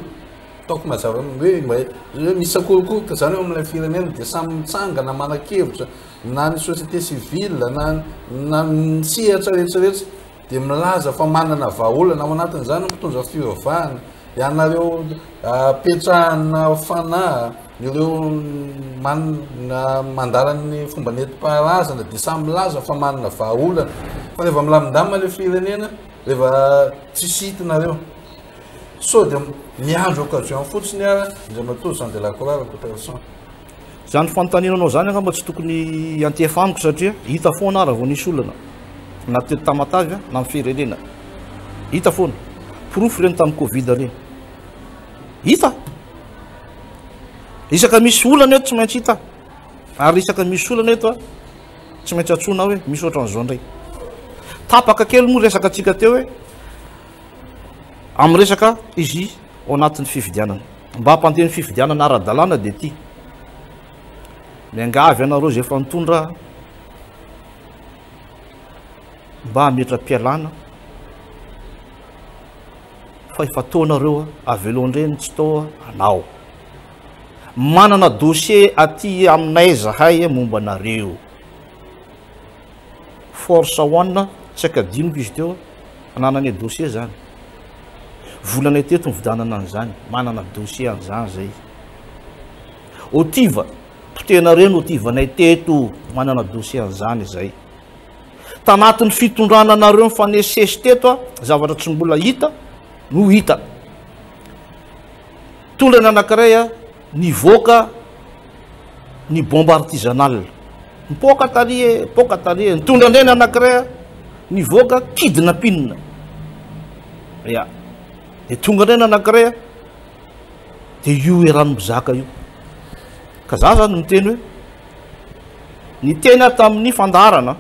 Ataoko mazava hoe mba hoe misy sakorokoroka izany eo amin'ilay firenena dia samy mitsangana manan-kevitra na ny société civile na na ny sehatra rehetra rehetra dia milaza fa manana vahaolana ao anatin'izany ny mpitondra fivavahana, ianareo apetrahana fanahy, ireo mandala ny fomba nentim-paharazana dia samy milaza fa manana vahaolana. Fa rehefa milamindamina ilay firenena, rehefa tsisy hita nareo. Sao dia miandry occasion fotsiny ara Andriamatoa Jean de la Croix Rakotoarison.
Izany fanontaniana anao izany angamba tsy tokony hiantefa amiko satria hita foana aho raha vao nisy olana na teto Tamatave na amin'ny firenena. Hita foana. Porofo ireny tamin'ny Covid ireny. Hita. Isaka misy olana eto tsy maintsy hita. Ary isaka misy olana eto tsy maintsy antsoina hoe misy ohatran'izao indray. Tapaka kely moa resaka antsika teo hoe amin'ny resaka izy ao anatin'ny fifidianana. Mba hampandeha ny fifidianana ara-dalàna dia ity. Miangavy anareo izay efa nitondra mba hametra-pialana. Fa efa taonareo avelao indray ny tsy tao anao. Manana dossier aty aminay zahay momba anareo. Force one tsy ankadinoko izy teo, anananay dossier zany. Volanay teto nividianana an'izany, manana dossier an'izany zay. Otiva, potehinareo ny otivanay teto, manana dossier an'izany izay. Tanatin'ny fitondrana anareo nifanesisesy teto a, zavatra tsy mbola hita no hita. Tolana anankiray a, nivoaka ny bombe artisanale. Nipoaka tary e, nipoaka tary e. Nitondra indray ny anankiray a, nivoaka kidnapping. Ya. Dia tonga indray ny anankiray a, dia io eran'ny mizaka io. Ka za zany miteny hoe, niteny aho tamin'ny fandaharana,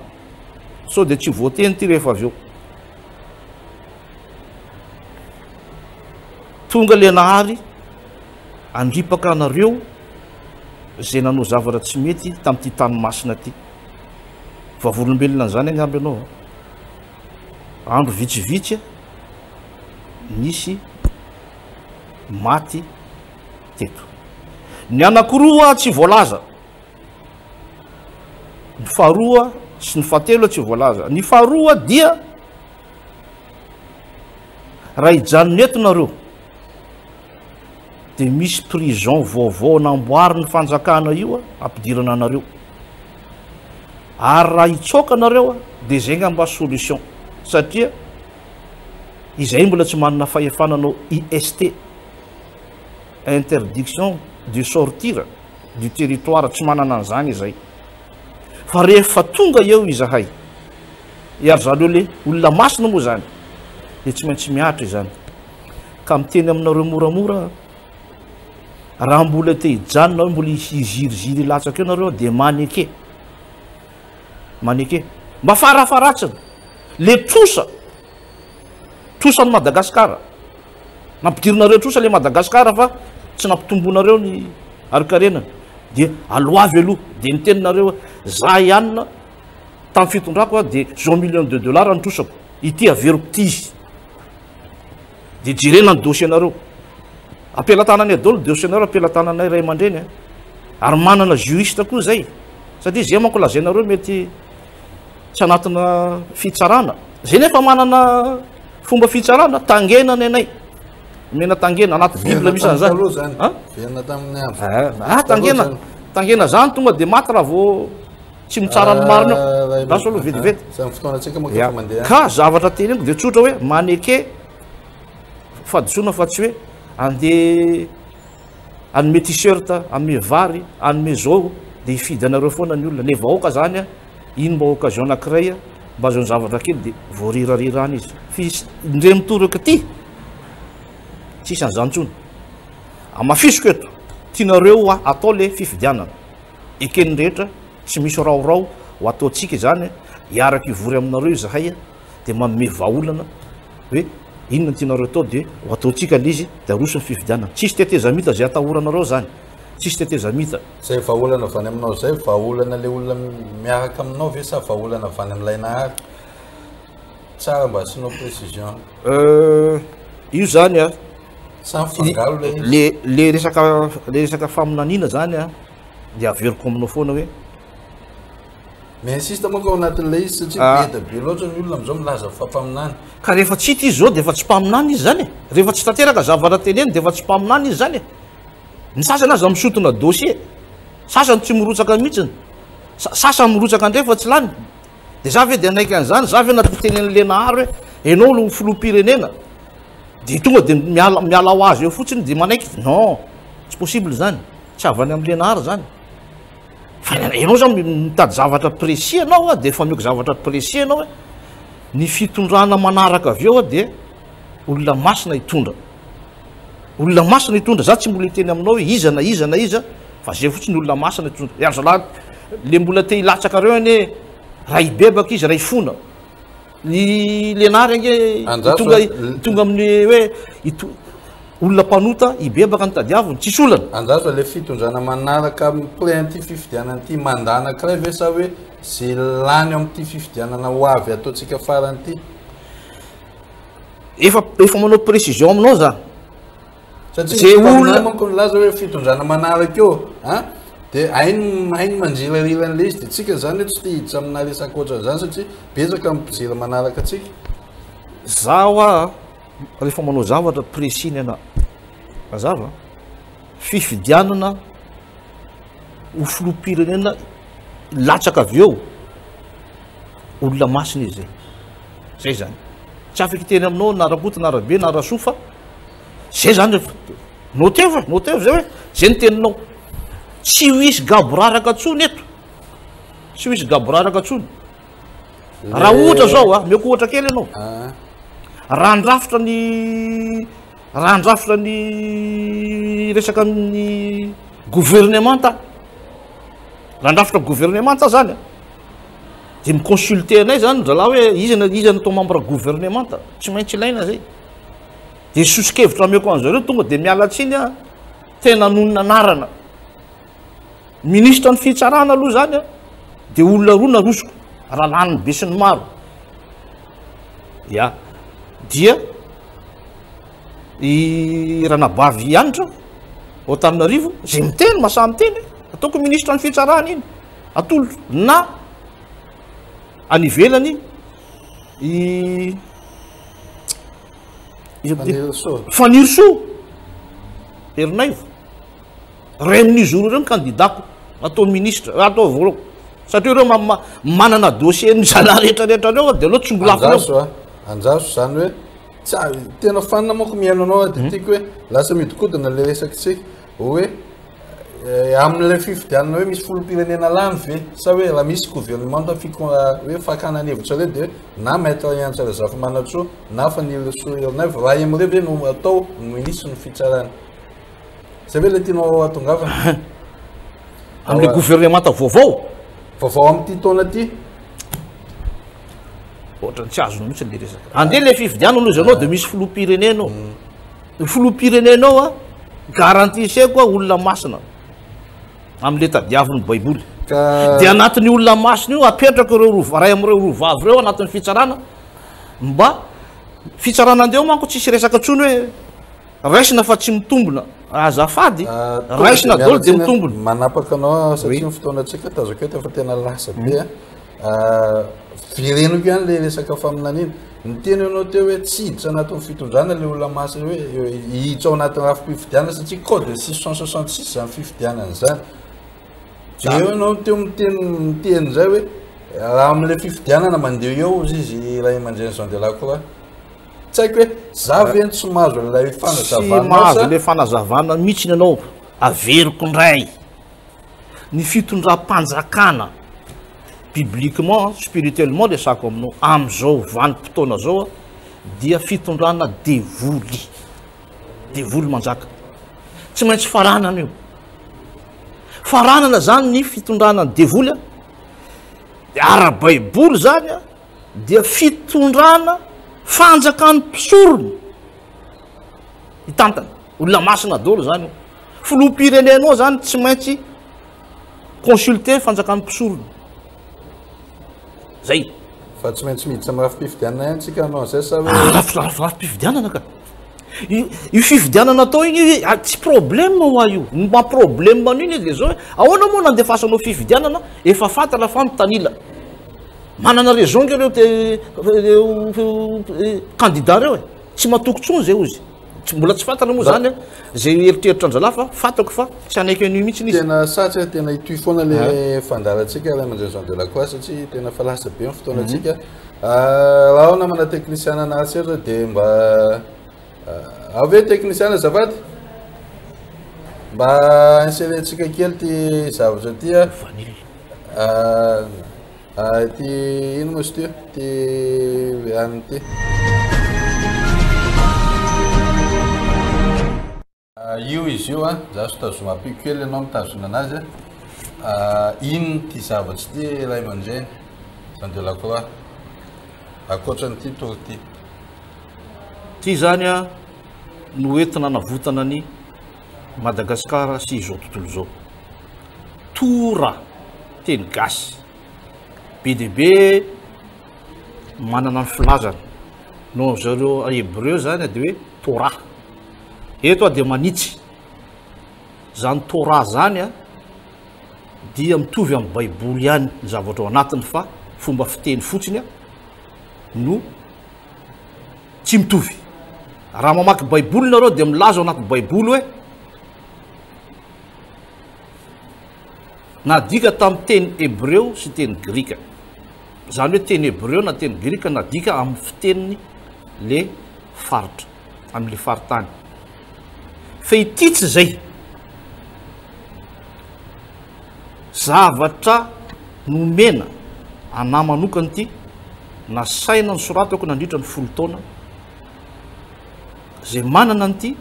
sao dia tsy voateny ity rehefa avy eo. Tonga le Nahary handripaka anareo izay nanao zavatra tsy mety tamin'ity tany masina ity. Vavolombelona an'izany angamba ianao. Andro vitsivitsy nisy maty teto. Ny anankiroa tsy voalaza. Ny faharoa sy ny fahatelo tsy voalaza. Ny faharoa dia Raha hijanona eto nareo dia misy prison vaovao namboarin'ny fanjakana io ampidirana anareo. Ary raha hitsoaka nareo dia izay ngamba solution satria izay mbola tsy manana fahefana anao IST, interdiction de sortir du territoire, tsy manana an'izany izay. Fa rehefa tonga eo izahay Ary zareo le olona masina moa zany de tsy maintsy mihatra izany. Ka miteny aminareo moramora raha mbola te hijanona hoe mbola hiziriziry hilatsaka eo nareo de maneke. Maneke. Mba farafaratsiny le trosa trosan'i Madagasikara. Nampidirinareo trosa le Madagasikara fa tsy nampitombonareo ny harikarenany. Dia aloavy aloha. De niteny nareo hoe za ihany Tamin'ny fitondrako aho dia zao millions de dollars ny trosako, ity averiko ity izy. Dia jerena ny dossier-nareo. Ampelatananay daholo dossier-nareo, ampelatananay ray aman-dreny. Ary manana juriste koa izay. Satria izay manko lazainareo mety tsy anatina fitsarana. Izay nefa manana fomba fitsarana, tangena ny anay. Omena tangena anaty Bible misy an'izany.
Verina tamin'ny andro.
Ah, tangena. Tangena zany tonga dia maty raha vao Tsy mitsara ny marina eo. Lasa aloha vetivety.
Izany fotoanantsika manko efa mandeha.
Ka zavatra teneniko dia tsotra hoe maneke fahadisoana fa tsy hoe andeha hanome t-shirt, hanome vary, hanome zao dia hifidy anareo foana ny olona. Le vahoaka zany iny mba occasion anankiray mba ahazoany zavatra kely dia voarirarira any izy. F'isy indray mitoraka ity tsisy an'izany intsony. Hamafisiko eto, tianareo atao le fifidianana. Eken'ny rehetra, tsy misy raorao ho ataontsika izany, hiaraka hivory aminareo izahay dia manome vahaolana hoe inona no tianareo atao dia ho ataontsika ilay izy dia aroso ny fifidianana. Tsisy tetezamita izay atahoranareo izany, tsisy tetezamita.
Izay vahaolana avy any aminao izay, vahaolana ilay olona miaraka aminao ve sa vahaolana avy any amin'ilay Nahary? Tsara mba asianao précision.
Euh, io izany a,
Sa mifangaro ilay izy?
Le, le resaka, le resaka faminaniana izany a, dia averiko aminao foana hoe.
Mi-insiste manko ao anatin'ilay izy satria ah. be dia be loatra ny olona amin'izao milaza fa mpaminany.
Ka rehefa tsy hita izy izao dia efa tsy mpaminany izy izany e. Rehefa tsy tanteraka zavatra teneny dia efa tsy mpaminany izy izany e. Ny sasany aza misotona dossier, sasany tsy mirotsaka mihitsy, sasany mirotsaka indray fa tsy lany. Dia za ve dia hanaiky an'izany? Za ve na tenen'i Lenahary hoe ianao no filoham-pirenena dia tonga dia miala miala ho azy eo fotsiny dia manaiky? Non, tsy possible izany. Tsy avy any amin'i Lenahary izany. Fa ianao zany mitady zavatra précis ianao dia efa omeko zavatra précis ianao hoe ny fitondrana manaraka avy eo dia olona masina hitondra. Olona masina hitondra, za tsy mbola hiteny aminao hoe iza na iza na iza fa zay fotsiny olona masina hitondra. Ry zalahy le mbola te hilatsaka reo anie raha hibebaka izy raha hifona. Ny Lenary ange tonga tonga amin'ny hoe olona mpanota hibebaka ny tadiaviny, tsisy olana.
Andraso le fitondrana manaraka plein ity fifidianana ity mandat anankiray ve sa hoe ze lany eo amin'ity fifidianana ho avy ataontsika farany ity?
Efa efa manao précision aminao za.
Satria misy mpaminany manko nilaza hoe fitondrana manaraka eo an, dia hainy hainy manjilarila an'ilay izy, dia tsika zany hoe tsy te hiditra amina resaka ohatran'izany satria betsaka ny mpijery manaraka antsika.
Za hoa rehefa manao zavatra précis ny anah. Mazava? Fifidianana ho filoham-pirenena latsaka avy eo, olona masina izy zay. Zay zany. Tsy afaka hiteny aminao na Rakoto na Rabe na Rasoa fa zay zany rehefa noteo fa noteo zay hoe zay ny teninao. Tsy ho hisy gaboraraka tsony eto. Tsy ho hisy gaboraraka tsony. Raha ohatra zao a, omeko ohatra kely ianao. Ah. Raha andrafitra ny raha andrafitra ny resaka amin'ny gouvernemanta, raha andrafitra gouvernemanta zany a, de mi-consulter anay zany zalahy hoe iza na iza no atao membre gouvernemanta, tsy maintsy ilaina zay. De soso-kevitra ameko an'zareo tonga de miala tsiny a, tena nonina anarana. Minisitra ny fitsarana aloha zany a, de olona roa narosoko, raha lanin'ny besinimaro. Ya, dia i Ranabavy Hanitra ao Antananarivo, zay miteny, mahasahy miteny, ataoko minisitra ny fitsarana iny, atolotro, na any ivelany i Fanirisoa Ernaivo. Ren'ny zoro ireo ny kandidako atao ministre, atao voalohany. Satria ireo manana dossier ny zalahy rehetra rehetra ireo dia aleo tsongolafina eo.
Anjaso a, anjaso zany hoe tsy tena fanina manko mihaino anao dia tiako hoe lasa mihodinkodina le resakitsika hoe amin'ilay fifidianana hoe misy filoham-pirenena lany ve sa hoe raha misy gouvernement hoe fakana ny hevitra ireo dia na Maître Hanitra Razafimanantsoa na Fanirisoa Ernaivo raha amin'ireo ve no atao minisitry ny fitsarana. Zay ve le tianao hatongavana?
Amin'le gouvernemanta vaovao?
Vaovao amin'ity taona ity.
Ohatran'ny tsy azony mihitsy le resaka. Andeha le fifidianana ozy anao de misy filoham-pirenena ao. Ny filoham-pirenena ao a, garantisseko a olona masina amin'le tadiavin'ny baiboly.
Ka
De anatin'ny olona masina io apetrako ireo roa ray amin'ireo roa vavy ireo anatin'ny fitsarana mba fitsarana andeha ao manko tsisy resaka intsony hoe Raisina fa tsy mitombina. Azafady, raisina daholo dia mitombina.
Manapaka anao satria ny fotoanantsika tazako eto efa tena lasa be. Vereniko ihany le resaka faminaniana. Niteny ianao teo hoe tsy hiditra anatin'ny fitondrana le olona masina hoe hiditra ao anatin'ny rafi-pifidianana satria code 666 izany fifidianana izany. Dia eo ianao teo miteny miteny izay hoe raha amin'ilay fifidianana mandeha eo hozy izy ray aman-dreny Jean de la Croix. Tsy haiko hoe za ve no tsy mahazo an'ilay fanazavana
Tsy mahazo ilay fanazavana mihitsy ianao. Averiko indray. Ny fitondram-panjakana bibliquement, spirituellement resako aminao, amin'izao vanim-potoana izao dia fitondrana devoly. Devoly manjaka. Tsy maintsy faranana io. Faranana zany ny fitondrana ny devoly a. Ara-baiboly zany a. dia fitondrana fanjakan'ny mpisorona hitantana, olona masina daholo zany io, filoham-pirenenao zany tsy maintsy consulter fanjakan'ny mpisorona, zay.
Fa tsy maintsy miditra amin'ny rafi-pifidianana ihany tsika hanao an'izay sa hoe.
Ah, rafi-pifidianana ka. Io fifidianana atao iny ah, tsy problème ho ahy io. Ny maha problème an'iny dia zao hoe ahoana moa nandefasanao fifidianana efa fantatra fa mitanila. Manana raison nge reo reo candidat reo e. Tsy matoky tsony zay ozy. Mbola tsy fantatra moa zany zay eritreritra andralahy fa fantako fa tsy hanaiky an'io mihitsy izy.
Tena sarotra tena hitohy foana le fandaharantsika ray aman-dreny Jean de la Croix satria tena efa lasa be ny fotoanantsika. Raha ao namana teknisiana nahaseratra dia mba ao ve teknisiana azafady? Mba insérer-tsika kely ty zavatra ty a.
Vanille.
Ity ino moa izy ity? Ity anona ity. Io izy io an, za so tazoma ampiako kely ianao mitazona anazy an. Inona ity zavatra ity ray aman-dreny? Jean de la Croix. Ankoatran'ity tour ity.
Ity zany an no entina anavotana an'i Madagasikara sy izao tontolo izao. Tora, teny gasy. Be dia be manana ny filazany. No zareo hebreo zany dia hoe Torah. Eto aho dia manitsy. Zany Torah zany a dia mitovy amin'ny Baiboly ihany ny zavatra ao anatiny fa fomba fiteny fotsiny no tsy mitovy. Raha mamaky Baiboly nareo dia milaza ao anaty Baiboly hoe nadika tamin'ny teny hebreo sy teny grika. Izany hoe teny hebreo na teny grika nadika amin'ny fiteniny le faritra, amin'le faritany. Fa ity tsy izay. Zavatra nomena anà manokana ity, nasaina nosoratako nandritra ny folo taona, izay manana an'ity,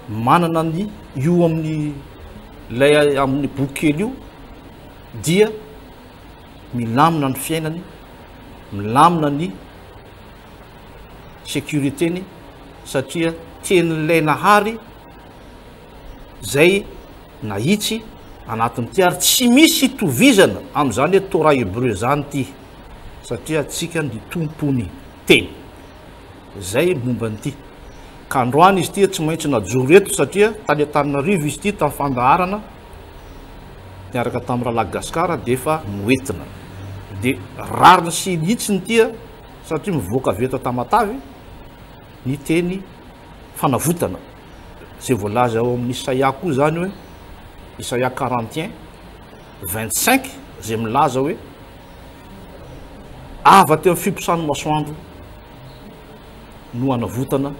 manana ny io amin'ny ilay amin'ny boky kely io dia milamina ny fiainany, milamina ny sécurité-ny satria tenin'ilay Nahary izay nahitsy anatin'ity ary tsy misy itovizana amin'izany hoe Torah hébreu izany ity satria antsika ny tompony teny. Izay momba an'ity. Ka androany izy ity tsy maintsy najoro eto satria tany Antananarivo izy ity tamin'ny fandaharana niaraka tamin'ny Rahalahy Gascar dia efa noentina. Dia rariny sy hitsiny ity satria mivoaka avy eto Tamatave ny teny fanavotana. Izay voalaza ao amin'ny Isaia koa izany hoe Isaia 41 25 izay milaza hoe Ava teo amin'ny fiposahan'ny masoandro no hanavotana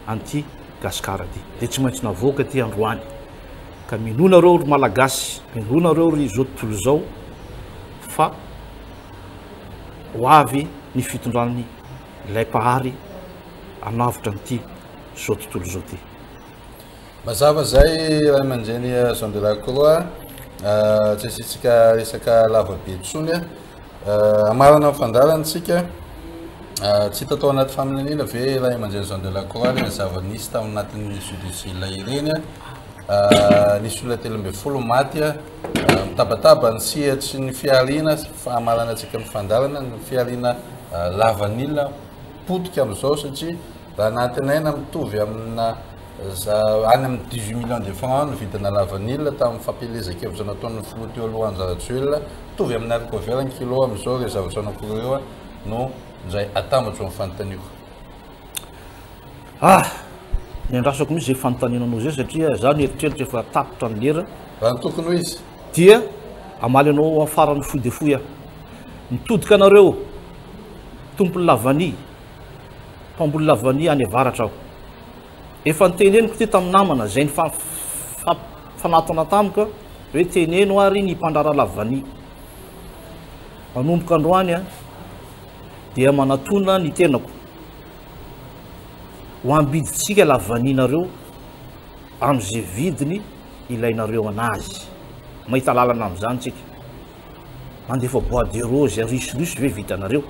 an'ity Gasikara ity. Dia tsy maintsy navoaka ity androany. Ka minoa nareo ry Malagasy, minoa nareo ry izao tontolo izao fa ho avy ny fitondran'ny ilay Mpahary hanavotra an'ity izao tontolo izao ity.
Mazava zay ray aman-dreny Jean de la Croix, tsy asiantsika resaka lava be intsony. Hamarana ny fandaharana isika. Tsy hita tao anaty faminaniana ve ray aman-dreny Jean de la Croix ireny zava-nisy tao anatin'ny Jeux des Îles ireny? Nisy olona 13 maty. Mitabataba ny sehatry ny fihariana, hamaranantsika ny fandaharana, ny fihariana lavanila potika amin'izao satria Raha nantenaina mitovy amina any amin'ny 18 millions de francs ny vidina lavanila tamin'ny fampielezan-kevitra nataon'ny filoha teo aloha Andry Rajoelina, mitovy amin'ny haricots verts ny kilo amin'izao ireo zavatra anankiroa ireo no indray atambatro amin'ny fanontaniako.
Ah! Niandrasako mihitsy izay fanontaniana anao izay satria izaho nieritreritra efa tapitra ny lera.
Raha ny tokony ho izy.
Dia hamaly anao amin'ny farany fohy dia fohy aho. Mitodika anareo tompon'ny lavania. Mpamboly lavania any avaratra aho. Efa noteneniko ity tamin'ny namana izay nifanatona tamiko hoe teneno ary ny mpandraharaha lavania. Manomboka androany dia manatona ny tenako ho ambidintsika lavanianareo amin'izay vidiny ilainareo anazy. Mahita lalana amin'izany tsika. Mandefa bois de rose russe russe ve vitanareo?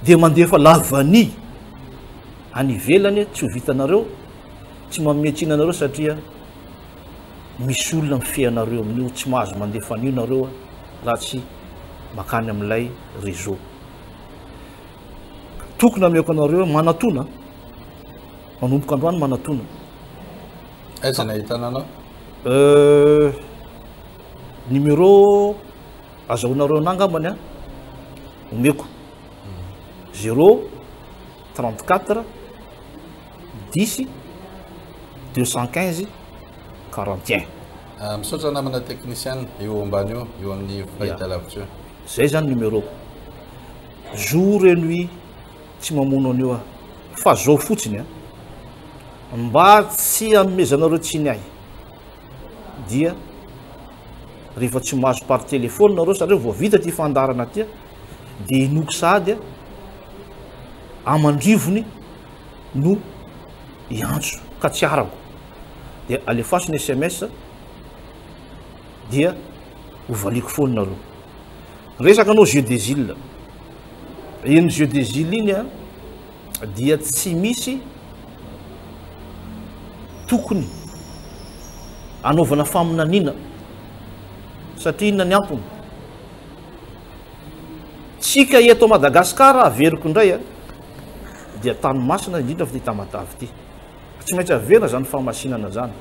Dia mandefa la vanille any ivelany tsy ho vitanareo, tsy manome tsiny anareo satria misy olona mifehy anareo amin'io, tsy mahazo mandefa an'io nareo raha tsy makany amin'ilay réseau. Tokony ameko anareo manatona, manomboka androany manatona.
Aiza ny ahitana anao?
Euh, Numéro azahoanareo anah angambany an, omeko. Zéro, 34, 10, 215, 41.
Ah, misaotra namana technicien eo ambany eo, eo amin'ny fahitalavitra eo.
Zay zany numéro-ko. Jour et nuit tsy mamono an'io aho. Fa zao fotsiny an, mba tsy hanomezanareo tsiny ahy. dia rehefa tsy mahazo par téléphone nareo satria vao vita ty fandaharana ty dia inoako sahady amandrivony no hiantso ka tsy arako dia alefaso ny sms dia hovaliko foana nareo. Resaka anao jeu des îles, iny jeu des îles iny a dia tsy misy tokony anaovana faminaniana satria inona ny antony? Tsika eto Madagasikara averiko indray a. dia tany masina indrindra fa ity Tamatave ity. Tsy maintsy averina izany fahamasinana izany.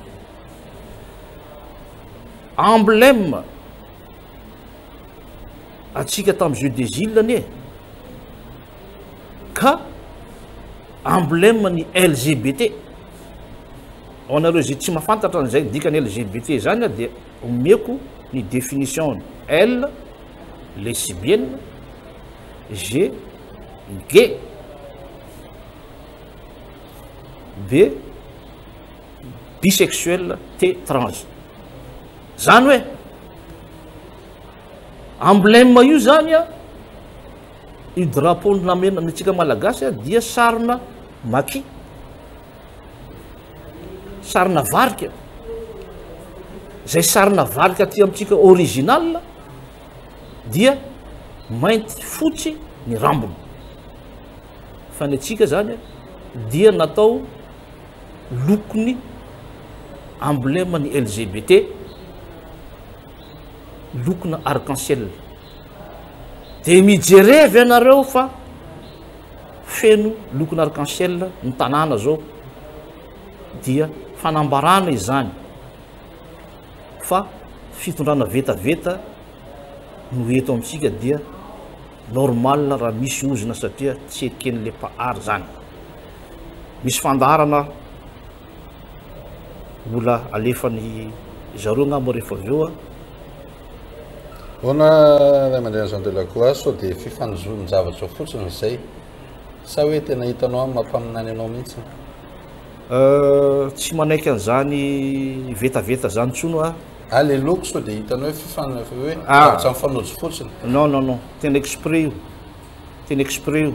Emblème antsika tamin'ny jeux des îles anie ka emblème ny LGBT. Ho anareo izay tsy mahafantatra an'izay dikany LGBT izany dia omeko ny définition-ny. L, lesbienne, G, gay, B, bisexuel, T, trans. Zany hoe emblème io zany a, io drapeau namena antsika malagasy a dia sarina maki, sarina varika, zay sarina varika aty amintsika original dia mainty fotsy ny rambony, fa ny antsika zany dia natao lokony emblème ny LGBT, lokona arc-en-ciel. Dia mijerevy ianareo fa feno lokona arc-en-ciel ny tanàna zao, dia fanambarana izany fa fitondrana vetaveta no eto amintsika, dia normal raha misy ozona satria tsy eken'le mpahary zany. Misy fandaharana mbola alefan'ny zareo angamba rehefa avy eo a.
Ahoana ray aman-dreny Jean de la Croix, sao dia fifanozon-javatra fotsiny izay? Sa hoe tena hitanao amin'ny maha mpaminany anao mihitsy?
Tsy manaiky an'izany vetaveta zany intsony aho.
Ah le loko sao dia hitanao hoe fifan-, hoe zavatra mifanojo fotsiny?
Non non non, tena exprès io, tena exprès io.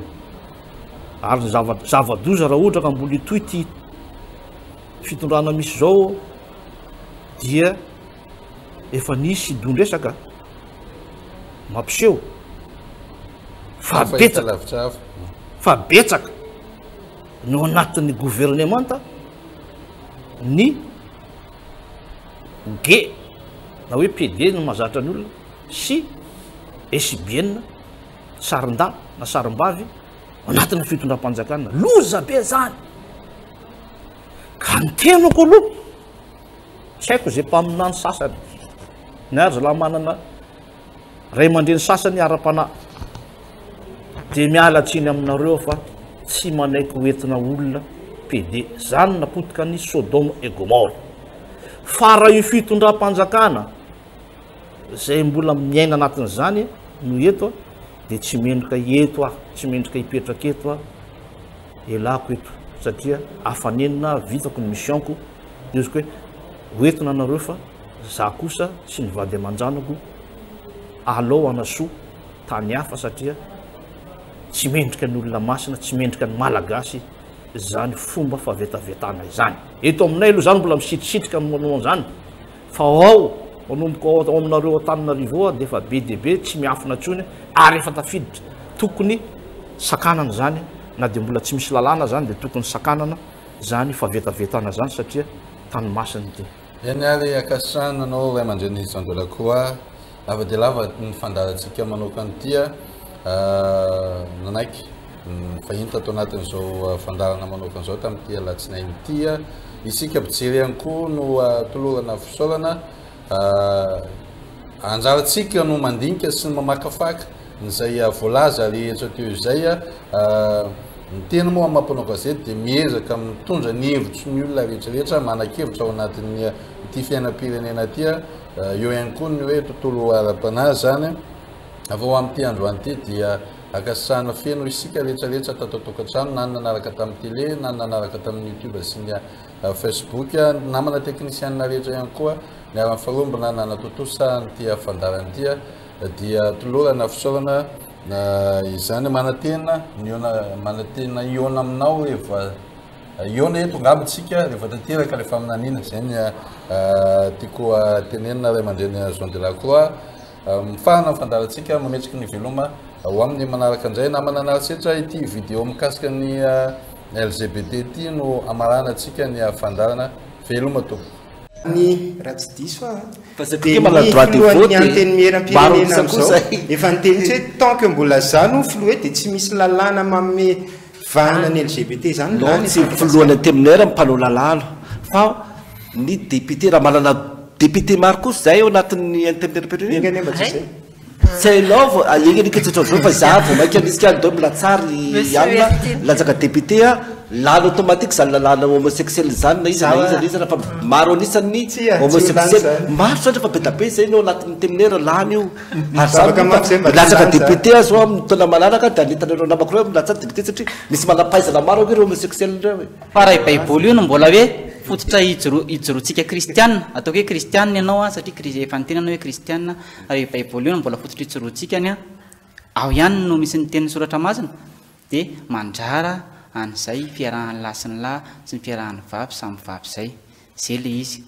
Ary ny zava-, zava-doza raha ohatra ka mbola hitohy ity fitondrana misy izao dia efa nisy don-dresaka mampiseho fa betsaka, fa betsaka no anatin'ny governemanta ny gay na hoe PD no mahazatra ny olona sy lesbienne, sarin-dahy na sarim-bavy anatin'ny fitondram-panjakana. Loza be zany! Ka ny tenako aloha, tsy haiko izay mpaminany sasany, na ry zalahy manana ray aman-dreny sasany ara-panahy, dia miala tsiny aminareo fa tsy manaiky ho entina olona PD. Zany no napotika ny Sodome et Gomorre. Fa raha io fitondram-panjakana izay mbola miaina anatin'izany no eto, dia tsy mendrika eto aho, tsy mendrika hipetraka eto aho, elako eto, satria afa-nenina vitako ny mission-ko, dia izy koa hoe hoentina anareo fa za kosa sy ny vady aman-janako alao hanasoa tany hafa satria tsy mendrika ny olona masina, tsy mendrika ny Malagasy izany fomba fahavetavetana izany. Eto aminay aloha zany mbola misitrisitrika manao an'izany, fa ao manomboka ao ao aminareo Antananarivo ao dia efa be dia be, tsy miafina intsony ary efa tafiditra. Tokony sakanana izany, na dia mbola tsy misy lalàna izany dia tokony sakanana izany fahavetavetana izany satria tany masina ity.
Eny ary ankasitrahana anao ray aman-dreny Jean de la Croix, lava dia lava ny fandaharantsika manokana ity a, nanaiky ny fahiny tato anatin'izao fandaharana manokana izao tamin'ity alatsinainy ity a, isika mpijery ihany koa no tolorana fisaorana, anjarantsika no mandinika sy ny mamakafaka izay voalaza rehetra teo izay a, ny tena moa amin'ny maha mpanao gazety dia miezaka mitondra ny hevitry ny olona rehetra rehetra manan-kevitra ao anatin'ny ity fiainam-pirenena ity a, eo ihany koa ny hoe tontolo ara-panahy zany. Fa ho amin'ity androany ity dia ankasitrahana feno isika rehetra rehetra tato an-tokantrano na ny nanaraka tamin'ny télé na ny nanaraka tamin'ny youtube sy ny facebook, namana teknisianina rehetra ihany koa niara-nifarombona nanatontosa an'ity fandaharana ity dia tolorana fisaorana izany. Manantena nihaona, manantena hihaona aminao rehefa hihaona eto angamba tsika rehefa tanteraka ilay faminaniana. Izay ny tiako tenenina ray aman-dreny Jean de la Croix. Mifarana ny fandaharantsika mametraky ny veloma ho amin'ny manaraka indray. Namana Narisetra, ity vidéo mikasika ny LGBT ity no amaranantsika ny fandaharana. Veloma tompoko.
Ny raha tsy diso aho dia ny filohan'ny antenimierampirenena amin'izao efa niteny mihitsy hoe tant que mbola za no filoha eto dia tsy misy lalàna manome. vahana ny LGBT izany
Non,
lany
tsy
eto
ny filohan'ny
Madagasikara.
Antenimiera no mpanao lalàna fa ny député, raha manana député maro kosa izay ao anatin'ny Antenimierampirenena.
Enga anie mba tsy izay.
Tsy hainao vao, ah, enga anie ka tsy hainao fa izaho vao mainka nisy any dao milatsary
Monsieur
alina,
Hertine.
latsaka député ah, lany automatique izany lalàna homosexuel izany na iza na iza na iza fa maro an'isany
Tsia, tsy ho lany
homosexuel.
izany.
Maro zany fa be dia be izay no ao anatin'ny Antenimiera lany io. Ary za
Mivavaka mafy izay mba tsy ho
milatsaka
lany izany.
député aho zao amin'ny taona manaraka dia hanentana ireo namako ireo milatsaka député satria misy manam-pahaizana maro ange ireo homosexuel ireo e.
Fa raha io baiboly io no mbola hoe fototra ijoro ijoroantsika kristiana, ataoko hoe kristiana ianao an, satria kri efa niteny ianao hoe kristiana, raha io baiboly io no mbola fototra ijoroantsika ny an, ao ihany no misy ny tenin'ny soratra masina, dia mandrara an'izay fiarahan'ny lahy sy ny lahy sy ny fiarahan'ny vavy samy vavy izay. Izay ilay izy.